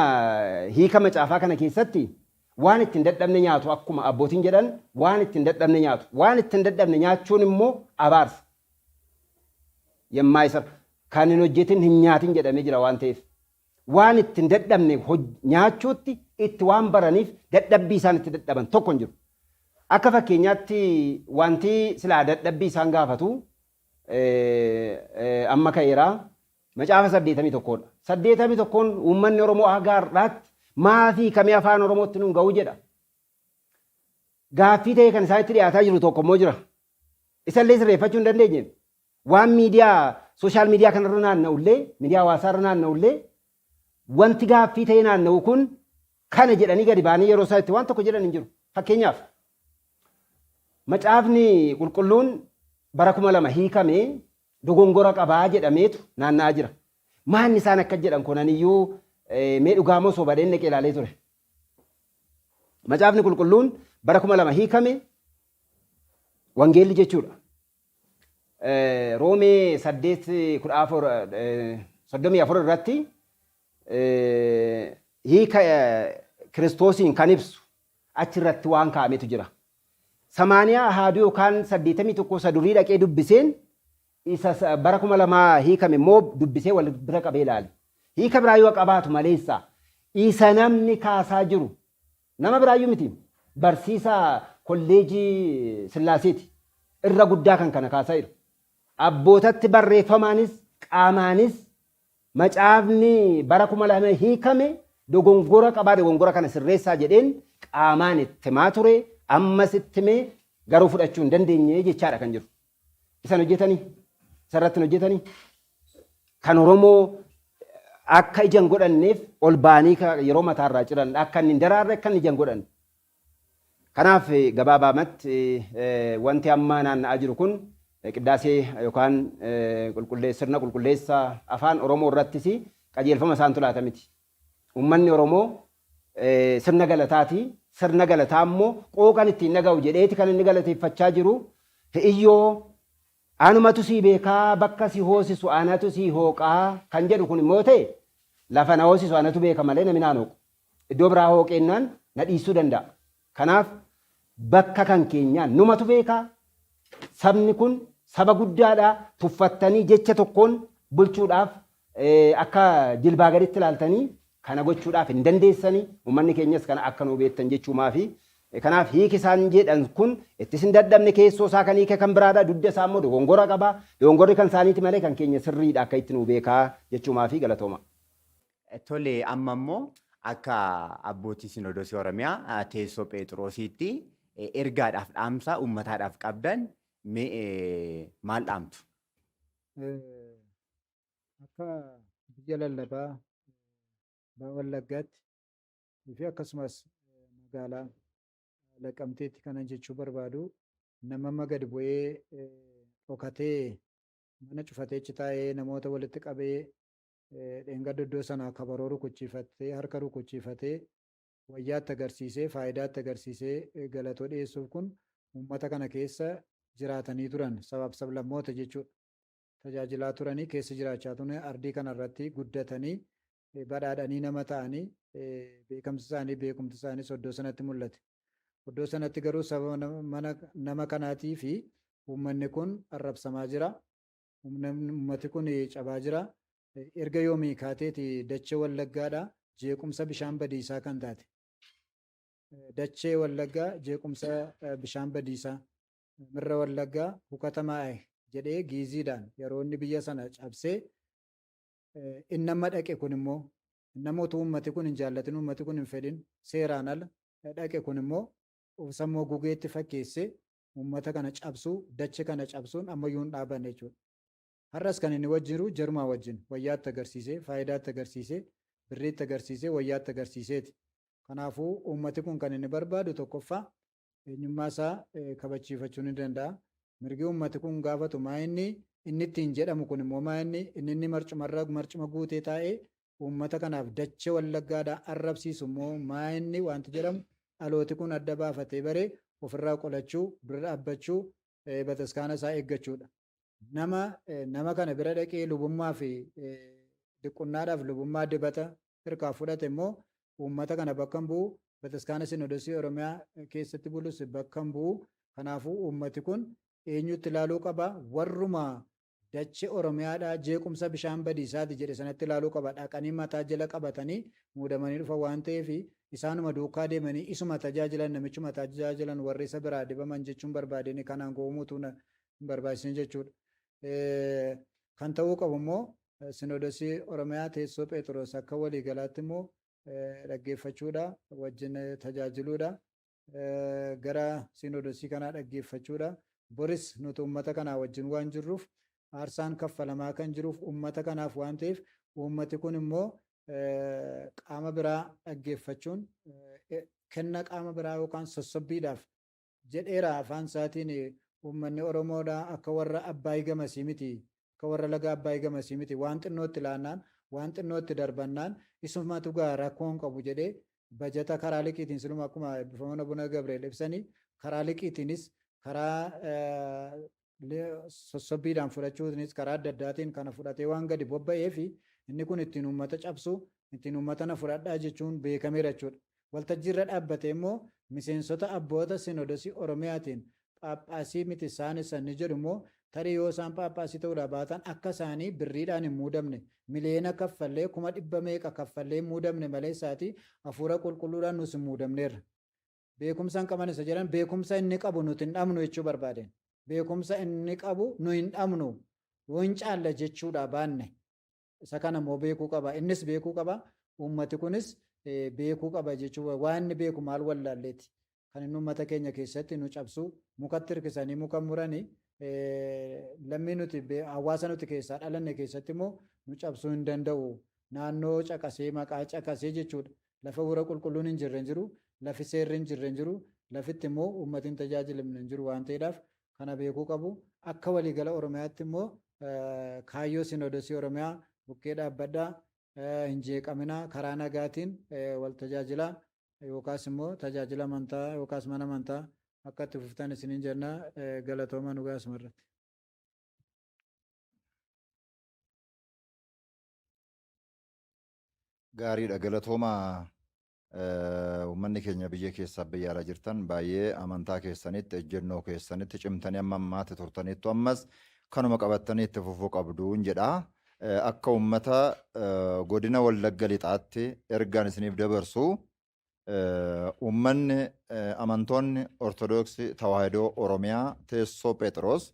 hiika macaafaa kana keessatti waan ittiin dadhabne nyaatu akkuma abbootiin jedhan waan ittiin dadhabne nyaatu. Waan ittiin dadhabne nyaachuun immoo abaarsa. Yemmaa isa kan hin hojjetin hin nyaatin jedhamee jira waan ta'eef. Waan ittiin dadhabne nyaachuutti itti waan baraniif dadhabbii isaan itti dadhaban tokko hin jiru. Akka fakkeenyaatti wanti silaa dadhabbii isaan gaafatu amma ka'eera. Macaafa 81dha. 81n uummanni Oromoo haga har'aatti maafii kamee afaan Oromootti nun ga'u jedha. Gaaffii ta'e kan isaanitti dhiyaataa jiru tokko immoo jira. Isallee sirreeffachuu hin dandeenye. Waan miidiyaa sooshaal miidiyaa kanarra naanna'ullee miidiyaa hawaasaarra naanna'ullee wanti gaaffii ta'e naanna'u kun kana jedhanii gadi ba'anii yeroo isaa itti waan tokko jedhan hin jiru. Fakkeenyaaf macaafni qulqulluun bara 2000 hiikame dogongora qabaa jedhameetu naanna'aa jira. Maanni isaan akka jedhan kunaniyyuu mee dhugaa moo sobadheen dhaqee ilaalee ture. Macaafni qulqulluun bara 2000 hiikame wangeelli jechuudha. Roomee 8 14 34 irratti hiika Kiristoosiin kan ibsu achirratti waan kaa'ametu jira. Samaaniyaa Ahaaduu yookaan 81 isa durii dhaqee dubbiseen isa bara 2000 hiikame immoo dubbisee wal bira qabee ilaale. Hiika biraa yoo qabaatu maleessa isa namni kaasaa jiru nama biraayyuu miti, barsiisaa kolleejii Sillaaseeti irra guddaa kan kana kaasaa jiru. Abbootatti barreeffamaanis qaamaanis macaafni bara 2000 hiikame dogongora qabaa, dogongora kana sirreessaa jedheen qaamaan itti himaa ture, ammas itti himee garuu fudhachuu hin dandeenye jechaadha kan jiru. Isan hojjetanii, isarratti hin hojjetanii kan Oromoo akka ija hin godhanneef ol ba'anii yeroo mataarraa ciran akka inni hin daraarre, akka inni ija hin godhanne. Kanaaf gabaabaamatti wanti amma naanna'aa jiru kun qiddaasee yookaan sirna qulqulleessa afaan Oromoo irrattis qajeelfama isaantu laata miti. Uummanni Oromoo sirna galataati. Sirna galataa immoo qooqan ittiin dhaga'u jedheeti kan inni galateeffachaa jiru. Iyyoo anumatu sii beekaa, bakka si hoosisu anatu sii hooqaa kan jedhu kun immoo ta'e, lafa na hoosisu anatu beeka malee namni naan hooqu. Iddoo biraa hooqeennaan na dhiisuu danda'a. Kanaaf bakka kan keenyaa numatu beekaa. Sabni kun saba guddaadha. Tuffattanii jecha tokkoon bulchuudhaaf, akka jilbaa gaditti ilaaltanii kana gochuudhaaf hin dandeessanii. Uummanni keenyas kana akka nuu beektan jechuumaafi. Kanaaf hiiki isaan jedhan kun ittis hin dadhabne, keessoo isaa kan hiike kan biraadha. Dugda isaa immoo dogongora qaba. Dogongorri kan isaaniiti malee kan keenya sirriidha, akka itti nuu beekaa jechuumaafi, galatooma. Tole, amma immoo akka abbootii Sinoodosii Oromiyaa teessoo Pheexiroosiitti ergaadhaaf dhaamsa uummataadhaaf qabdan mee maal dhaamtu? Akka biyya lallabaa Baha Wallaggaatti fi akkasumas magaalaa Laqamteetti kanan jechuu barbaadu, nama amma gadi bu'ee dhokatee mana cufatee achi taa'ee namoota walitti qabee dheengadda iddoo sanaa kabaroo rukuchiifatee, harka rukuchiifatee, wayyaatti agarsiisee, faayidaatti agarsiisee galatoo dhiyeessuuf kun uummata kana keessa jiraatanii turan sabaaf sablammoota jechuudha. Tajaajilaa turanii, keessa jiraachaa turan, ardii kana irratti guddatanii badhaadhanii nama ta'anii, beekamsi isaanii, beekumti isaaniis iddoo sanatti mul'ate. Iddoo sanatti garuu sababa mana nama kanaatii fi uummanni kun arrabsamaa jira. Uummati kun cabaa jira. Erga yoomii kaateeti dachee Wallaggaadha jeequmsa bishaan badiisaa kan taate? Dachee Wallaggaa jeequmsa bishaan badiisaa, mirra Wallaggaa hukatamaa jedhee giiziidhaan yeroo inni biyya sana cabsee, inni amma dhaqe kun immoo, inni amma utuu uummati kun hin jaallatin, uummati kun hin fedhin, seeraan ala dhaqe kun immoo sammuu gugeetti fakkeessee uummata kana cabsuu, dache kana cabsuun ammayyuu hin dhaabanne jechuudha. Har'as kan inni wajjin jiru jarumaa wajjin wayyaatti agarsiisee, faayidaatti agarsiisee, birriitti agarsiisee, wayyaatti agarsiiseeti. Kanaafuu uummati kun kan inni barbaadu, tokkoffaa, eenyummaa isaa kabachiifachuu ni danda'a. Mirgi uummati kun gaafatu maa inni, inni ittiin jedhamu kun immoo maa inni, inni marcumarra marcuma guutee taa'ee uummata kanaaf dachee Wallaggaadhaa arrabsiisu immoo maa inni wanti jedhamu, dhalooti kun adda baafatee baree ofirraa qolachuu, dura dhaabbachuu, bataskaana isaa eeggachuudha. Nama kana bira dhaqee lubummaa fi diqunnaadhaaf lubummaa dibata hirkaa fudhate immoo uummata kana bakka hin bu'u, bataskaana Sinodosii Oromiyaa keessatti bulus bakka hin bu'u. Kanaafuu uummati kun eenyutti ilaaluu qaba? Warruma dachee Oromiyaadhaa jeequmsa bishaan badiisaati jedhe sanatti ilaaluu qaba. Dhaqanii mataa jala qabatanii muudamanii dhufa waan ta'eef, isaanuma duukaa deemanii isuma tajaajilan, namichuma tajaajilan, warri isa biraa dibaman jechuun barbaadeen kanaan go'umuutu hin barbaachisin jechuudha. Kan ta'uu qabu immoo Sinodosii Oromiyaa teessoo Pheexiroos akka waliigalaatti immoo dhaggeeffachuudha, wajjin tajaajiluudha, gara sinodosii kanaa dhaggeeffachuudha. Boris nuti uummata kanaa wajjin waan jirruuf, aarsaan kaffalamaa kan jiruuf uummata kanaaf waan ta'eef, uummati kun immoo qaama biraa dhaggeeffachuun kenna qaama biraa yookaan sossobbiidhaaf jedheera afaan isaatiin, uummanni Oromoodha akka warra Abbaay gamasii miti, akka warra laga Abbaay gamasii miti, waan xinnootti laannaan, waan xinnootti darbannaan isumatu gaa rakkoon qabu jedhee bajata karaa liqiitiin, siluma akkuma eebbifamoon Abuna Gabriel ibsanii, karaa liqiitiinis, karaa sossobbiidhaan fudhachuutiinis, karaa adda addaatiin kana fudhatee waan gadi bobba'ee fi inni kun ittiin uummata cabsu, ittiin uummata na fudhadhaa jechuun beekameera jechuudha. Waltajjii irra dhaabbatee immoo miseensota abboota Sinodosii Oromiyaatiin Phaaphaasii miti isaan isa inni jedhu immoo, tarii yoo isaan Phaaphaasii ta'uudhaa baatan, akka isaanii birriidhaan hin muudamne, miliyoona kaffallee, 100,000 meeqa kaffallee hin muudamne malee isaatii hafuura qulqulluudhaan nus hin muudamneerra. Beekumsa hin qaban isa jedhan, beekumsa inni qabu nuti hin dhabnu jechuu barbaadeen. Beekumsa inni qabu nu hin dhabnu, yoo hin caalla jechuudha baanne. Isa kana immoo beekuu qaba. Innis beekuu qaba. Uummati kunis beekuu qaba jechuu, waan inni beeku maal wallaalleeti. Kan inni uummata keenya keessatti nu cabsuu mukatti hirkisanii muka muranii, lammii nuti hawaasa nuti keessaa dhalanne keessatti immoo nu cabsuu hin danda'u. Naannoo caqasee, maqaa caqasee jechuudha. Lafa hafuura qulqulluun hin jirre hin jiru. Lafi seerri hin jirre hin jiru. Lafitti immoo uummati hin tajaajilamne hin jiru waan ta'eedhaaf kana beekuu qabu. Akka waliigala Oromiyaatti immoo kaayyoo Sinodosii Oromiyaa bukkee dhaabbadhaa, hin jeeqaminaa, karaa nagaatiin wal tajaajilaa yookaas immoo tajaajila amantaa yookaas mana amantaa akka itti fuftan isiniin jenna. Galatooma nu gaasumarratti. Gaariidha, galatooma. Uummanni keenya biyya keessaa biyya alaa jirtan baay'ee amantaa keessanitti, ejjennoo keessanitti cimtanii amma ammaatti turtaniittu, ammas kanuma qabattanii itti fufuu qabduun jedha. Akka uummata godina Wallagga Lixaatti ergaan isiniif dabarsu, uummanni amantoonni Ortodoksii Tawaahidoo Oromiyaa teessoo Phexros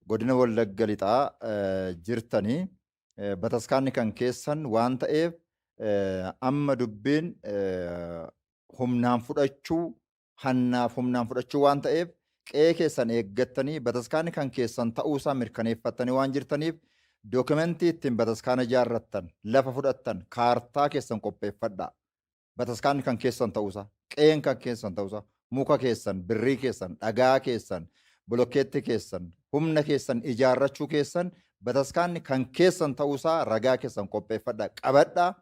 godina Wallagga Lixaa jirtanii, bataskaanni kan keessan waan ta'eef, amma dubbiin humnaan fudhachuu, hannaaf humnaan fudhachuu waan ta'eef, qe'ee keessan eeggattanii bataskaanni kan keessan ta'uusaa mirkaneeffattanii waan jirtaniif, dookimentii ittiin bataskaana ijaarrattan, lafa fudhattan, kaartaa keessan qopheeffadhaa. Bataskaanni kan keessan ta'uusaa, qe'een kan keessan ta'uusaa, muka keessan, birrii keessan, dhagaa keessan, bolokkeetti keessan, humna keessan ijaarrachuu keessan, bataskaanni kan keessan ta'uusaa ragaa keessan qopheeffadhaa, qabadhaa.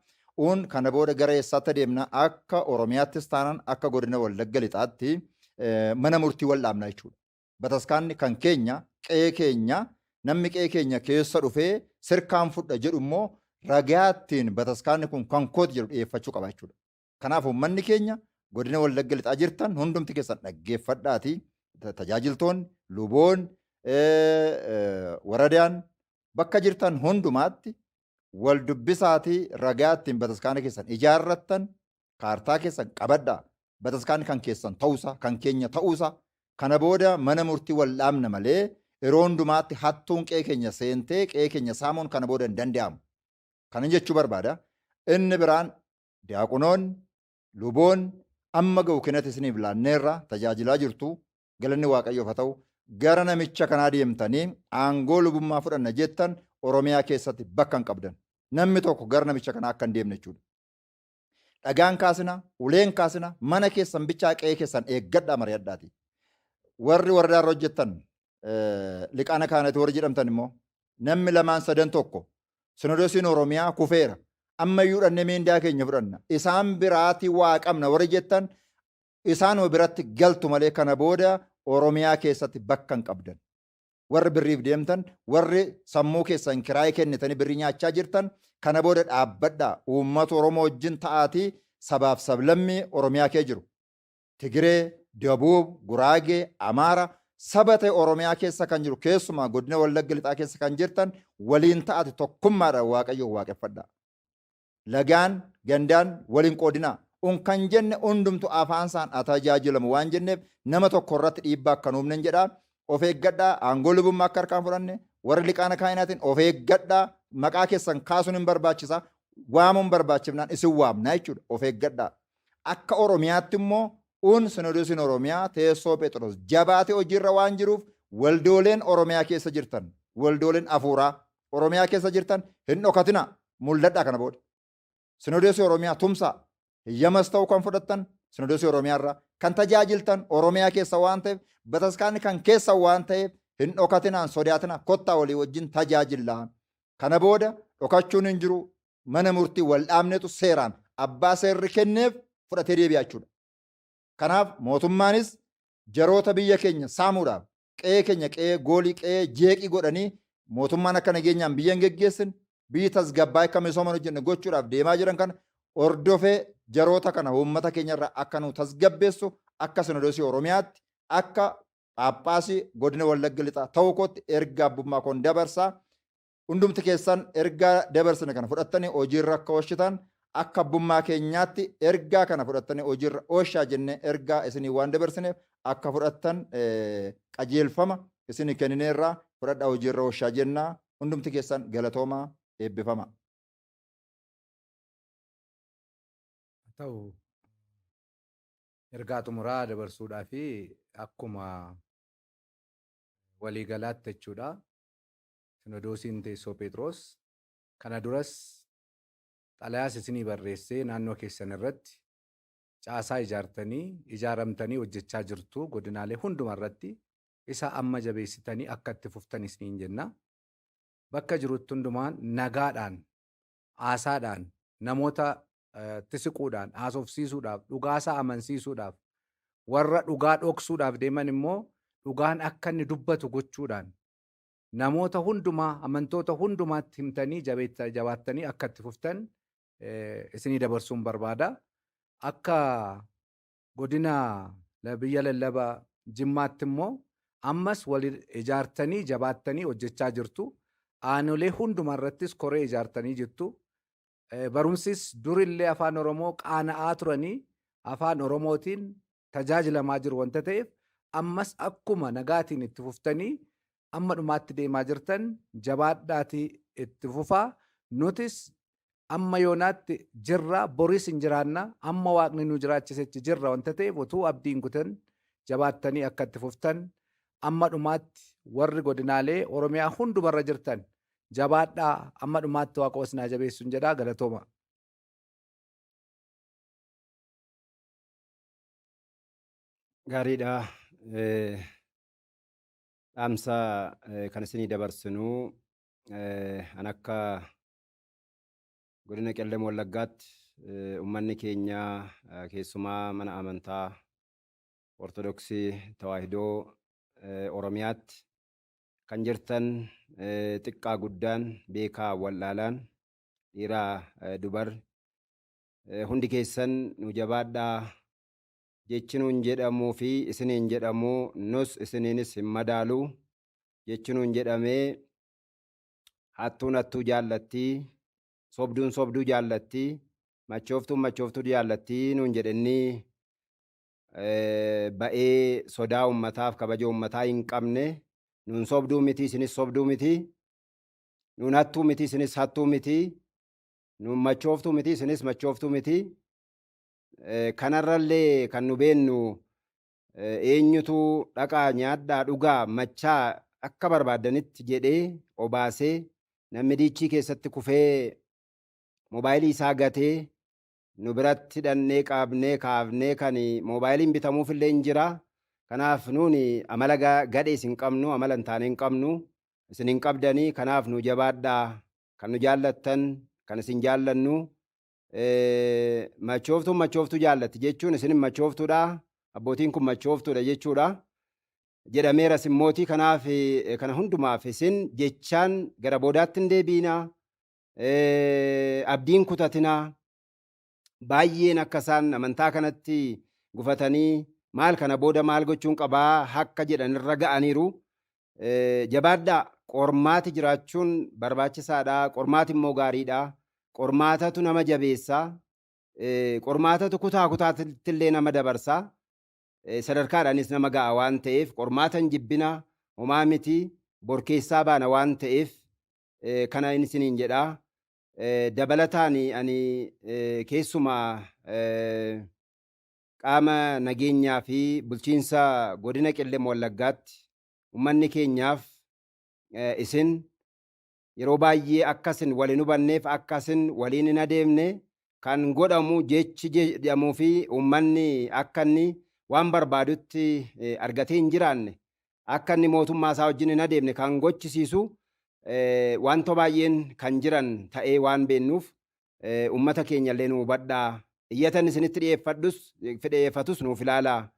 Un kana booda gara eessaatti adeemna? Akka Oromiyaattis taanaan, akka godina Wallagga Lixaatti mana murtii wal dhaabna jechuudha. Bataskaanni kan keenya, qe'ee keenya, namni qe'ee keenya keessa dhufee sirkaan fudha jedhu immoo ragaa ittiin bataskaanni kun kan kooti jedhu dhiyeeffachuu qaba jechuudha. Kanaaf uummanni keenya godina Wallagga Lixaa jirtan hundumti keessan dhaggeeffadhaati, tajaajiltoonni, luboonni, waradaan bakka jirtan hundumaatti wal dubbisaatii ragaa ittiin bataskaana keessan ijaarrattan, kaartaa keessan qabadhaa. Bataskaanni kan keessan ta'uusaa, kan keenya ta'uusaa, kana booda mana murtii wal dhaabna malee yeroo hundumaatti hattuun qe'ee keenya seentee qe'ee keenya saamuun kana booda hin danda'amu. Kanan jechuu barbaada. Inni biraan diyaaqunoonni, luboonni amma ga'u kennate isiniif laanneerra, tajaajilaa jirtu, galanni Waaqayyoof haa ta'u. Gara namicha kanaa deemtanii aangoo lubummaa fudhanna jettan, Oromiyaa keessatti bakka hin qabdan. Namni tokko gara namicha kanaa akka hin deemne jechuudha. Dhagaan kaasina, uleen kaasina, mana keessan bichaa qe'ee keessan eeggadhaa, mari'adhaati. Warri waradaarra hojjettan, liqaana kaanati warri jedhamtan immoo, namni lamaan sadan tokko Sinodosiin Oromiyaa kufeera, ammayyuu dhannee miindaa keenya fudhanna, isaan biraatii waa qabna warri jettan, isaanuma biratti galtu malee kana booda Oromiyaa keessatti bakka hin qabdan. Warri birriif deemtan, warri sammuu keessan kiraayii kennitanii birrii nyaachaa jirtan, kana booda dhaabbadhaa. Uummata Oromoo wajjin ta'aatii sabaaf sablammii Oromiyaa kee jiru. Tigiree, Dabuub, Guraagee, Amaara, saba ta'e Oromiyaa keessa kan jiru, keessumaa godina Wallagga Lixaa keessa kan jirtan waliin ta'aati tokkummaadhaan Waaqayyoon waaqeffadhaa. Lagaan, gandaan waliin qoodinaa. Un kan jenne hundumtu afaansaan haa tajaajilamu waan jenneef, nama tokko irratti dhiibbaa akka hin uumnen jedhaa. Of eeggadhaa, aangoo lubummaa akka harkaan fudhanne. Warri liqaana kaayinaatiin of eeggadhaa, maqaa keessan kaasuun hin barbaachisa. Waamuun barbaachifnaan isin waamna jechuudha. Of eeggadhaa. Akka Oromiyaatti immoo un Sinodosiin Oromiyaa teessoo Phexros jabaatee hojiirra waan jiruuf, waldooleen Oromiyaa keessa jirtan, waldooleen afuuraa Oromiyaa keessa jirtan hin dhokatina, mul'adhaa kana booda. Sinodosii Oromiyaa tumsaa, hiyyamas ta'u kan fudhattan Sinodosii Oromiyaa irraa kan tajaajiltan Oromiyaa keessa waan ta'eef, bataskaanni kan keessa waan ta'eef, hin dhokatinaan, sodaatinaa, kottaa walii wajjin tajaajillaa. Kana booda dhokachuun hin jiru, mana murtii wal dhaabnetu seeraan abbaa seerri kenneef fudhatee deebi'a jechuudha. Kanaaf mootummaanis jaroota biyya keenya saamuudhaaf qe'ee keenya qe'ee goolii, qe'ee jeeqii godhanii, mootummaan akka nageenyaan biyya hin geggeessin, biyyi tasgabbaa'ee akka misooma hin hojjenne gochuudhaaf deemaa jiran kana hordofee Jaroota kana uummata keenya irraa akka nu tasgabbeessu akka Sinodoosii Oromiyaatti, akka Phaaphaasii godina Wallagga Lixaa ta'uu kootti ergaa abbummaa koon dabarsaa. Hundumti keessan ergaa dabarsine kana fudhattanii hojiirra akka oolchitan, akka abbummaa keenyaatti ergaa kana fudhattanii hojiirra oolchaa jennee ergaa isinii waan dabarsineef akka fudhattan qajeelfama isinii kennineerraa fudhadhaa hojiirra oolchaa jennaa. Hundumti keessan galatoomaa, eebbifama. Ta'u ergaa xumuraa dabarsuudhaa fi akkuma waliigalaatti jechuudha. Sinodoosiin Teessoo Phexros kana duras xalayaas isinii barreessee naannoo keessan irratti caasaa ijaartanii ijaaramtanii hojjechaa jirtu, godinaalee hunduma irratti isa amma jabeessitanii akka itti fuftan isiniin jenna. Bakka jirutti hundumaan nagaadhaan, haasaadhaan, namoota tisiquudhaan, haasofsiisuudhaaf, dhugaasaa amansiisuudhaaf, warra dhugaa dhoksuudhaaf deeman immoo dhugaan akka inni dubbatu gochuudhaan namoota hundumaa, amantoota hundumaatti himtanii jabaattanii akka itti fuftan isinii dabarsuun barbaada. Akka godina biyya lallaba Jimmaatti immoo ammas wal ijaartanii jabaattanii hojjechaa jirtu. Aanolee hunduma irrattis koree ijaartanii jirtu. Barumsis durillee afaan Oromoo qaana'aa turanii afaan Oromootiin tajaajilamaa jiru wanta ta'eef, ammas akkuma nagaatiin itti fuftanii amma dhumaatti deemaa jirtan jabaadhaatii itti fufaa. Nutis amma yoonaatti jirra, boris hin jiraanna, amma Waaqni nu jiraachisechi jirra wanta ta'eef, utuu abdiin kutan jabaattanii akka itti fuftan, amma dhumaatti warri godinaalee Oromiyaa hundumarra jirtan jabaadhaa, amma dhumaatti Waaqa isin jabeessuun jedhaa, galatooma. Gaariidha. Dhaamsa kan isinii dabarsinuu an akka godina Qellem Wallaggaatti uummanni keenya, keessumaa mana amantaa Ortodoksii Tawaahidoo Oromiyaatti kan jirtan, xiqqaa guddaan, beekaa wallaalaan, dhiiraa dubar, hundi keessan nu jabaadhaa. Jechi nuun jedhamuu fi isiniin jedhamu nus isiniinis hin madaalu. Jechi nuun jedhamee hattuun hattuu jaallattii, sobduun sobduu jaallattii, machooftuun machooftuu jaallattii nuun jedhennii ba'ee sodaa ummataaf kabaja ummataa hin qabne, nuun sobduu miti, isinis sobduu miti, nuun hattuu miti, isinis hattuu miti, nuun machooftuu miti, isinis machooftuu miti. Kanarrallee kan nu beennu eenyutu dhaqaa nyaadhaa dhugaa machaa akka barbaaddanitti jedhee obaasee, namni diichii keessatti kufee moobaayilii isaa gatee nu biratti dhannee qabnee kaafnee kan moobaayiliin bitamuuf illee hin jira. Kanaaf nuuni amala gadhee isin qabnu, amala hin taane hin qabnu, isin hin qabdanii. Kanaaf nu jabaadhaa, kan nu jaallattan, kan isin jaallannu. Machooftuun machooftuu jaallatti jechuun isin machooftuudha, abbootiin kun machooftuudha jechuudha jedhameeras immooti. Kanaaf kana hundumaaf isin jechaan gara boodaatti hin deebiinaa, abdiin kutatinaa. Baay'een akka isaan amantaa kanatti gufatanii maal kana booda maal gochuun qabaa akka jedhanirra ga'aniiru. Jabaadhaa, qormaati jiraachuun barbaachisaadha, qormaati immoo gaariidha. Qormaatatu nama jabeessa, qormaatatu kutaa kutaatti illee nama dabarsa, sadarkaadhaanis nama ga'a waan ta'eef qormaata hin jibbina, homaa miti, bor keessaa baana waan ta'eef kana isiniin jedha. Dabalataan ani keessumaa qaama nageenyaa fi bulchiinsa godina Qellem Wallaggaatti uummanni keenyaaf isin yeroo baay'ee akkasin wal hin hubanneef, akkasin waliin hin adeemne kan godhamu, jechi jedhamuu fi uummanni akka inni waan barbaadutti argatee hin jiraanne, akka inni mootummaa isaa wajjin hin adeemne kan gochisiisu wanta baay'een kan jiran ta'ee waan beennuuf, uummata keenya illee nu hubadhaa. Iyyatan isinitti dhiyeeffadhus dhiyeeffatus nuuf ilaalaa.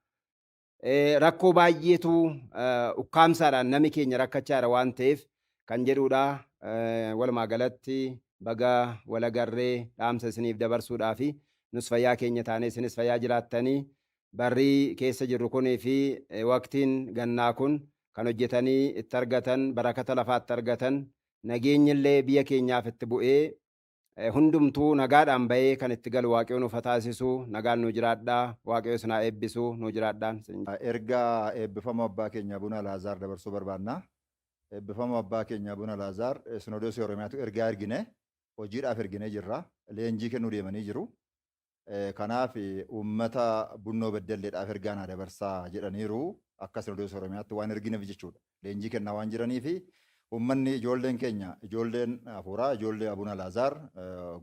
Rakkoo baay'eetu ukkaamsaadhaan nami keenya rakkachaa jira waan ta'eef kan jedhudha. Walumaa galatti baga walagarree dhaamsa isiniif dabarsuudhaafi. Nus fayyaa keenya taanee isinis fayyaa jiraattanii, barrii keessa jirru kunii fi waqtiin gannaa kun kan hojjetanii itti argatan, barakata lafaatti argatan, nageenyi illee biyya keenyaaf itti bu'ee, hundumtuu nagaadhaan bahee kan itti galu Waaqayyo nuuf haa taasisu. Nagaan nu jiraadhaa. Waaqayyo isin haa eebbisu. Nu jiraadhaan. Ergaa eebbifama abbaa keenya Abuna Alaazaar dabarsuu barbaanna. Eebbifama abbaa keenya Abuna Alaazaar, Sinodoosii Oromiyaatu ergaa ergine, hojiidhaaf erginee jirra. Leenjii kennuu deemanii jiru. Kanaaf uummata Bunnoo Beddelleedhaaf ergaa naa dabarsaa jedhaniiru, akka Sinodoosii Oromiyaatti waan ergineef jechuudha. Leenjii kennaa waan jiraniifi uummanni, ijoolleen keenya, ijoolleen hafuuraa, ijoollee Abuna Alaazaar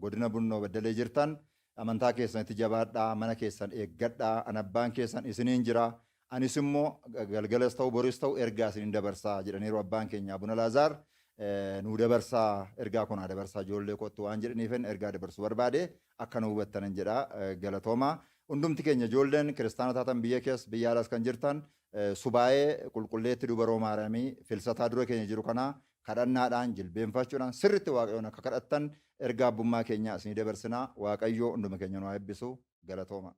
godina Bunnoo Beddellee jirtan, amantaa keessanitti jabaadhaa, mana keessan eeggadhaa, an abbaan keessan isiniin jira. Anis immoo galgalas ta'u boris ta'u ergaa isiniin dabarsaa jedhaniiru abbaan keenya Abuna Alaazaar. Nuu dabarsaa, ergaa kun haa dabarsaa ijoollee kootti waan jedhaniifin ergaa dabarsuu barbaade, akka nu hubattanan jedha. Galatooma. Hundumti keenya ijoolleen kiristaana taatan, biyya keessa biyya alaas kan jirtan, subaa'ee Qulqulleetti Dubaroo Maariyaamii Filsataa dura keenya jiru kana kadhannaadhaan jilbeenfachuudhaan sirriitti Waaqayyoon akka kadhattan ergaa abbummaa keenya isinii dabarsinaa. Waaqayyo hunduma keenya nu haa eebbisu. Galatooma.